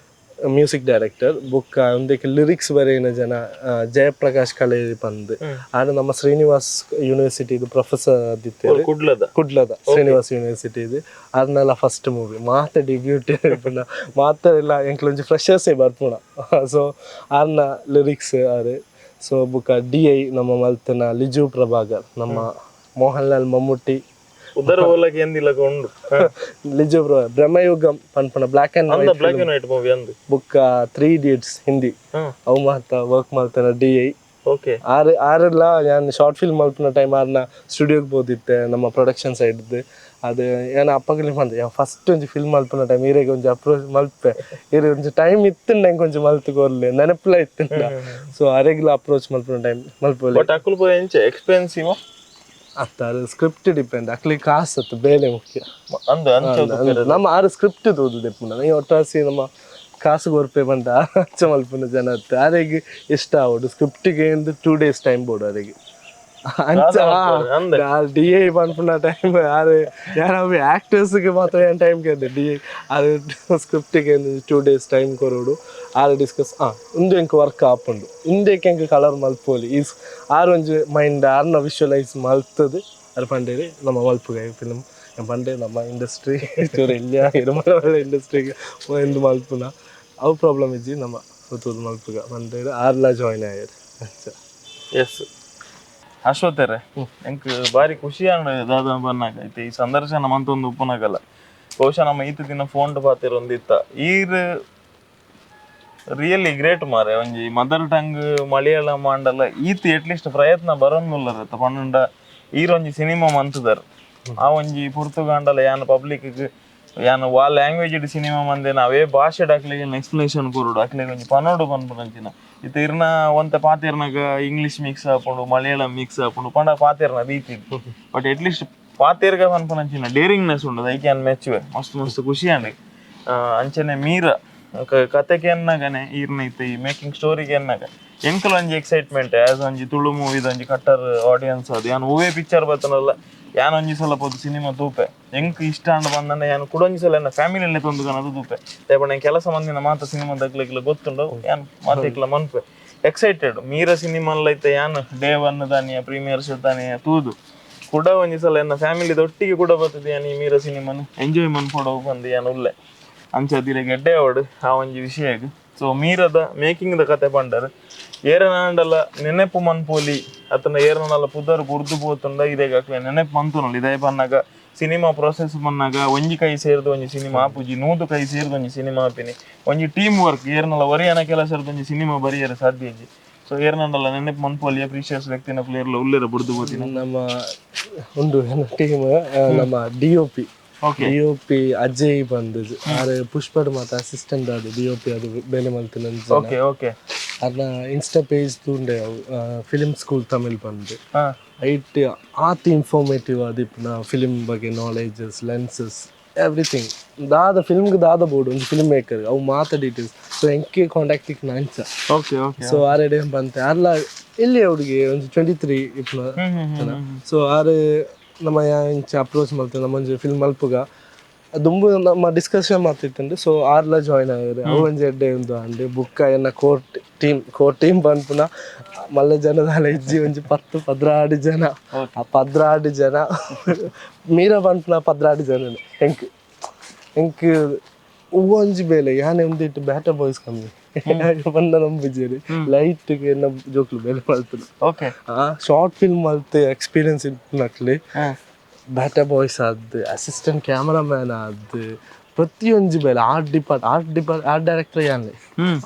ಮ್ಯೂಸಿಕ್ ಡೈರೆಕ್ಟರ್. ಬೊಕ್ಕ ಉಂದೆಕ್ ಲಿರಿಕ್ಸ್ ಬರೆಯಿನ ಜನ ಜಯಪ್ರಕಾಶ್ ಕಳೇರಿ ಪಂದ್ ಆರ್ ನಮ್ಮ ಶ್ರೀನಿವಾಸ್ ಯೂನಿವರ್ಸಿಟಿ ಪ್ರೊಫೆಸರ್ ಆದಿತ್ತೆರ್ ಕುಡ್ಲದ ಕುಡ್ಲದ ಶ್ರೀನಿವಾಸ್ ಯೂನಿವರ್ಸಿಟಿ ಇದು. ಅರ್ನೆಲ್ಲ ಫಸ್ಟ್ ಮೂವಿ ಮಾತ ಡೆಬ್ಯೂಟ್ ಪಂಡ ಮಾತ ಎಲ್ಲ ಎಂಕ್ಲ ಒಂಜಿ ಫ್ರೆಶರ್ಸೇ ಬರ್ಪುಣ. ಸೊ ಆರ್ನ ಲಿರಿಕ್ಸ್ ಆರ್. ಸೊ ಬುಕ್ಕ ಡಿ I ನಮ್ಮ ಮಲ್ತನ ಲಿಜು ಪ್ರಭಾಕರ್ ನಮ್ಮ ಮೋಹನ್ ಲಾಲ್ ಮಮ್ಮೂಟಿ ಉದರ ಓಲಕ್ಕೆ ಎಂದಿಲ್ಲ ಉಂಡು ಲಿಜು ಪ್ರಭಾ ಬ್ರಹ್ಮಯುಗಂ ಪನ್ಪುನ ಬ್ಲಾಕ್ ಅಂಡ್ ಅಂದ white black and white movie ಅಂದು ಬುಕ್ಕ 3 ಇಡಿಯಟ್ಸ್ ಹಿಂದಿ ಅವು ಮಾತ ವರ್ಕ್ ಮಲ್ತನ ಡಿ I. Okay. ಆರು ಆರೆಲ್ಲ ನಾನು ಶಾರ್ಟ್ ಫಿಲ್ಮ್ ಮಲ್ಪುನ ಟೈಮ್ ಆರ್ನ ಸ್ಟುಡಿಯೋಗೆ ಪೋದಿತ್ತೆ ನಮ್ಮ ಪ್ರೊಡಕ್ಷನ್ ಸೈಡ್ದು. ಅದು ಏನು ಅಪ್ಪಗಲಿ ಬಂದೆ ಫಸ್ಟ್ ಒಂಜಿ ಫಿಲ್ಮ್ ಮಲ್ಪುನ ಟೈಮ್ ಈರೆಗೆ ಒಂಜಿ ಅಪ್ರೋಚ್ ಮಲ್ಪೆ, ಈರೆ ಒಂಜಿ ಟೈಮ್ ಇತ್ತುಂಡ ಎಂಕ್ ಒಂಜಿ ಮಲ್ತ್ ಕೊರ್ಲೆ ನೆನಪುಲ ಇತ್ತುಂಡ. ಸೊ ಅರೆಗ್ಲ ಅಪ್ರೋಚ್ ಮಲ್ಪುನ ಟೈಮ್ ಮಲ್ಪೊಲಿ. ಬಟ್ ಅಕುಲು ಪೂರ ಎಂಚ ಎಕ್ಸ್ಪೆನ್ಸಿವ್? ಅತ್ತ, ಅದು ಸ್ಕ್ರಿಪ್ಟ್ ಡಿಪೆಂಡ್. ಅಕ್ಲಿ ಕಾಸು ಅತ್ತು, ಬೇಲೆ ಮುಖ್ಯ. ಅಂದು ಅಂಚ. ನಮ್ಮ ಆರು ಸ್ಕ್ರಿಪ್ಟ್ ತೂದು ದೆಪ್ಪುನ ಈ ಒಟ್ಟಾಸಿ ನಮ್ಮ ಕಾಸು ಕೊರ್ಪೆ ಬಂದ ಅಚ್ಚ ಮಲ್ಪುನ ಜನ ಅತ್ತು. ಅರೆಗ್ ಇಷ್ಟ ಆವಡು ಸ್ಕ್ರಿಪ್ಟಿಗೆ ಎಂದು 2 ಡೇಸ್ ಟೈಮ್ ಬೋಡು ಅರೆಗ್ ಅಂಚ. ಅಂದೆ. ಡಿ I ಪನ್ಪುನ time ಆರು ಯಾರ ಆಕ್ಟರ್ಸ್ಗೆ ಮಾತ್ರ ಏನು ಟೈಮ್ ಕೇಂದ್ರ ಡಿ I ಅದು ಸ್ಕ್ರಿಪ್ಟಿಗೆ 2 ಡೇಸ್ ಟೈಮ್ ಕೊರೋಡು. ಆರು ಡಿಸ್ಕಸ್ ಉಂದು ಎಂಕ್ ವರ್ಕ್ ಆಪುಂಡು, ಇಂದಕ್ಕೆ ಎಂಕ್ ಕಲರ್ ಮಲ್ಪೋಲಿ ಈ ಆರು ಒಂಜಿ ಮೈಂಡ್ ಆರ್ನ ವಿಜುವಲೈಸ್ ಮಲ್ತದು. ಅದು ಪಂಡೇರಿ ನಮ್ಮ ಮಲ್ಪುಗ ಫಿಲ್ಮ್ ಪಂಡೆ ನಮ್ಮ ಇಂಡಸ್ಟ್ರಿ ಚೂರು ಇಲ್ಲ ಇರುಮಲ ಇಂಡಸ್ಟ್ರಿಗೆ ಎಂದು ಮಲ್ಪುನ ಅವು ಪ್ರಾಬ್ಲಮ್ ಇಜ್ಜಿ. ನಮ್ಮ ಸುತ್ತೂರು ಮಲ್ಪುಗ ಪಂಡೇರಿ ಆರ್ಲ ಜಾಯ್ನ್ ಆಯರ್ ಅಚ್ಚ. ಎಸ್ ಅಶ್ವಥರೇ, ಎಂಕ್ ಬಾರಿ ಖುಷಿ ಆಂಡ್. ದಾದ ಬನ್ನಾಗ ಐತೆ ಈ ಸಂದರ್ಶನ ಮಂತೊಂದು ಉಪ್ಪುನಾಗಲ್ಲ ಬಹುಶಃ ನಮ್ಮ ಈತ ದಿನ ಫೋನ್ ಪಾತಿರೊಂದಿತ್ತ. ಈರ್ ರಿಯಲಿ ಗ್ರೇಟ್ ಮಾರೆ. ಒಂಜಿ ಮದರ್ ಟಂಗ್ ಮಲಯಾಳಂ ಆಂಡಲ ಈತ್ ಅಟ್ಲೀಸ್ಟ್ ಪ್ರಯತ್ನ ಬರೊಂದುಲ್ಲರ ಪಂಡ ಈರೊಂಜಿ ಸಿನಿಮಾ ಮಂತುದರ್. ಆ ಒಂಜಿ ಪೊರ್ತುಗಾಂಡಲ ಯಾನ್ ಪಬ್ಲಿಕ್ ಯಾನ್ ವಾ ಲ್ಯಾಂಗ್ವೇಜ್ ಸಿನಿಮಾ ಮಂದೇನ ಅವೇ ಭಾಷೆ ಅಕ್ಲೆಗ್ ಎಕ್ಸ್ಪ್ಲನೇಷನ್ ಕೊರೊಡು, ಅಕ್ಲೆಗ್ ಒಂಜಿ ಪನೋಡು ಪನ್ಪುನಂಚಿನ. ಇತ್ತೆ ಇರ್ನ ಒಂತೆ ಪಾತೆರ್ನಾಗ ಇಂಗ್ಲಿಷ್ ಮಿಕ್ಸ್ ಆಪುಂಡು, ಮಲಯಾಳಂ ಮಿಕ್ಸ್ ಆಪುಂಡು ಪಂಡ ಪಾತೆರ್ನ ರೀತಿ. But at least ಪಾತೆರ್ಗ ಪನ್ಪುನಂಚಿನ ಡೇರಿಂಗ್ನೆಸ್ ಉಂಡು. I can ಮೆಚ್ಚುವೆ. ಮಸ್ತ್ ಮಸ್ತ್ ಖುಷಿ ಆಂಡ್. ಅಂಚನೆ ಮೀರ ಕತೆಗೆ ಎನ್ನಗನೆ ಈರ್ನ ಇತ್ತೆ ಈ ಮೇಕಿಂಗ್ ಸ್ಟೋರಿಗೆ ಎನ್ನಾಗ ಎಂಕಲ್ ಒಂಜಿ ಎಕ್ಸೈಟ್ಮೆಂಟ್ ಆಸ್ ಒಂಜಿ ತುಳು ಮೂವಿದ ಒಂಜಿ ಕಟ್ಟರ್ ಆಡಿಯನ್ಸ್. ಅದು ಯಾನ್ ಹೂವೇ ಪಿಕ್ಚರ್ ಬತ್ತನಲ್ಲ, ಯಾನ್ ಒಂಜಿ ಸಲ ಪೋದು ಸಿನಿಮಾ ತೂಪೆ. ಎಂಕ್ ಇಷ್ಟ ಅಂಡ ಬಂದನ ಯಾನ್ ಕುಡೊಂಜಿ ಸಲ ಎನ್ನ ಫ್ಯಾಮಿಲಿಯಲ್ಲೇ ತೊಂದು ಕನದು ತೂಪೆ. ದಾಯೆ ಕೆಲಸ ಮಂದಿನ ಮಾತ ಸಿನಿಮಾ ದಕ್ಲೆಗ್ಲ ಗೊತ್ತುಂಡು, ಯಾನ್ ಮಾತೆಕ್ಲ ಮನ್ಪೆ. ಎಕ್ಸೈಟೆಡ್ ಮೀರ ಸಿನಿಮಾ ಐತೆ. ಯಾನ್ ಡೇ ಒನ್ ದಾನಿಯ ಪ್ರೀಮಿಯರ್ ಶೋ ದಾನಿಯ ತೂದು ಕೂಡ ಒಂಜಿ ಸಲ ಎನ್ನ ಫ್ಯಾಮಿಲಿ ದೊಟ್ಟಿಗೆ ಕೂಡ ಬರ್ತದೆ. ಯಾನ್ ಈ ಮೀರ ಸಿನಿಮಾನ ಎಂಜಾಯ್ ಮನ್ಪೊಡು ಬಂದು ಯಾನ್ ಉಲ್ಲೆ. ಅಂಚ ದಿನ ಗೆಡ್ಡೆ ಅವಡು ಆ ಒಂಜಿ ವಿಷಯಗ್. ಸೊ ಮೀರದ ಮೇಕಿಂಗ್ the ಕತೆ ಪಂಡರ್. ಏರನಾಂಡಲ ನೆನೆಪು ಮನ್ಪೋಲಿ ಅತನ ಏರನಲ್ಲ ಪುದರ್ ಬುರ್ದು ಪೋತುಂಡ ಇದೇಗ ಅಕ್ಲೆ ನೆನೆಪು ಮಂತುನಲ್ಲ. ಇದೇ ಪನ್ನಾಗ ಸಿನಿಮಾ ಪ್ರೊಸೆಸ್ ಪನ್ನಾಗ ಒಂಜಿ ಕೈ ಸೇರ್ದು ಒಂಜಿ ಸಿನಿಮಾ ಆಪುಜಿ, 100 ಕೈ ಸೇರ್ದು ಒಂಜಿ ಸಿನಿಮಾ ಆಪಿನಿ. ಒಂಜಿ ಟೀಮ್ ವರ್ಕ್. ಏರ್ನಲ್ಲ ಒರಿಯನ ಕೆಲಸ ಒಂಜಿ ಸಿನಿಮಾ ಬರಿಯರೆ ಸಾಧ್ಯ ಇಜ್ಜಿ. ಸೊ ಏರ್ನಂಡಲ ನೆನೆಪು ಮನ್ಪೋಲಿ ಪ್ರೀಶಿಯಸ್ ವ್ಯಕ್ತಿನ ಪ್ಲೇಯರ್ಲ ಉಲ್ಲೇರ ಬುರ್ದು ಪೋತಿನ? ನಮ್ಮ ಉಂಡು ಟೀಮ್. ನಮ್ಮ DOP. DOP Ajay ಬಂದದ್ದು ಆರ್ ಪುಷ್ಪಡ್ ಮಾತ ಅಸಿಸ್ಟೆಂಟ್ ಅದು ಡಿಒಪಿ ಅದು ಬೇಲೆ ಮಲ್ತಿನ. ಓಕೆ ಓಕೆ ಅರ್ನ ಇನ್ಸ್ಟಾ ಪೇಜ್ ತೂಂಡೆ ಅವು ಫಿಲಿಂ ಸ್ಕೂಲ್ ತಮಿಳ್ ಬಂದು. ಐಟ್ ಆತ್ ಇನ್ಫಾರ್ಮೇಟಿವ್ ಆದಿಪ್ಪುನ ಫಿಲಿಂ ಬಗ್ಗೆ ನಾಲೆಜಸ್, ಲೆನ್ಸಸ್, ಎವ್ರಿಥಿಂಗ್. ದಾದ ಫಿಲ್ಮ್ಗೆ ದಾದ ಬೋರ್ಡ್ ಒಂಜಿ ಫಿಲ್ಮ್ ಮೇಕರ್ ಅವು ಮಾತ ಡೀಟೇಲ್ಸ್. ಸೊ ಎಂಕೆ ಕಾಂಟ್ಯಾಕ್ಟ್ ತಿಕ್ನ ಅಂಚ. Okay okay so ಆರೆಡೆ ಬಂತೆ. ಅರ್ಲ ಎಲ್ಲಿ ಹುಡುಗಿ ಒಂಜಿ 23 ಇಪ್ಪುನ. ಹ್ಮ್ ಹ್ಮ್ ಹ್ಮ್ ಸೊ ಆರು ನಮ್ಮ ಇಂಚ ಅಪ್ರೋಚ್ ಮಲ್ತೆ ನಮ್ಮ ಒಂಜಿ ಫಿಲ್ಮ್ ಮಲ್ಪುಗ ದುಂಬು ನಮ್ಮ ಡಿಸ್ಕಷನ್ ಮಾತಿತ್ತುಂಡು. ಸೊ ಆರ್ಲ ಜಾಯ್ನ್ ಆಗಿದೆ. ಅವು ಒಂಜಿ ಎಡ್ಡೆ ಉಂದು ಅಂಡ್ ಬುಕ್ಕ ಎನ್ನ core team. Core team ಪನ್ಪುನ ಮಲ್ಲ ಜನದಾಲ ಇಜ್ಜಿ. ಒಂಜಿ 10-12 ಜನ. ಆ 12 ಜನ ಮೀರ ಪನ್ಪುನ 12 ಜನ. ಎಂಕ್ ಎಂಕ್ ಒಂಜಿ ಬೇಲೆ ಯಾನೆ ಉಂದಿಟ್ಟು ಬ್ಯಾಟ ಬಾಯ್ಸ್ ಕಮ್ಮಿ ಬಂದ ನಂಬುಜೇರಿ. ಲೈಟ್ ಎನ್ನ ಜೋಕ್ಲು ಬೇಲೆ ಮಲ್ತುನು. ಆ ಶಾರ್ಟ್ ಫಿಲ್ಮ್ ಮಲ್ತ್ ಎಕ್ಸ್ಪೀರಿಯನ್ಸ್ ಇಪ್ಪುನಕ್ಲೆ ಬ್ಯಾಟಾ ಬಾಯ್ಸ್ ಆದ್, ಅಸಿಸ್ಟೆಂಟ್ ಕ್ಯಾಮರಾಮ್ಯಾನ್ ಆದ್, ಪ್ರತಿಯೊಂಜಿ ಬೇಲೆ art depart art director ಯಾನೆ,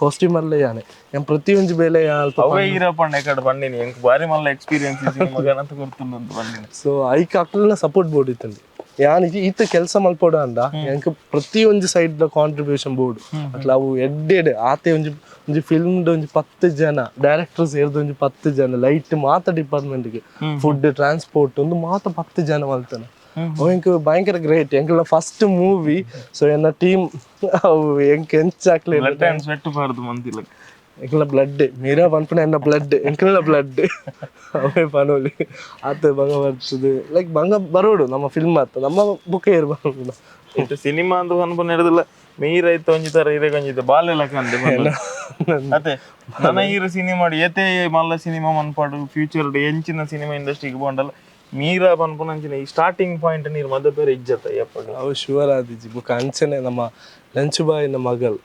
ಕಾಸ್ಟ್ಯೂಮರ್ಲೆ ಯಾನೆ, ಯಾನ್ ಪ್ರತಿಯೊಂಜಿ ಬೇಲೆ ಅಲ್ಪ. ಅವೇ ಈರಪ್ಪಣ್ಣ ಎಕಡೆ ಬಂದಿನಿ. ಎಂಕ್ ಬಾರಿ ಮಲ್ಲ ಎಕ್ಸ್ಪೀರಿಯನ್ಸ್ ಸಿನಿಮಾ ಅಂತ ಗೊತ್ತುಂಡು ಅಂತ ಬಂದಿನಿ. ಸೊ ಐಕ್ ಅಕ್ಲೆನ ಸಪೋರ್ಟ್ ಬೋರ್ಡ್ ಇತ್ತಂడి. ಯಾನ್ ಈತ ಕೆಲಸ ಮಲ್ಪೊಡು ಅಂಡ ಎಂಕ್ ಪ್ರತಿಯೊಂಜಿ side the contribution board. ಅಟ್ಲ ಅವು ಎಡ್ಡೆಡ್ ಆತೆ ಒಂಜಿ ಒಂಜಿ ಫಿಲ್ಮ್ ಒಂಜಿ 10 ಜನ ಡೈರೆಕ್ಟರ್ ಸೇರ್ದು ಒಂಜಿ 10 ಜನ ಲೈಟ್ ಮಾತ ಡಿಪಾರ್ಟ್ಮೆಂಟ್ಗೆ ಫುಡ್ ಟ್ರಾನ್ಸ್ಪೋರ್ಟ್ ಒಂದು ಮಾತ 10 ಜನ ಮಲ್ತನ. ಅವು ಎಂಕ್ ಭಯಂಕರ ಗ್ರೇಟ್. ಎಂಕಲ್ನ first movie. So ಎನ್ನ ಟೀಮ್ ಅವು ಎಂಕ್ ಎಂಚಾಕ್ಲೆ. Blood and sweat ಬಾರ್ದು ಮಂತಿಲ್ಲ. ಎಂಕಲ್ನ ಬ್ಲಡ್ ಮೀರಾ ಪನ್ಪುನ ಎನ್ನ ಬ್ಲಡ್, ಎಂಕಲ್ನ ಬ್ಲಡ್ ಅವೇ ಪನೋಲಿ. ಆತ ಬಂಗ ಬರ್ತದೆ, ಲೈಕ್ ಬಂಗ ಬರೋಡು ನಮ್ಮ ಫಿಲ್ಮ್ ಆತ ನಮ್ಮ ಬುಕ್ ಇರ್ಬಾರ್ದು. ಇತ್ತೆ ಸಿನಿಮಾ ಅಂತ ಪನ್ಪುನ ಹಿಡಿದಿಲ್ಲ. ಮೀರ ಐತ ಒಂಜಿ ತರ ಇರೆಗ್ ಒಂಜಿ ಬಾಲೆಲ ಕಂದೆ ಅತೆ. ನನ್ನ ಈರು ಸಿನಿಮಾ ಏತೆ ಮಲ್ಲ ಸಿನಿಮಾ ಮನ್ಪಾಡು ಫ್ಯೂಚರ್ ಎಂಚಿನ ಸಿನಿಮಾ ಇಂಡಸ್ಟ್ರಿಗೆ ಬೋಂಡಲ್ಲ ಮೀರಾ ಪನ್ಪುನಂಚಿನ ಈ ಸ್ಟಾರ್ಟಿಂಗ್ ಪಾಯಿಂಟ್ ನೀರು ಮದ ಬೇರೆ ಇಜ್ಜತ್ತ ಎಪ್ಪಡು. ಅವು ಶುವರ್ ಆದಿಜಿ. ಬುಕ್ ಅಂಚನೆ ನಮ್ಮ ಲಂಚ್ ಬಾಯಿನ ಮಗಲ್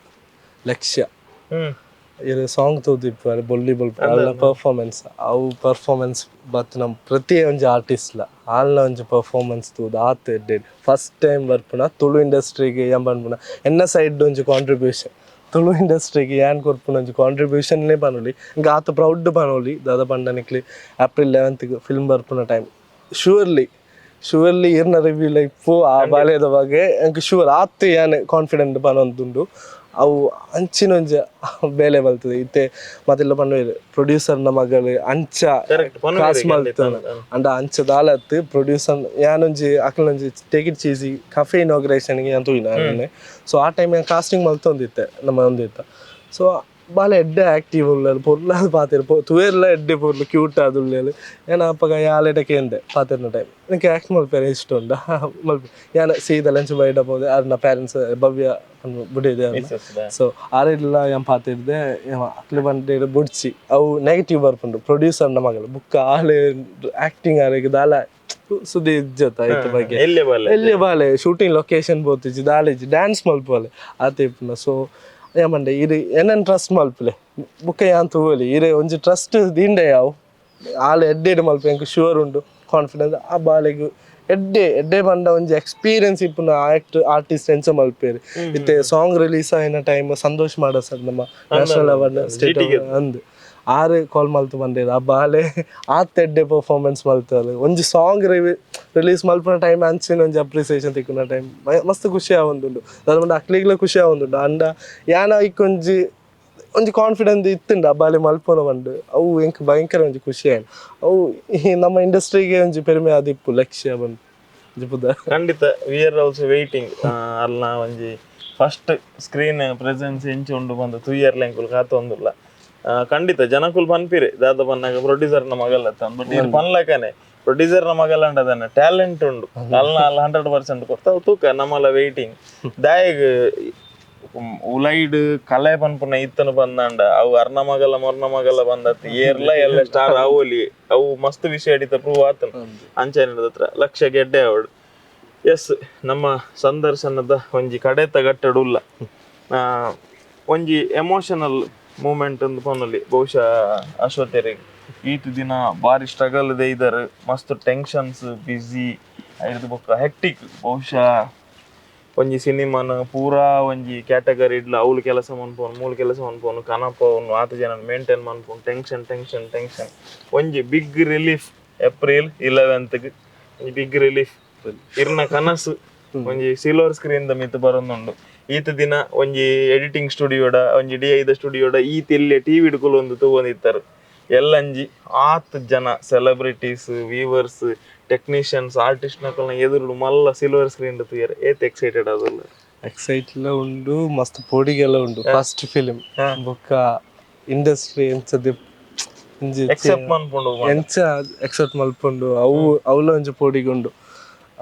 ಲಕ್ಷ್ಯ ಇರು ಸಾಂಗ್ ತೂದಿಪ್ಪು ಬೊಲ್ಲಿ ಬೊಲ್ಪ ಅಲ್ಲ ಪರ್ಫಾರ್ಮೆನ್ಸ್. ಅವು ಪರ್ಫಾರ್ಮೆನ್ಸ್ ಬತ್ ನಮ್ಮ ಪ್ರತಿ ಒಂಜಿ ಆರ್ಟಿಸ್ಟ್ಲ ಆಲ್ನ ಒಂಜಿ ಪರ್ಫಾರ್ಮೆನ್ಸ್ ತೂದು ಆತ್ ಎಡ್ಡೆ. ಫಸ್ಟ್ ಟೈಮ್ ಬರ್ಪುನ ತುಳು ಇಂಡಸ್ಟ್ರಿಗೆ ಏನ್ ಪನ್ಪುನ ಎನ್ನ ಸೈಡ್ ಒಂಜಿ ಕಾಂಟ್ರಿಬ್ಯೂಷನ್ Tulu ಇಂಡಸ್ಟ್ರಿಗೆ ಯಾನ್ ಕೊರ್ಪುನ ಒಂಜಿ ಕಾಂಟ್ರಿಬ್ಯೂಷನ್ನೇ ಪನೊಲಿ, ಇಂಕ ಆತ್ ಪ್ರೌಡ್ ಪನೊಲಿ. ದಾದ ಪಂಡ ನಿಕ್ಲಿ ಏಪ್ರಿಲ್ 11th film ಬರ್ಪುನ time surely surely ಇರ್ನ ರಿವ್ಯೂ ಇಪ್ಪು ಆ ಬಾಲೆದ ಬಗ್ಗೆ ಎಂಕ್ ಶೂರ್ ಆತ್ ಯಾನ್ ಕಾನ್ಫಿಡೆಂಟ್ ಪನೊಂದುಂಡು. ಅವು ಅಂಚಿನ ಒಂಜಿ ಬೇಲೆ ಬಲ್ತದೆ. ಇತ್ತೆ ಮತ್ತೆಲ್ಲ ಪನ್ಪೆರ್ ಪ್ರೊಡ್ಯೂಸರ್ನ ಮಗಳು ಅಂಚ ಕಾಸ್ ಮಲ್ತನ ಅಂಡ ಅಂಚ ದಾಲತ್ producer ಯಾನೊಂಜಿ ಅಕ್ಲೊಂಜಿ take it cheesy cafe inauguration ಯಾನ್ ತೂಯಿನ. ಸೊ ಆ ಟೈಮ್ ಯಾನ್ ಕಾಸ್ಟಿಂಗ್ ಮಲ್ತೊಂದಿತ್ತೆ ನಮ್ಮ ಒಂದಿತ್ತ. ಸೊ ಬಾಲೆ ಎಡ್ಡೆ ಆಕ್ಟಿವ್ ಉಳ್ಳೇರು, ಪೊರ್ಲಾದ್ ಪಾತೆರ್ ತೂಯೆರ್ಲ ಎಡ್ಡೆ ಪೊರ್ಲು ಕ್ಯೂಟ್ ಆದ್ ಉಳ್ಳೇರು. ಯಾನ್ ಅಪಗ ಯಾಲೆಡ ಕೇಂದೆ ಪಾತೆರ್ನ ಟೈಮ್, ನಿಂಕ್ ಆಕ್ಟ್ ಮಲ್ಪೆರೆ ಇಷ್ಟ ಉಂಡ ಮಲ್ಪೆ. ಯಾನ್ ಸೀದಾ ಲಂಚ್ ಬೈಡ ಪೋದೆ, ಅರ್ನ ಪೇರೆಂಟ್ಸ್ ಭವ್ಯ ಬುಡಿದೆ. ಸೊ ಆರೆಡ್ಲ ಯಾನ್ ಪಾತೆರ್ದೆ, ಅಕ್ಲೆ ಬಂಡೇರು ಬುಡ್ಚಿ ಅವು ನೆಗೆಟಿವ್ ಬರ್ಪುಂಡು ಪ್ರೊಡ್ಯೂಸರ್ನ ಮಗಳು ಬುಕ್ಕ ಆಲೆ ಆಕ್ಟಿಂಗ್ ಆಲೆಗ್ ದಾಲ ಸುದ್ದಿ ಇಜ್ಜತ ಐತ ಬಗ್ಗೆ. ಎಲ್ಲಿ ಬಾಲೆ ಶೂಟಿಂಗ್ ಲೊಕೇಶನ್ ಪೋತಿಜಿ ದಾಲೇಜಿ ಡ್ಯಾನ್ಸ್ ಮಲ್ಪುವಲೆ ಆತೆ ಇಪ್ಪುನ. ಸೊ ಯಾಮಂಡೆ ಇರು ಎನ್ನನ್ ಟ್ರಸ್ಟ್ ಮಲ್ಪುಲೆ ಬುಕ್ಕ ಯಾನ್ ತೂವಲಿ ಇರೆ ಒಂಜಿ ಟ್ರಸ್ಟ್ ದಿಂಡೆ ಯಾವು ಆಲೆ ಎಡ್ಡೆಡ್ ಮಲ್ಪೆ ಎಂಕ್ ಶೂರ್ ಉಂಡು ಕಾನ್ಫಿಡೆನ್ಸ್. ಆ ಬಾಲೆಗ್ ಎಡ್ಡೆ ಎಡ್ಡೆ ಪಂಡ ಒಂಜಿ ಎಕ್ಸ್ಪೀರಿಯನ್ಸ್ ಇಪ್ಪುನ ಆಕ್ಟ್ ಆರ್ಟಿಸ್ಟ್ ಎಂಚ ಮಲ್ಪೇರು. ಇತ್ತೆ ಸಾಂಗ್ ರಿಲೀಸ್ ಆಯಿನ ಟೈಮ್ ಸಂತೋಷ್ ಮಾಡ ಸರ್ ನಮ್ಮ national award state ಅಂದ್ ಆರು ಕಾಲ್ ಮಲ್ತು ಬಂದೇರು. ಆ ಬಾಲೆ ಆತ್ ಎಡ್ಡೆ ಪರ್ಫಾರ್ಮೆನ್ಸ್ ಮಲ್ತಾರೆ. ಒಂಜಿ ಸಾಂಗ್ ರಿಲೀಸ್ ಮಲ್ಪುನ ಟೈಮ್ ಅಂಚಿನ ಒಂಜಿ ಅಪ್ರಿಸಿಯೇಷನ್ ತಿಕ್ಕುನ ಟೈಮ್ ಮಸ್ತ್ ಖುಷಿ ಆವೊಂದುಂಡು. ದಾದ ಅಕ್ಲಿಗ್ಲ ಖುಷಿ ಆವೊಂದುಂಡು. ಅಂಡ ಯಾನ ಐಕ್ ಒಂಜಿ ಒಂಜಿ ಕಾನ್ಫಿಡೆನ್ಸ್ ಇತ್ತುಂಡು ಆ ಬಾಲೆ ಮಲ್ಪುನ ಪಂಡು. ಅವು ಎಂಕ್ ಭಯಂಕರ ಒಂಜಿ ಖುಷಿ ಆಯ್ತು. ಅವು ಈ ನಮ್ಮ ಇಂಡಸ್ಟ್ರಿಗೆ ಒಂಜಿ ಪೆರುಮೆ ಆದಿಪ್ಪು ಲಕ್ಷ್ಯ ಬಂದು ಒಂಜಿ. ಖಂಡಿತ we are also waiting. ಅಲ್ನ ಒಂಜಿ first screen presence ಎಂಚ ಉಂಡು ಬಂದು ತೂಯರ್ಲೆ ಎಂಕುಲು ಕಾತೊಂದುಲ್ಲ. ಖಂಡಿತ ಜನಕುಲು ಪನ್ಪಿರಿ ದಾದ ಪನ್ನಾಗ ಪ್ರೊಡ್ಯೂಸರ್ನ ಮಗಲ್ ಅತ್ತ, ಬಟ್ ಇರ್ ಪನ್ಲಕನೆ ಪ್ರೊಡ್ಯೂಸರ್ನ ಮಗಲ್ ಅಂಡದನ್ನ ಟ್ಯಾಲೆಂಟ್ ಉಂಡು ಅಲ್ನ ಅಲ್ಲ 100% ಕೊರ್ತ ತೂಕ ನಮ್ಮಲ ವೇಟಿಂಗ್. ದಾಯಗ್ ಉಲೈಡ್ ಕಲೆ ಪನ್ಪುನ ಇತ್ತನ ಬಂದಂಡ ಅವು ಅರ್ನ ಮಗಲ ಮೊರ್ನ ಮಗಲ ಬಂದತ್ ಏರ್ಲ ಎಲ್ಲ ಸ್ಟಾರ್ ಆವೋಲಿ ಅವು ಮಸ್ತ್ ವಿಷಯ ಅಡಿತ ಪ್ರೂವ್ ಆತನ ಅಂಚನೆ ಹತ್ರ ಲಕ್ಷ ಗೆಡ್ಡೆ ಅವಡು. ಎಸ್, ನಮ್ಮ ಸಂದರ್ಶನದ ಒಂಜಿ ಕಡೆತ ಗಟ್ಟಡುಲ್ಲ ಒಂಜಿ ಎಮೋಷನಲ್ ಮೂಮೆಂಟ್ ಅಂದ್ ಪನೊಲಿ. ಬಹುಶಃ ಅಶ್ವಥೆರೆಗ್ ಈತ್ ದಿನ ಬಾರಿ ಸ್ಟ್ರಗಲ್ ಇದ್ದಾರೆ, ಮಸ್ತ್ ಟೆನ್ಷನ್ಸ್, ಬ್ಯುಸಿ ಐರ್ದ್ ಬೊಕ್ಕ ಹೆಕ್ಟಿಕ್. ಬಹುಶಃ ಒಂಜಿ ಸಿನಿಮಾನ ಪೂರಾ ಒಂಜಿ ಕ್ಯಾಟಗರಿ ಇಡ್ಲ ಅವ್ಲು ಕೆಲಸ ಮನ್ಪೋನು ಮೂಲು ಕೆಲಸ ಮನ್ಪೋನು ಕನಪವನು ಆತ ಜನ ಮೇಂಟೈನ್ ಮನ್ಪೋನು tension tension tension. ಒಂಜಿ big relief April 11th ಒಂಜಿ ಬಿಗ್ ರಿಲೀಫ್. ಇರ್ನ ಕನಸು ಒಂಜಿ ಸಿಲ್ವರ್ ಸ್ಕ್ರೀನ್ ದ ಮಿತ್ತ್ ಬರೊಂದುಂಡು. ಈತ ದಿನ ಒಂಜಿ ಎಡಿಟಿಂಗ್ ಸ್ಟುಡಿಯೋಡ ಒಂಜಿ ಡಿ ಐದ ಸ್ಟುಡಿಯೋಡ ಈ ತೆಲ್ಲೆ ಟಿವಿ ಹಿಡ್ಕೊಲೊಂದು ತೂವೊಂದಿತ್ತಾರೆ. ಎಲ್ಲಂಜಿ ಆತ್ ಜನ celebrities, viewers, technicians, artist ನಕಲ್ನ ಎದುರು ಮಲ್ಲ ಸಿಲ್ವರ್ ಸ್ಕ್ರೀನ್ ತೂಯರ್ ಏತ್ ಎಕ್ಸೈಟೆಡ್ ಆದಲ್ಲ? ಎಕ್ಸೈಟ್ಲ ಉಂಡು, ಮಸ್ತ್ ಪೋಡಿಗೆಲ್ಲ ಉಂಡು. ಫಸ್ಟ್ ಫಿಲಿಂ ಬೊಕ್ಕ ಇಂಡಸ್ಟ್ರಿ ಎಂಚದ ಎಕ್ಸೆಪ್ಟ್ ಮನ್ಪುಂಡು ಎಂಚ ಎಕ್ಸೆಪ್ಟ್ ಮಲ್ಪುಂಡು ಅವು ಅವಲ ಒಂಜಿ ಪೋಡಿಗೆ ಉಂಡು.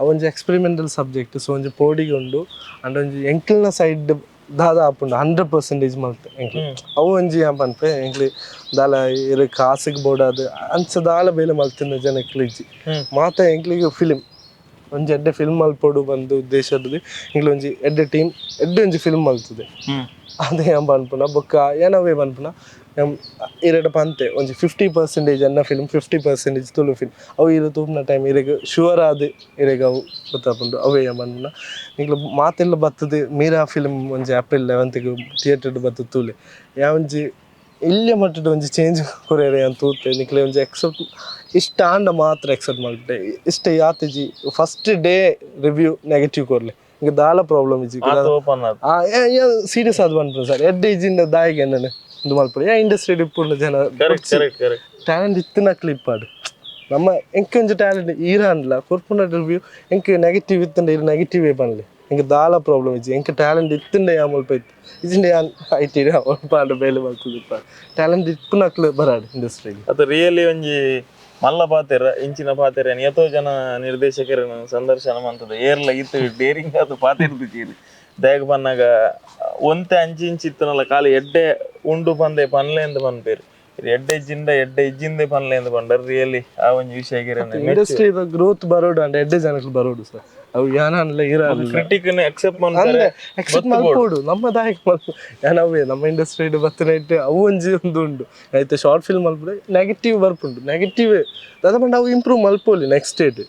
ಅವು ಒಂಜಿ experimental subject. So ಒಂಜಿ ಪೋಡಿಗೆ ಉಂಡು. ಅಂಡ್ ಒಂಜಿ ಎಂಕಲ್ನ ಸೈಡ್ ದಾದ ಆಪುಂಡು 100% ಮಲ್ತೆ ಎಂಕ್ಲು. ಅವು ಒಂಜಿ ಯಾನ್ ಪನ್ಪೆ ಎಂಕ್ಲಿ ದಾಲ ಇರು ಕಾಸಿಗೆ ಬೋಡಾದ್ ಅಂಚ ದಾಲ ಬೇಲೆ ಮಲ್ತಿನ ಜನಕ್ಲು ಇಜ್ಜಿ. ಮಾತ ಎಂಕ್ಲಿಗ್ ಫಿಲಿಂ ಒಂಜಿ ಎಡ್ಡೆ ಫಿಲ್ಮ್ ಮಲ್ಪೊಡು ಬಂದು ಉದ್ದೇಶ ಇರ್ತದೆ. ಎಂಕ್ಲು ಒಂಜಿ ಎಡ್ಡೆ ಟೀಮ್ ಎಡ್ಡೆ ಒಂಜಿ ಫಿಲ್ಮ್ ಮಲ್ತದೆ. ಅದೇ ಯಾನ್ ಪನ್ಪುನ. ಬೊಕ್ಕ ಏನವೇ ಪನ್ಪುನ ಇರೆಡ ಪಂತೆ ಒಂಜಿ 50% ಎನ್ನ ಫಿಲ್ಮ್, 50% ತುಳು ಫಿಲ್ಮ್. ಅವು ಇರು ತೂಪಿನ ಟೈಮ್ ಇರೆಗ್ ಶುವರ್ ಆದ್ ಇರೆಗ್ ಅವು ಗೊತ್ತಾಪುಂಡು. ಅವೇ ಯಾನ್ ಪನ್ಪುನ. ನಿಕ್ಲು ಮಾತೆಲ್ಲ ಬತ್ತದು ಮೀರಾ ಫಿಲ್ಮ್ ಒಂಜಿ ಏಪ್ರಿಲ್ 11th theatre ಬತ್ತದು ತೂಲೆ. ಯಾ ಒಂಜಿ ಇಲ್ಯ ಮಟ್ಟದ ಒಂಜಿ ಚೇಂಜ್ ಕೊರಿಯರೆ ಯಾನ್ ತೂತೆ. ನಿಕ್ಲೆ ಒಂಜಿ ಎಕ್ಸೆಪ್ಟ್ ಇಷ್ಟ ಆಂಡ ಮಾತ್ರ ಎಕ್ಸೆಪ್ಟ್ ಮಲ್ಪೆ. ಇಷ್ಟ ಯಾತಿಜಿ first day review negative ಕೊರ್ಲೆ, ಇಂಕ ದಾಲ ಪ್ರಾಬ್ಲಮ್ ಇಜ್ಜಿ. ಓಪನ್ ಆದ್ ಸೀರಿಯಸ್ ಆದ್ ಪನ್ಪುನ ಸರ್. ಎಡ್ಡೆ ಇಜ್ಜಿಂಡ ದಾಯಿಗೆ ಎನ್ನನೆ ಉಂದು ಮಲ್ಪುಡು. ಯಾ ಇಂಡಸ್ಟ್ರಿ ಇಪ್ಪುನ ಜನ correct correct correct talent ಇತ್ತಿನಕ್ಲು ಇಪ್ಪಾಡು. ನಮ್ಮ ಎಂಕ್ ಒಂಜಿ ಟ್ಯಾಲೆಂಟ್ ಈರಾಂಡ್ಲ ಕೊರ್ಪುನ ರಿವ್ಯೂ ಎಂಕ್ ನೆಗೆಟಿವ್ ಇತ್ತಂಡ ಇರು ನೆಗೆಟಿವ್ ಪನ್ಲೆ, ಎಂಕ್ ದಾಲ ಪ್ರಾಬ್ಲಮ್ ಇಜ್ಜಿ. ಎಂಕ್ ಟ್ಯಾಲೆಂಟ್ ಇತ್ತಂಡ ಯಾ ಮುಲ್ಪ ಇತ್ತು ಇಜ್ಜಿಂಡ ಯಾನ್ I T ಪಾಂಡ ಬೇಲೆ ಮಲ್ತುದಿಪ್ಪ. ಟ್ಯಾಲೆಂಟ್ ಇಪ್ಪುನಕ್ಲು ಬರಾಡ್ ಇಂಡಸ್ಟ್ರಿಗೆ. ಅದು ರಿಯಲಿ ಒಂಜಿ ಮಲ್ಲ ಪಾತೆರ ಇಂಚಿನ ಪಾತೆರ. ಏತೋ ಜನ ನಿರ್ದೇಶಕರನ್ನು ಸಂದರ್ಶನ ಮಂತದ ಏರ್ಲ ಇತ್ತು ಡೇರಿಂಗ್ ಅದು ಪಾತೆರ್ದು ದಾಯಗ ಪನ್ನಾಗ ಒಂತೆ ಅಂಚಿ ಇಂಚಿ ಇತ್ತನಲ್ಲ ಖಾಲಿ ಎಡ್ಡೆ ಉಂಡು ಪಂದೆ ಪನ್ಲೆ ಅಂದ್ ಪನ್ಪೇರು. ಎಡ್ಡೆ ಇಜ್ಜಿಂದ ಎಡ್ಡೆ ಇಜ್ಜಿಂದೆ ಪನ್ಲೆ ಅಂದ್ ಪಂಡರ್. ರಿಯಲಿ ಆ ಒಂಜಿ ವಿಷಯ ಇಂಡಸ್ಟ್ರಿ ಗ್ರೋತ್ ಬರೋಡು ಅಂಡ್ ಎಡ್ಡೆ ಜನಕ್ಲು ಬರೋಡು ಸರ್. ಅವು ಯಾನನ್ಲ ಇರ ಕ್ರಿಟಿಕ್ ಅಕ್ಸೆಪ್ಟ್ ಮನ್ಪರೆ ಎಕ್ಸೆಪ್ಟ್ ಮಲ್ಪೋಡು ನಮ್ಮ ದಾಯಕ ಮಲ್ಪ. ಯಾನವೇ ನಮ್ಮ ಇಂಡಸ್ಟ್ರಿ ಬತ್ತಿನ ಇಟ್ಟು ಅವು ಒಂಜಿ ಒಂದು ಉಂಡು ಆಯ್ತು. ಶಾರ್ಟ್ ಫಿಲ್ಮ್ ಮಲ್ಪುಡೆ ನೆಗೆಟಿವ್ ಬರ್ಪುಂಡು. ನೆಗೆಟಿವ್ ದಾದ ಪಂಡ ಅವು ಇಂಪ್ರೂವ್ ಮಲ್ಪೋಲಿ ನೆಕ್ಸ್ಟ್ ಡೇಟ್.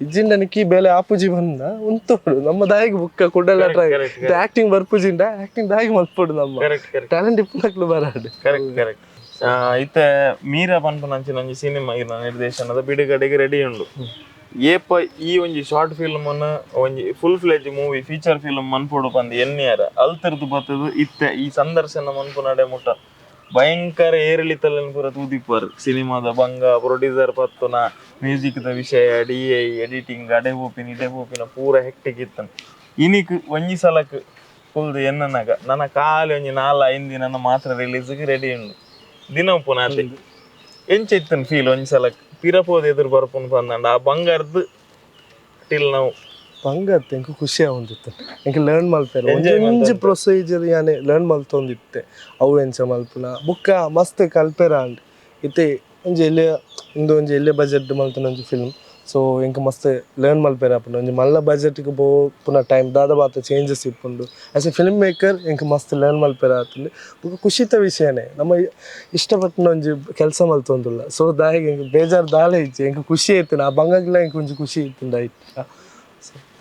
ಇಜ್ಜಿಂಡನಿಕ್ಕಿ ಬೇಲೆ ಆಪುಜಿ ಬಂದ ಉಂತೋಡು ನಮ್ಮ ದಾಯಿಗೆ ಬುಕ್ಕ ಕುಡಲ ಟ್ರೈ ಆಕ್ಟಿಂಗ್ ಬರ್ಪುಜಿಂಡ ಆಕ್ಟಿಂಗ್ ದಾಯಿಗೆ ಮಲ್ಪೊಡು ನಮ್ಮ ಟ್ಯಾಲೆಂಟ್ ಇಪ್ಪುನಕ್ಲು ಬರಾಡು. Correct correct. ಇತ್ತೆ ಮೀರಾ ಪನ್ಪುನಂಚಿನ ಒಂಜಿ ಸಿನಿಮಾ ಇರ್ನ ನಿರ್ದೇಶನದ ಬಿಡುಗಡೆಗೆ ರೆಡಿ ಉಂಡು. ಏಪ ಈ ಒಂಜಿ ಶಾರ್ಟ್ ಫಿಲ್ಮ್ ಒಂಜಿ full fledge movie feature film ಮನ್ಪೊಡು ಪಂದ್ ಎನ್ನಿಯಾರ ಅಲ್ತರ್ದು ಬತ್ತದು ಇತ್ತೆ ಈ ಸಂದರ್ಶನ ಮನ್ಪುನಡೆ ಮುಟ್ಟ ಭಯಂಕರ ಏರಿಳಿತಲನ್ ಪೂರ ತೂದಿಪ್ಪರ್. ಸಿನಿಮಾದ ಬಂಗ, ಪ್ರೊಡ್ಯೂಸರ್ ಪತ್ತುನ, ಮ್ಯೂಸಿಕ್ ದ ವಿಷಯ, D I, editing, ಅಡೆ ಪೋಪಿನ ಇಡೆ ಪೋಪಿನ ಪೂರ ಹೆಕ್ಟಿಕ್ ಇತ್ತನ್. ಇನಿಕ್ ಒಂಜಿ ಸಲಕ್ ಕುಲ್ದು ಎನ್ನನಾಗ ನನ್ನ ಖಾಲಿ ಒಂಜಿ 4-5 ದಿನ ಮಾತ್ರ ರಿಲೀಸ್ಗೆ ರೆಡಿ ಉಂಡು. ದಿನ ಉಪ್ಪುನ ಅತೆ ಎಂಚ ಇತ್ತನ್ ಫೀಲ್ ಒಂಜಿ ಸಲಕ್ ಪಿರ ಪೋದು ಎದುರು ಬರ್ಪುನು ಪಂದಂಡ ಆ ಬಂಗಾರ್ದು ಟಿಲ್ ನಾವು ಬಂಗತ್ತೆ ಎಂಕ್ ಖುಷಿ ಆವೊಂದಿತ್ತು. ಎಂಕ್ ಲರ್ನ್ ಮಲ್ಪೆರೆ ಒಂಜಿ ಪ್ರೊಸೀಜರ್ ಯಾನೆ ಲರ್ನ್ ಮಲ್ತೊಂದಿತ್ತೆ. ಅವು ಎಂಚ ಮಲ್ಪುನ ಬುಕ್ಕ ಮಸ್ತ್ ಕಲ್ಪೆರ ಅಂಡ್. ಇತ್ತೆ ಒಂಜಿ ಎಲ್ಯ ಇಂದು ಒಂಜಿ ಎಲ್ಯ ಬಜೆಟ್ ಮಲ್ತುನ ಒಂಜಿ ಫಿಲ್ಮ್. ಸೊ ಎಂಕ್ ಮಸ್ತ್ ಲರ್ನ್ ಮಲ್ಪೆರೆ ಆಪುಂಡು. ಒಂಜಿ ಮಲ್ಲ ಬಜೆಟ್ಗೆ ಪೋಪುನ ಟೈಮ್ ದಾದ ಬಾತ ಚೇಂಜಸ್ ಇಪ್ಪುಂಡು. As A film maker ಎಂಕ್ ಮಸ್ತ್ ಲರ್ನ್ ಮಲ್ಪೆರೆ ಆತುಂಡು. ಬುಕ್ಕ ಖುಷಿತ ವಿಷಯನೇ ನಮ್ಮ ಇಷ್ಟಪಟ್ಟಿನ ಒಂಜಿ ಕೆಲಸ ಮಲ್ತೊಂದುಲ್ಲ. ಸೊ ದಾಯಿಗೆ ಎಂಕ್ ಬೇಜಾರು ದಾಲ ಇಜ್ಜಿ, ಎಂಕ್ ಖುಷಿ ಆಯ್ತು. ಆ ಬಂಗಗ್ಲ ಎಂಕ್ ಒಂಜಿ ಖುಷಿ ಇತ್ತುಂಡು ಐತ.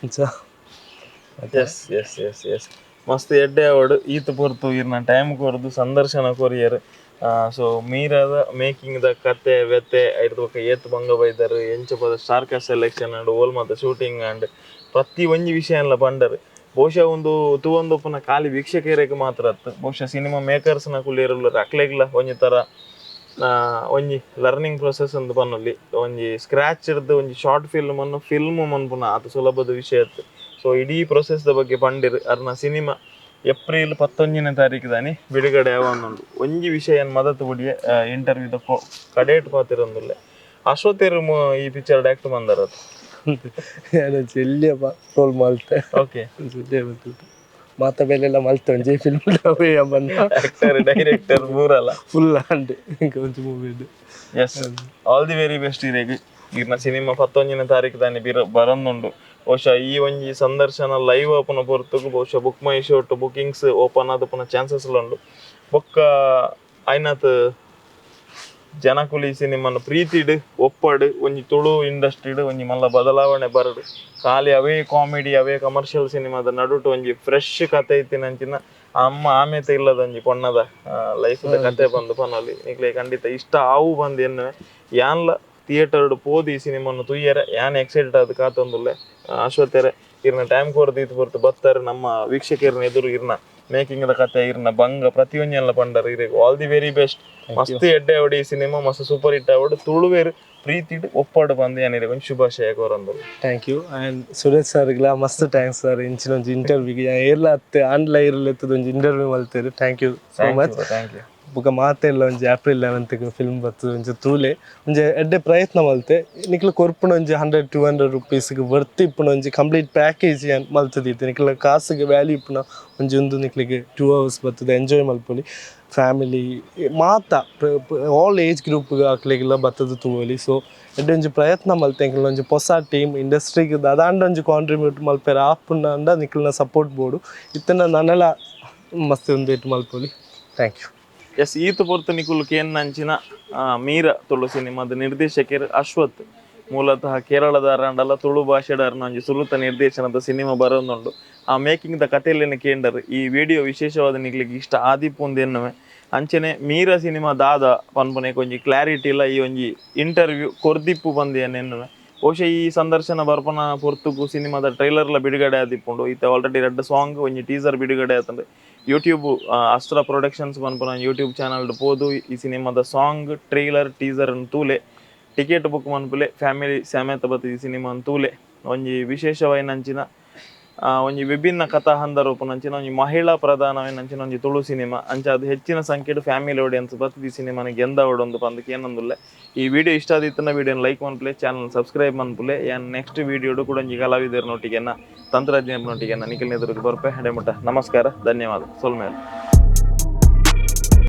S S S S ಮಸ್ತ್ ಎಡ್ಡೆ ಅವಡು ಈತ ಪೊರ್ತು ಇರ್ನ ಟೈಮ್ ಕೊರ್ದು ಸಂದರ್ಶನ ಕೊರಿಯರ್. ಸೊ ಮೀರಾದ ಮೇಕಿಂಗ್ ದ ಕತೆ ವ್ಯತೆ ಐರ್ದ ಬೊಕ್ಕ ಏತ್ ಬಂಗ ಬೈದರ್ ಎಂಚ ಪದ star cast selection and ಓಲ್ ಮಾತ ಶೂಟಿಂಗ್ ಅಂಡ್ ಪ್ರತಿ ಒಂಜಿ ವಿಷಯನ್ಲ ಪಂಡರ್. ಬಹುಶಃ ಒಂದು ತೂವೊಂದೊಪ್ಪುನ ಖಾಲಿ ವೀಕ್ಷಕರಿಗೆ ಮಾತ್ರ ಅತ್ತು, ಬಹುಶಃ ಸಿನಿಮಾ ಮೇಕರ್ಸ್ ನಕುಲು ಅಕ್ಲೆಗ್ಲ ಒಂಜಿ ತರ ಒಂಜಿ ಲರ್ನಿಂಗ್ ಪ್ರೊಸೆಸ್ ಅಂದ್ ಪನ್ನೊಲಿ. ಒಂಜಿ ಸ್ಕ್ರಾಚ್ ಇರ್ದ್ ಒಂಜಿ ಶಾರ್ಟ್ ಫಿಲ್ಮ್ ಅನ್ನು ಫಿಲ್ಮ್ ಮನ್ಪುನ ಆತ ಸುಲಭದ ವಿಷಯ ಅತ್ತು. ಸೊ ಇಡೀ ಪ್ರೊಸೆಸ್ ದ ಬಗ್ಗೆ ಪಂಡಿರ್. ಅರ್ನ ಸಿನಿಮಾ ಏಪ್ರಿಲ್ 19ನೇ ತಾರೀಕು ದಾನಿ ಬಿಡುಗಡೆ ಆವೊಂದುಂಡು. ಒಂಜಿ ವಿಷಯ ಮದತ್ ಬುಡಿಯೆ ಇಂಟರ್ವ್ಯೂದ ಕಡೇಟ್ ಪಾತಿರೊಂದುಲ್ಲೆ. ಅಶ್ವಥೇರು ಈ ಪಿಕ್ಚರ್ ಡೈರೆಕ್ಟ್ ಬಂದಾರ. ಎಲ್ಲಿಯ ರೋಲ್ ಮಲ್ತೆ. ಓಕೆ. ಮಾತ ಬೇಲೆಲ್ಲ ಮಲ್ತೆ ಒಂಜಿ film actor director ಮೂರಲ್ಲ full and ಒಂಜಿ movie. Yes, all the very best ಇರೆಗ್. ಇರ್ನ ಸಿನಿಮಾ 19ನೇ ತಾರೀಕು ದಾನಿ ಬರೊಂದುಂಡು. ಬಹುಶಃ ಈ ಒಂಜಿ ಸಂದರ್ಶನ ಲೈವ್ ಆಪುನ ಪೊರ್ತುಗು ಬಹುಶಃ book my shot bookings open ಆದಪುನ chances ಉಂಡು. ಬೊಕ್ಕ ಐನಾತ್ ಜನಕುಲಿ ಸಿನಿಮಾನ ಪ್ರೀತಿಡ್ ಒಪ್ಪಡು ಒಂಜಿ ತುಳು ಇಂಡಸ್ಟ್ರಿಡ್ ಒಂಜಿ ಮಲ್ಲ ಬದಲಾವಣೆ ಬರಡು. ಖಾಲಿ ಅವೇ ಕಾಮಿಡಿ ಅವೇ ಕಮರ್ಷಿಯಲ್ ಸಿನಿಮಾದ ನಡುಟು ಒಂಜಿ ಫ್ರೆಶ್ ಕತೆ ಇತ್ತಿನಂಚಿನ ಅಮ್ಮ ಆಮೇತ ಇಲ್ಲದ ಒಂಜಿ ಪೊಣ್ಣದ ಲೈಫ್ದ ಕತೆ ಬಂದು ಪನೊಲಿ. ನಿಕ್ಲೆ ಖಂಡಿತ ಇಷ್ಟ ಆವು ಬಂದು ಎನ್ನುವೆ. ಯಾನ್ಲ ಥಿಯೇಟರ್ ಪೋದು ಈ ಸಿನಿಮಾನು ತುಯ್ಯರೆ ಯಾನ್ ಎಕ್ಸೈಟೆಡ್ ಆದ್ ಕಾತೊಂದುಲ್ಲೆ. ಅಶ್ವಥೆರೆ ಇರ್ನ ಟೈಮ್ ಕೊರ್ದು ಈತ್ ಪೊರ್ತು ಬತ್ತಾರೆ ನಮ್ಮ ವೀಕ್ಷಕರ್ನ ಎದುರು ಇರ್ನ ಮೇಕಿಂಗ್ ದ ಕತೆ ಇರ್ನ ಬಂಗ ಪ್ರತಿಯೊಂಜೆಲ್ಲ ಪಂಡರ್. ಇರೆಗ್ all the very best. ಮಸ್ತ್ ಎಡ್ಡೆ ಅವಡಿ ಈ ಸಿನಿಮಾ ಮಸ್ತ್ ಸೂಪರ್ ಹಿಟ್ ಆವಡ್. ತುಳುವೇರು ಪ್ರೀತಿಡ್ ಒಪ್ಪಾಡು ಬಂದು ಯಾನಿರೆ ಒಂಜಿ ಶುಭಾಶಯ ಕೋರಂದು. Thank you. And Suresh ಸರ್ಗ್ಲ ಮಸ್ತ್ thanks sir. ಇಂಚಿನ ಒಂಜಿ ಇಂಟರ್ವ್ಯೂಗೆ ಏರ್ಲ ಅತ್ತೆ ಆಂಡ್ಲ ಇರ್ಲ ಒಂಜಿ interview ಮಲ್ತೇರು. Thank you so much. Thank you. ಬೊಕ ಮಾತೆಲ್ಲ ಒಂಜಿ ಏಪ್ರಿಲ್ 11th film ಬರ್ತದೆ. ಒಂಜಿ ತೂಲೆ ಒಂಜಿ ಎಡ್ಡೆ ಪ್ರಯತ್ನ ಮಲ್ತೆ. ನಿಕ್ಲ ಕೊರ್ಪುನ ಒಂಜಿ 100-200 ರುಪೀಸ್ಗೆ ವರ್ತ್ ಇಪ್ಪುನ ಒಂಜಿ ಕಂಪ್ಲೀಟ್ ಪ್ಯಾಕೇಜ್ ಮಲ್ತದಿತ್ತೆ. ನಿಕ್ಲ ಕಾಸುಗೆ ವ್ಯಾಲ್ಯೂ ಇಪ್ಪುನ ಒಂಜಿ ಒಂದು ನಿಕ್ಲಿಗೆ 2 ಅವರ್ಸ್ ಬರ್ತದೆ. ಎಂಜಾಯ್ ಮಲ್ಪೊಲಿ. ಫ್ಯಾಮಿಲಿ ಮಾತ all age group ಅಕ್ಲೆಗೆಲ್ಲ ಬರ್ತದೆ ತೂವೊಲಿ. ಸೊ ಎಡ್ಡೆ ಒಂಜಿ ಪ್ರಯತ್ನ ಮಲ್ತೆ. ಎಂಕ್ಲ ಒಂಜಿ ಪೊಸ ಟೀಮ್ ಇಂಡಸ್ಟ್ರಿಗೆ ದಾದಾಂಡ ಒಂಜಿ ಕಾಂಟ್ರಿಬ್ಯೂಟ್ ಮಲ್ಪೆರೆ ಆಪುಂಡ ನಿಕ್ಲೆನ ಸಪೋರ್ಟ್ ಬೋಡು. ಇತ್ತನ ನನಲ ಮಸ್ತ್ ಒಂದೇಟ್ ಮಲ್ಪೊಲಿ. Thank you. S, ಈತ ಪೊರ್ತು ನಿಕುಲು ಕೇನ್ನಂಚಿನ ಮೀರಾ ತುಳು ಸಿನಿಮಾದ ನಿರ್ದೇಶಕರು ಅಶ್ವಥ್ ಮೂಲತಃ ಕೇರಳದ ಅರಂಡಲ ತುಳು ಭಾಷೆಡರ್ನ ಒಂಜಿ ಸುರುತ ನಿರ್ದೇಶನದ ಸಿನಿಮಾ ಬರೋದುಂಡು. ಆ ಮೇಕಿಂಗ್ ದ ಕಥೆಯಲ್ಲಿನ ಕೇಂಡರ್. ಈ ವಿಡಿಯೋ ವಿಶೇಷವಾದ ನಿಕ್ಲಿಗೆ ಇಷ್ಟ ಆದಿಪ್ಪುಂದು ಎನ್ನುವೆ. ಅಂಚನೆ ಮೀರಾ ಸಿನಿಮಾ ದಾದ ಪನ್ಪುನೆಕ್ ಒಂಜಿ ಕ್ಲಾರಿಟಿ ಇಲ್ಲ ಈ ಒಂಜಿ ಇಂಟರ್ವ್ಯೂ ಕೊರ್ದಿಪ್ಪು ಬಂದು ಎನ್ನುವೆ. ಬಹುಶಃ ಈ ಸಂದರ್ಶನ ಬರ್ಪನ ಪೊರ್ತುಗು ಸಿನಿಮಾದ ಟ್ರೈಲರ್ಲ ಬಿಡುಗಡೆ ಆದಿಪ್ಪುಂಡು. ಈತ ಆಲ್ರೆಡಿ ರಡ್ಡ್ ಸಾಂಗ್ ಒಂಜಿ ಟೀಸರ್ ಬಿಡುಗಡೆ ಆತಂಡು. ಯೂಟ್ಯೂಬ್ ಅಸ್ತ್ರ ಪ್ರೊಡಕ್ಷನ್ಸ್ ಪನ್ಪುನ ಯೂಟ್ಯೂಬ್ ಚಾನಲ್ ಪೋದು ಈ ಸಿನಿಮಾದ song trailer teaser ತೂಲೆ, ticket book ಮನ್ಪುಲೆ, family ಸಮೇತ ಬತ್ತು ಈ ಸಿನಿಮಾ ತೂಲೆ. ಒಂಜಿ ವಿಶೇಷವಾಯಿನಂಚಿನ ಒಂಜಿ ವಿಭಿನ್ನ ಕಥಾ ಹಂದರೂಪನಂಚಿನ ಒಂಜಿ ಮಹಿಳಾ ಪ್ರಧಾನವಾಯಿನಂಚಿನ ಒಂಜಿ ತುಳು ಸಿನಿಮಾ. ಅಂಚ ಅದು ಹೆಚ್ಚಿನ ಸಂಖ್ಯೆಡ್ ಫ್ಯಾಮಿಲಿ ಆಡಿಯನ್ಸ್ ಬತ್ತು ಈ ಸಿನಿಮಾನ ಗೆಂದವಡೊಂದು ಪಂದಕ್ಕೆ ಏನೊಂದುಲ್ಲೆ. ಈ ವಿಡಿಯೋ ಇಷ್ಟ ಆದಿತ್ತನ ವಿಡಿಯೋನ ಲೈಕ್ ಮನ್ಪುಲೆ, ಚಾನಲ್ ಸಬ್ಸ್ಕ್ರೈಬ್ ಮನ್ಪುಲೆ. ಯಾನ್ ನೆಕ್ಸ್ಟ್ ವಿಡಿಯೋಡು ಕೂಡ ಒಂಜಿ ಕಲಾವಿದರ್ನೊಟ್ಟಿಗೆನ ತಂತ್ರಜ್ಞರನೊಟ್ಟಿಗೆನ ನಿಖಿಲ್ ಎದುರಿಗೆ ಬರ್ಪೆ. ಹೆಡೆಮುಟ್ಟ ನಮಸ್ಕಾರ, ಧನ್ಯವಾದ. ಸೊಲ್ಮೇಲೆ.